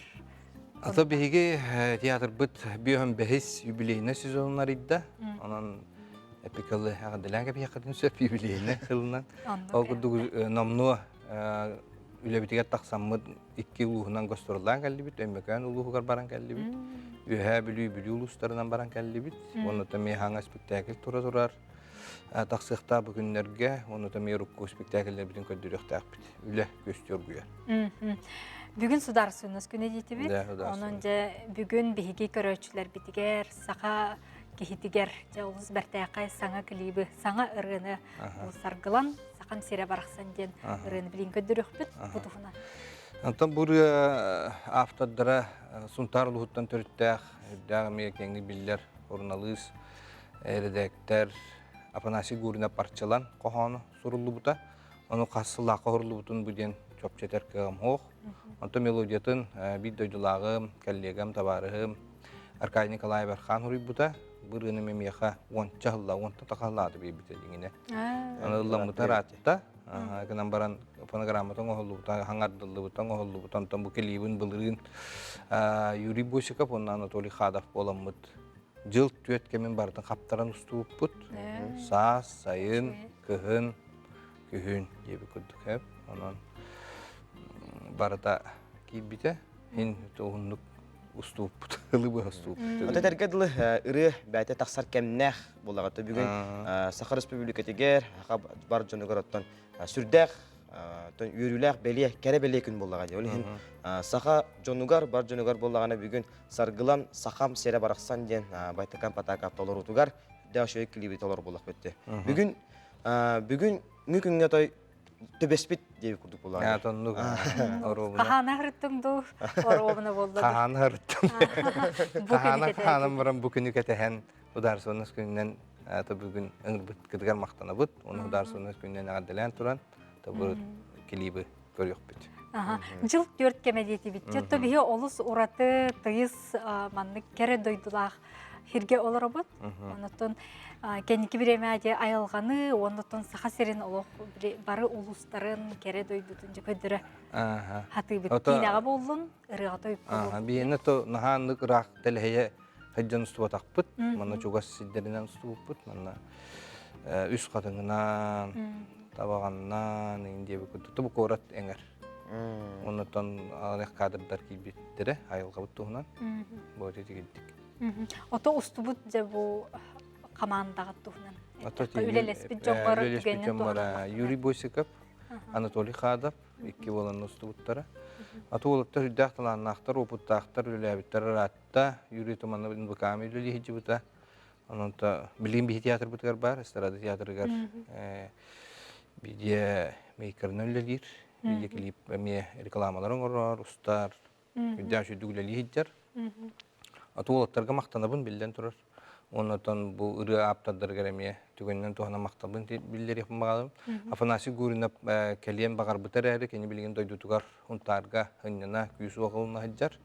Ата биһиги театрбыт бүөһүн бэһис юбилейный сезонун арыйда. Онон эпикалы эҕэрдэлээн кэпиэххитин сөп юбилейный сылынан. Ол курдук номнуо үлэбитигэр тахсаммыт икки улууһунан гастроллаан кэллибит, Өймөкөөн улууһугар баран кэллибит, Үөһээ Бүлүү, Бүлүү улуустарынан баран кэллибит. Уонна эмиэ хаҥа спектакль тура турар. Тахсыахтаах бу күннэргэ, уонна эмиэ урукку спектакльлэрбитин көрдөрүөхтээхпит. Үлэ күөстүү оргуйар. Бүгүн судаарыстыбаннас күнэ диэтибит. Онон дьэ бүгүн биһиги көрөөччүлэрбитигэр, саха киһитигэр дьэ олус бэртээхэй саҥа клибы, саҥа ырыаны саргылан Сахам сирэ барахсан диэн ырыаны билин көрдөрүөхпүт бу туһунан. Онтон бу ырыа автордара Сунтаар улууһуттан төрүттээх, үрдээх эмиэ киэҥник биллэр суруналыыс, эрэдээктэр Афанасий Гуринов Арчылан хоһооно суруллубута. Ону хас сыллаахха уһурлубутун бу диэн чопчу этэр кыаҕым суох. Онтон мелодиятын биир дойдулааҕым, коллегам, табаарыһым Аркадий Николаев Архан суруйбута. Бу ырыаны миэхэ уонча сылла, уонтан тахса сыллаата биэрбитэ дьиҥинэ. Аны ылламмыта ыраатта. Гынан баран фонограммата оҥоһуллубута, хаҥардыллыбыта оҥоһуллубута. Онтон бу клибин былырыын Юрий Босиков уонна Анатолий Хадов буоламмыт дьыл түөрт кэмин барытын хаптаран устубуппут. Саас, сайын, кыһын, күһүн диэбит курдук эп. Онон барыта киирбитэ. Ин уһуннук устубуппут, ылы быһа устубуппут. Ота этэргэ дылы ырыа бэйэтэ тахсар кэмнээх буолаҕа. Бүгүн Саха Республикатыгар, саха бар дьонугар оттон сүрдээх үөрүүлээх бэлиэ, кэрэ бэлиэ күн буоллаҕа дии. Ол иһин саха дьонугар, бар дьонугар буоллаҕына бүгүн Саргылан Сахам сирэ барахсан диэн Байтакан Потаков толоруутугар үрдээх үчүгэй клиби толору буоллах бүттэ. Бүгүн бүгүн күҥҥэ той төбөспүт диэби курдук буоллаҕа. Тоннук оруобуна. Хаһаана харыттым дуу оруобуна буолла. Хаһаана харыттым. Хаһаана хаһаанан баран бу күнү кэтэһэн ударсонус күнүнэн то бүгүн ыҥырбыткытыгар махтанабыт. Уну ударсонус күнүнэн эҕэрдэлээн туран тобу клибы көрүөхпүт. Дьыл түөрт кэмэ диэтибит. Тетто биһи олус ураты тыйыс маннык кэрэ дойдулаах хирге олоробут. Онотон кэнники бириэмэ айылҕаны, онотон Саха сирин олох бары улуустарын кэрэ дойдутун дьэ көрдөрө хатыыбыт. Киинэҕэ буоллун, ырыаҕа тойукка буоллун. Биһиэнэ то наһааннык ыраах тэлэһийэ сылдьан устубатахпыт. Манна чугас сирдэринэн устубуппут. Манна үс хатыҥынан, табаҕаннан, иин диэбит курдук. Бу куорат эҥэр. Оннуттан аҕыйах кадрдар киирбиттэрэ айылҕабыт туһунан. Бу итигирдик. Ото устубут дьэ бу хамаандаҕыт туһунан. Үлэлэспит дьоҥҥор Үлэлэспит дьоммор Юрий Босиков, Анатолий Хадов икки буолан устубуттара. Аты уолаттар үрдээх талааннаахтар, опыттаахтар, үлэлээбиттэр ыраатта. Юрий Туманов НВК-м үлэлии сылдьыбыта. Онон билигин биһи театрбытыгар баар, эстрада театрыгар видео мейкерынан үлэлиир. Видеоклип эмиэ рекламалар оҥорор, устар, үрдээх үчүгдүк үлэлии сылдьар. Аты уолаттарга махтанабын биллэн турар. Оннотон бу ырыа ааптардарыгар эмиэ түгэнинэн туһанан махталбын биллэриэхпин баҕарабын. Афанасий Гуринов кэлиэн баҕарбыта эрээри, кини билигин дойдутугар Сунтаарга ынньана күүс-уох ылына сылдьар.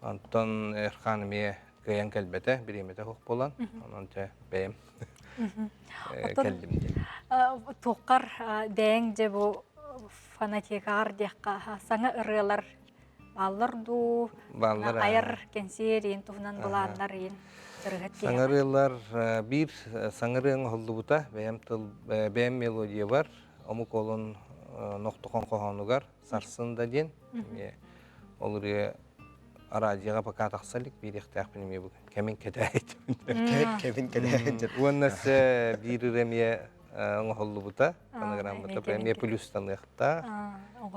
Онтон Эрхан эмиэ кыайан кэлбэтэ, бириэмэтэ суох буолан, онон дьэ бэйэм кэллим диэн. Туоххар бэйэҥ дьэ бу фанатикаҕар диэххэ саҥа ырыалар бааллар дуу, Бааллар. айар кэнсиэр иин туһунан былааннар иин ырыһыт киһи. Саҥа ырыалар биир саҥа ырыаҥ оһоллубута бэйэм тыл бэйэм мелодиябар омук уолун нохтохон хоһоонугар сарсын да диэн ол ырыа араадьыйаҕа пока тахса илик биэриэхтээхпин эмиэ бүгүн кэмин кэтээйдим кэмин кэтээйдим уонна өссө биир ырыа эмиэ оҥоһуллубута фонограммата эмиэ плюстаныахтаах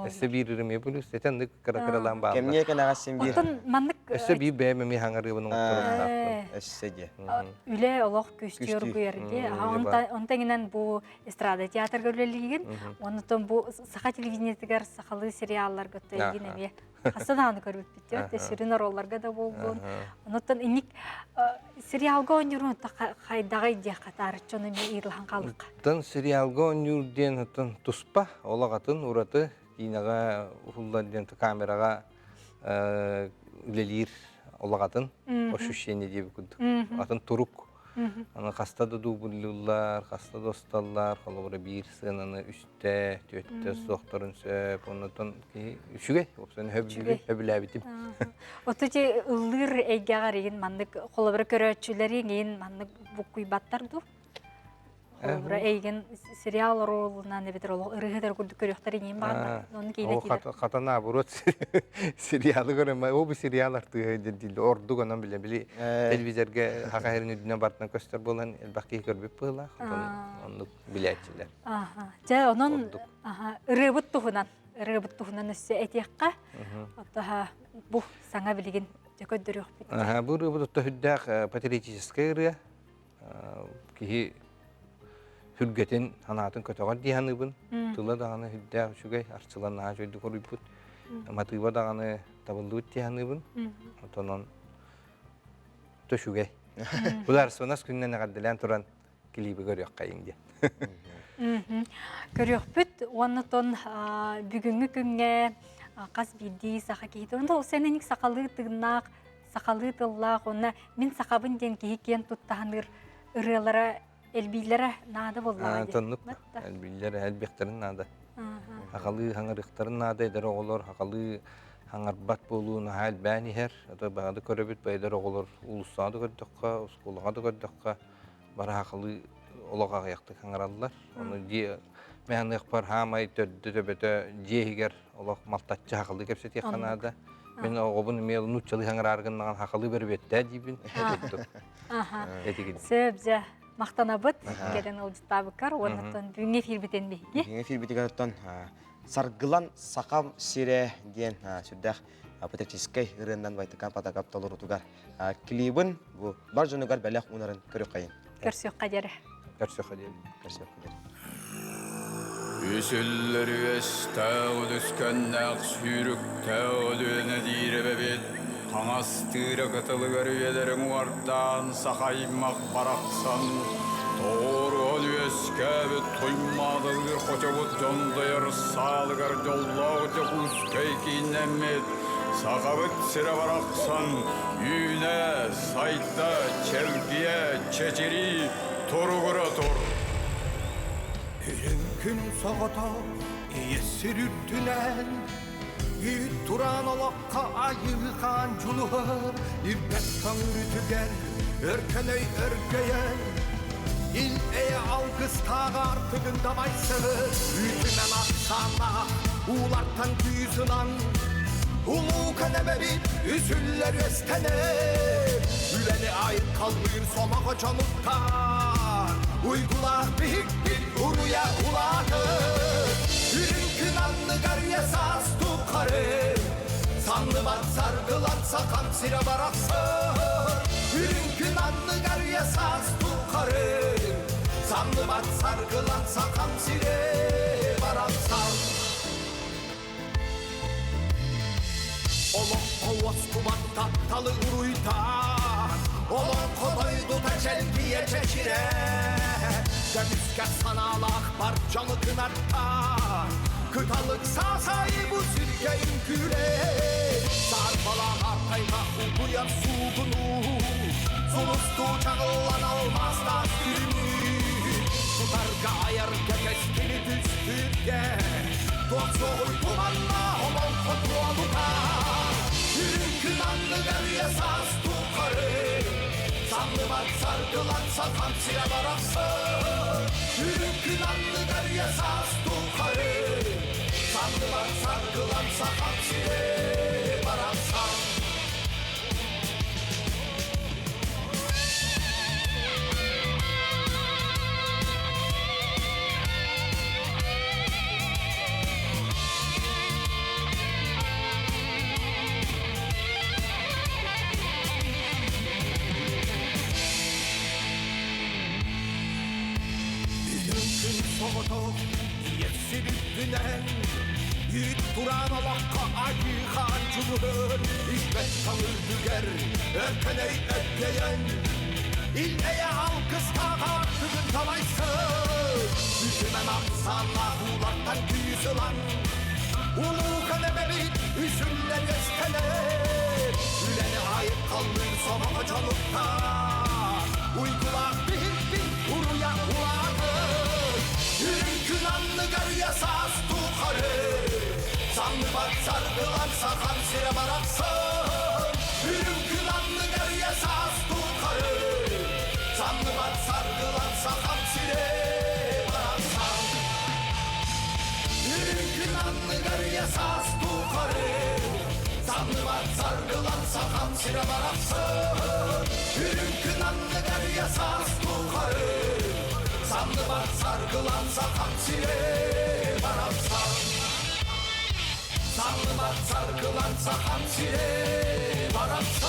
өссө биир ырыа эмиэ плюс этэн кыра-кыралаан бааллар кэмниэ кэнэҕэс син биир оттон маннык өссө биир бэйэм эмиэ хаҥарыыбын оҥотторумнаахпын өссө диэ үлэ олох күстүү оргуйар дии онтон бу эстрада театрга үлэлиигин онтон бу саха телевидениетыгар сахалыы сериалларга тойгин эмиэ хаса даҕаны көрбүппүт диэт сүрүн оруолларга да буоллун онуттан инник сериалга оонньуурун хайдаҕый диэххэ таарыччы ону эмиэ ыйыталаһан хааллахха Оттон сериалга оонньуур диэн оттон туспа олох атын ураты киинэҕэ уһуллар диэн камераҕа үлэлиир олох атын ощущение диэбит курдук атын турук Аны хаста да дублюллар, хаста да усталлар, холобура биир сыананы үстэ, түөттэ суохтарын сөп, оннотон киһи үчүгэй, уопсайынан сөбүлээбитим. Оту ти ыллыыр эйгэҕэр игин маннык холобура көрөөччүлэриҥ игин маннык буккуйбаттар дуу? Холобура эйигин сериал оруолунан эбэтэр олох ырыһытар курдук көрүөхтэр иҥиин баҕарбат. Ону киинэ киирэр. Хата наоборот сериалы көрөм. Ол бу сериал артыыһа диэн ордук онон билэ били телевизорга хаха хэрин үрдүнэн бартынан көстөр буолан элбэх киһи көрбүт быһыылаах. Оннук билээччилэр. Дьэ онон ырыабыт туһунан ырыабыт туһунан өссө этиэххэ. Оттоха бу саҥа билигин дьэ көрдөрүөхпүт. Бу ырыабыт отто үрдээх патриотическай ырыа. киһи сүргэтин, санаатын көтөҕөр дии саныыбын. Тыла даҕаны сүрдээх үчүгэй, арчылан наһаа үчүгэйдик хоруйбут. Матыыба даҕаны табыллыбыт дии саныыбын. Отонон төшүгэй. Бударсванас күннэн эҕэрдэлээн туран. клиби көрүөххэйиҥ диэн. Көрүөхпүт уонна тон бүгүҥҥү күҥҥэ хас биирдии саха киһитэ онно ол сэнэник сахалыы тыыннаах, сахалыы тыллаах уонна мин сахабын диэн киһи киэн туттаһыныыр ырыалара элбиилэрэ наада буоллаҕа дии. Тоннук элбиилэр элбиэхтэрин наада. Хахалыы хаҥырыахтарын наада эдэр оҕолор хахалыы хаҥарбат буолуу наһаа элбээн иһэр. Ото баҕада көрөбүт эдэр оҕолор уулуссаҕа да көрдөххө, оскуолаҕа да көрдөххө бары хахалыы олох аҕыйахтык хаҥараллар. Ону дьиэ мэһаныахпар хаамай төрдө төбөтө дьиэ иһигэр олох малтаччы хахалыы кэпсэтиэххэ наада. Мин оҕобун эмиэ нууччалыы хаҥыраары гыннаҕын хахалыы бөрүбүөттээ диибин. Сөп дьэ махтанабыт кэлэн ылдьыттаабыккар уоннаттан бүгүҥҥү эфирбитин биһиги. Бүгүҥҥү эфирбитигэр оттон Саргылан Сахам сирэ диэн сүрдээх патриотическай ырыаннан Байтыкан Патакап толорутугар клибын бу бар дьонугар бэлэх уунарын көрүөххэйин. Көрсүөххэ диэри. Көрсүөххэ диэри. Көрсүөххэ диэри. Үсүллэр үөстээх үдүскэннээх сүүрүктээх Өлүөнэ диир эбэбит хаҥас тыыра кытылыгар үйэлэрин уордаан саха аймах барахсан тоҕуоруһан үөскээбит Туймаадалыыр хочобут дьондойор саалыгар дьоллоох Дьокуускай кииннэммит Сахабыт сирэ барахсан үүнэ, сайда, чэлгийэ, чэчирии туругура тур! Үрүҥ күн соҕотох ийэ сир үрдүнэн Үүт тураан олоххо айыы-хаан дьулуһар Ирбэт тоҥ үрүтүгэр өркөн өй өргөйөр Ил-эйэ алгыстаах аартыгын дабайсыһы Үүтүмэн ахсааннаах уулартан күүс ылан Улуукан эбэбит үсүллэр үөстэнэр Үлэни айылҕалыыр сомоҕо дьонуттан Уйгулаах биһикпит уруйа улаатыр Үрүҥ күн анныгар үйэ саас тухары Санныбат саргылан сахам сирэ барахсан Үрүҥ күн анныгар үйэ саас тухары Санныбат саргылан сахам сирэ барахсан Олоҥхо уоскубат тапталы уруйдаан, Олоҥхо дойдута чэлгийэ чэчирэ, Көмүскэ санаалаах бар дьону кынаттаан, Кыталык саасайы бу сиргэ үҥкүүлээ, Саарбалаах артайга угуйар суугунуу, Сулустуу чаҕыллан алмаастаах күнүү, Тутарга айарга кэскили түстүүргэ, Туох суоҕуй туманна олоҥхо туолута, Үрүҥ күн анныгар үйэ саас тухары, Санныбат саргылан сахан сирэ барахсан. Үрүҥ күн анныгар үйэ саас тухары, Санныбат саргылан сахан сирэ барахсан. Күн соҕотох ийэсин үрдүнэн Үүт тураан олоххо айыы-хаан дьулуһун Испэт таҥ үрдүгэр өркөнөй өттөйөн Ил-эйэ алгыстаах аартыгын талайсыр Үтүмэн ахсааннаах уулартан күүс ылан Улуухан эбэбит үсүллэр үөстэнэр Үлэни айыккаллыыр сомоҕо дьонуттан Уйгулаах биһикпит уруйа улаатыр Үрүҥ күн анныгар үйэ саас тухары Санныбат саргылан сахан сирэ барахсан Үрүҥ күн анныгар үйэ саас тухары Санныбат саргылан сахан сирэ барахсан Үрүҥ күн анныгар үйэ саас тухары Санныбат саргылан сахан сирэ барахсан Үрүҥ күн анныгар үйэ саас тухары Санныбат саргылан сахан сирэ барахсан Санныбат саргылан сахан сирэ барахсан.